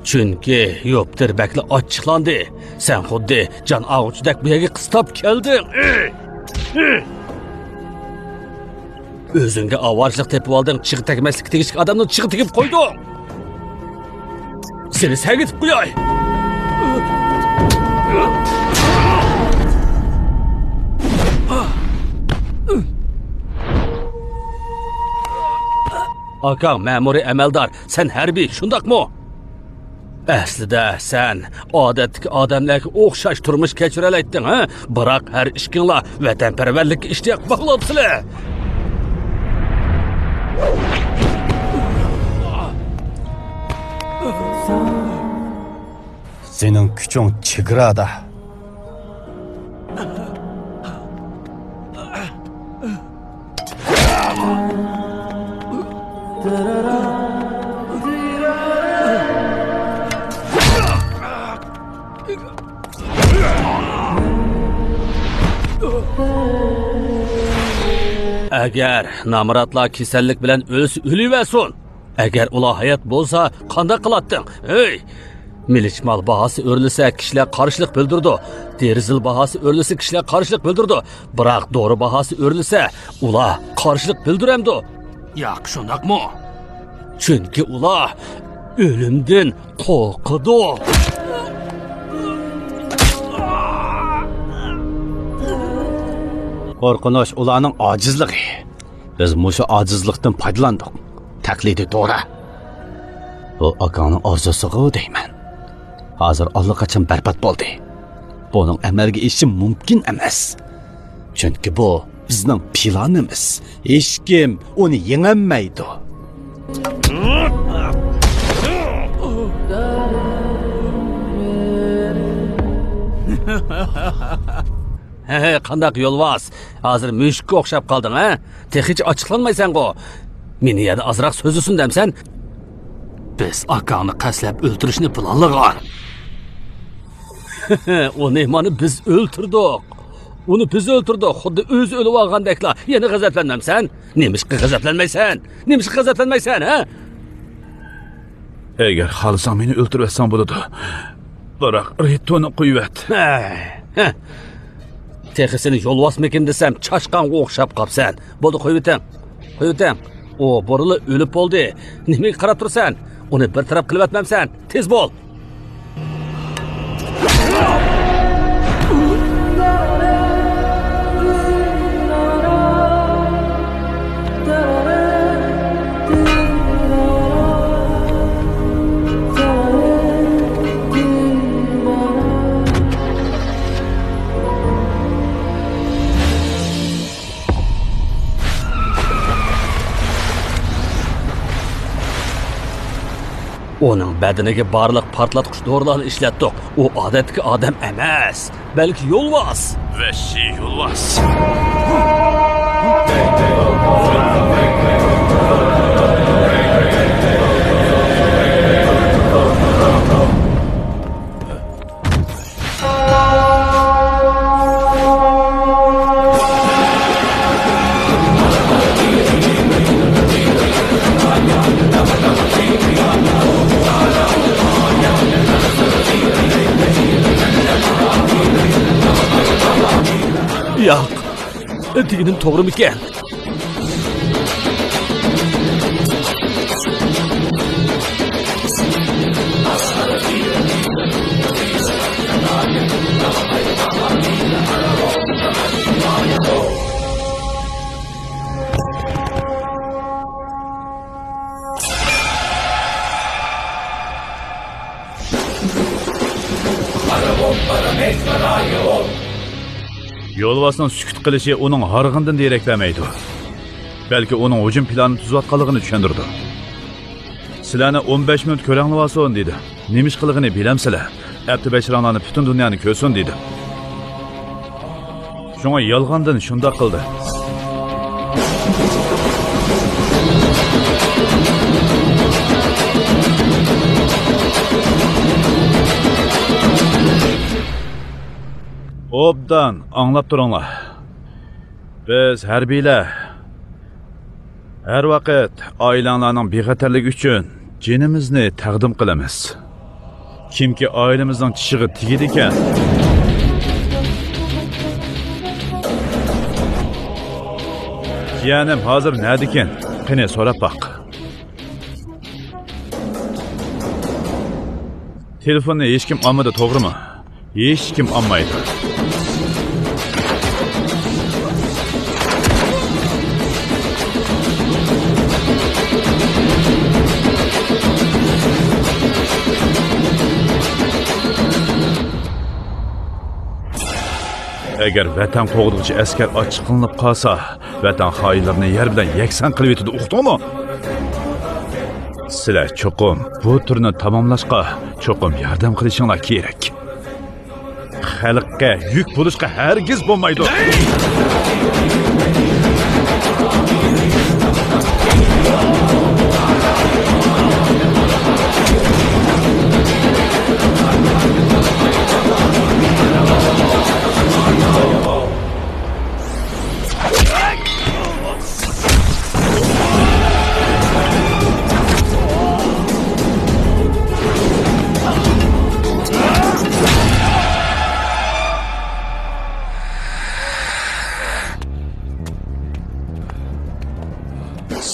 چۈنكى يوپتېر بەكلا ئاچچىقلاندى. سەن خۇددى جان ئالغۇچىدەك بۇ يەرگە قىستاپ كەلدىڭ. ئەي! ئەي! ئۆزۈڭگە ئاۋارىچىلىق تېپىۋالدىڭ، چىغا تەگمەسلىككە تېگىشلىك ئادەمنىڭ چىغا تېگىپ قويدۇڭ. سېنى سەگىتىپ قوياي. ئاكاڭ مەمۇرىي ئەمەلدار، سەن ھەربىي، شۇنداقمۇ؟ ئەسلىدە سەن ئادەتتىكى ئادەملەرگە ئوخشاش تۇرمۇش كەچۈرەلەيتتىڭ، ھە؟ بىراق ھەر ئىككىڭلار ۋەتەنپەرۋەرلىككە ئىشتىياق باغلاپسىلەر. سېنىڭ كۈچۈڭ چېگرادا. ئەگەر نامراتلار كېسەللىك بىلەن ئۆلسە ئۆلۈۋەرسۇن. ئەگەر ئۇلار ھايات بولسا قانداق قىلاتتىڭ؟ ھەي! مىلىچ مال باھاسى ئۆرلىسە كىشىلەر قارشىلىق بىلدۈرىدۇ. دېرىزىل باھاسى ئۆرلىسە كىشىلەر قارشىلىق بىلدۈرىدۇ. بىراق دورا باھاسى ئۆرلىسە ئۇلار قارشىلىق بىلدۈرەمدۇ؟ ياق، شۇنداقمۇ؟ چۈنكى ئۇلار ئۆلۈمدىن قورقىدۇ. قورقۇنچ ئۇلارنىڭ ئاجىزلىقى. بىز مۇشۇ ئاجىزلىقتىن پايدىلاندۇق. تەقلىدىي دورا. بۇ ئاكاڭنىڭ ئارزۇسىغۇ دەيمەن. ھازىر ئاللىقاچان بەربات بولدى. بۇنىڭ ئەمەلگە ئېشىشى مۇمكىن ئەمەس. چۈنكى بۇ بىزنىڭ پىلانىمىز. ھېچكىم ئۇنى يېڭەلمەيدۇ. ھەي، قانداق يولۋاس؟ ھازىر مۈشۈككە ئوخشاپ قالدىڭ، ھە؟ تېخىچە ئاچچىقلانمايسەنغۇ؟ مېنى يەردە ئازراق سۆزلىسۇن دەمسەن؟ بىز ئاكاڭنى قەستلەپ ئۆلتۈرۈشنى پىلانلىغان. ئۇنى مانا بىز ئۆلتۈردۇق. ئۇنى بىز ئۆلتۈردۇق. خۇددى ئۆزى ئۆلۈۋالغاندەكلا. يەنە غەزەپلەنمەمسەن؟ نېمىشقا غەزەپلەنمەيسەن؟ نېمىشقا غەزەپلەنمەيسەن، ھە؟ ئەگەر خالىساڭ مېنى ئۆلتۈرۈۋەتسەڭ بولىدۇ. بىراق رىتونى قويۇۋەت. ھە، ھە. تېخى سېنى يولۋاسمىكىن دېسەم، چاشقانغا ئوخشاپ قاپسەن. بولدى، قويۇۋېتىڭ. قويۇۋېتىڭ. ئۇ بۇرۇنلا ئۆلۈپ بولدى. نېمىگە قاراپ تۇرىسەن؟ ئۇنى بىر تەرەپ قىلىۋەتمەمسەن؟ تېز بول! ئۇنىڭ بەدىنىگە بارلىق پارتلاتقۇچ دورىلارنى ئىشلەتتۇق. ئۇ ئادەتتىكى ئادەم ئەمەس، بەلكى يولۋاس. ۋەھشىي يولۋاس. ياق، دېگىنىم توغرىمىكەن؟ يولۋاسنىڭ سۈكۈت قىلىشى ئۇنىڭ ھارغىنىدىن دېرەك بەرمەيدۇ. بەلكى ئۇنىڭ ھۇجۇم پىلانىنى تۈزۈۋاتقانلىقىنى چۈشەندۈرىدۇ. سىلەرنى ئون بەش مىنۇت كۆرەڭلىۋالسۇن، دېدى. نېمە ئىش قىلغىنى بىلەمسىلەر؟ ئەپتى بەشىراڭلارنى پۈتۈن دۇنيانى كۆرسۇن، دېدى. شۇڭا يالغاندىن شۇنداق قىلدى. ئوبدان ئاڭلاپ تۇرۇڭلار. بىز ھەربىيلەر ھەر ۋاقىت ئائىلەڭلارنىڭ بىخەتەرلىكى ئۈچۈن جېنىمىزنى تەقدىم قىلىمىز. كىمكى ئائىلىمىزنىڭ چىشىغا تېگىدىكەن. جىيەنىم ھازىر نەدىكىن؟ قېنى، سوراپ باق. تېلېفوننى ھېچكىم ئالمىدى، توغرىمۇ؟ ھېچكىم ئالمايدۇ. ئەگەر ۋەتەن قوغدىغۇچى ئەسكەر ئاچچىقلىنىپ قالسا، ۋەتەن خائىنلىرىنى يەر بىلەن يەكسان قىلىۋېتىدۇ، ئۇقتۇڭمۇ؟ سىلەر چوقۇم بۇ تۈرنى تاماملاشقا چوقۇم ياردەم قىلىشىڭلار كېرەك. خەلققە يۈك بولۇشقا ھەرگىز بولمايدۇ.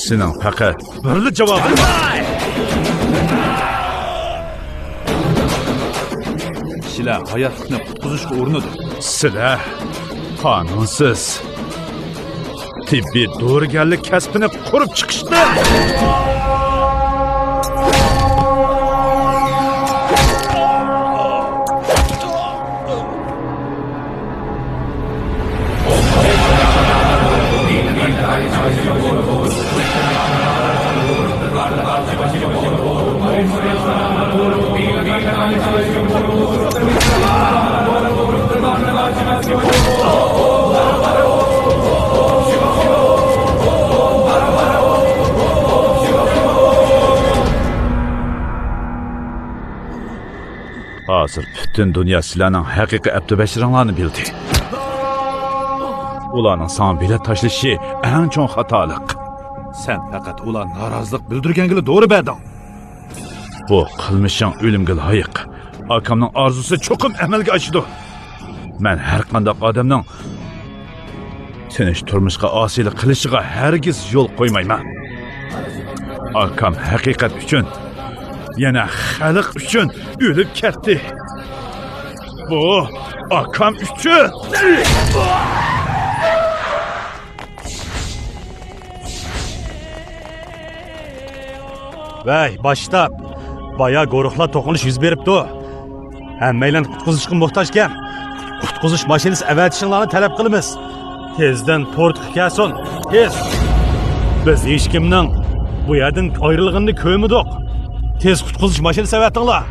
سېنىڭ پەقەت بىرلا جاۋابىڭ بار. كىشىلەر ھاياتلىقنى قۇتقۇزۇشقا ئۇرۇنىدۇ. سىلەر قانۇنسىز تېببىي دورىگەرلىك كەسپىنى قۇرۇپ چىقىشتىن ھازىر پۈتۈن دۇنيا سىلەرنىڭ ھەقىقىي ئەپتىبەشىرىڭلارنى بىلدى. ئۇلارنىڭ ساڭا بېلەت تاشلىشى ئەڭ چوڭ خاتالىق. سەن پەقەت ئۇلار نارازىلىق بىلدۈرگەنگىلا دورا بەردىڭ. بۇ قىلمىشىڭ ئۆلۈمگە لايىق. ئاكامنىڭ ئارزۇسى چوقۇم ئەمەلگە ئاشىدۇ. مەن ھەر قانداق ئادەمنىڭ تىنچ تۇرمۇشقا ئاسىيلىق قىلىشىغا ھەرگىز يول قويمايمەن. ئاكام ھەقىقەت ئۈچۈن، يەنە خەلق ئۈچۈن ئۆلۈپ كەتتى. بۇ ئاكام ئۈچۈن. ۋەي، باش شتاب! بايا گۇرۇھلا توقۇنۇش يۈز بېرىپتۇ. ھەممەيلەن قۇتقۇزۇشقا موھتاجكەن. قۇتقۇزۇش ماشىنىسى ئەۋەتىشىڭلارنى تەلەپ قىلىمىز. تېزدىن پورتقا كەلسۇن. تېز! بىز ھېچكىمنىڭ بۇ يەردىن ئايرىلغىنىنى كۆرمىدۇق. تېز قۇتقۇزۇش ماشىنىسى ئەۋەتىڭلار.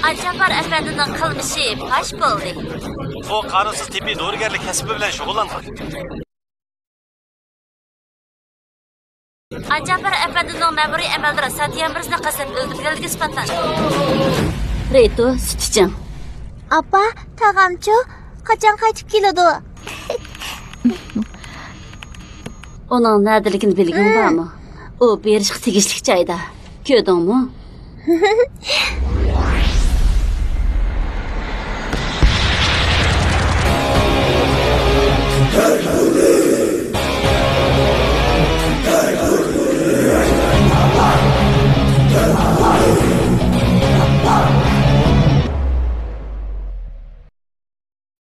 ئانجاپار ئەپەندىنىڭ قىلمىشى پاش بولدى. ئۇ قانۇنسىز تېببىي دورىگەرلىك كەسپى بىلەن شۇغۇللانغان. ئانجاپار ئەپەندىنىڭ مەمۇرىي ئەمەلدارى ساتيامىرزنى قەستەن ئۆلتۈرگەنلىكى ئىسپاتلاندى. رېتو، سۈت ئىچىڭ. ئاپا، تاغامچۇ؟ قاچان قايتىپ كېلىدۇ؟ ئۇنىڭ نەدىلىكىنى بىلگۈڭ بارمۇ؟ ئۇ بېرىشقا تېگىشلىك جايدا. كۆردۈڭمۇ؟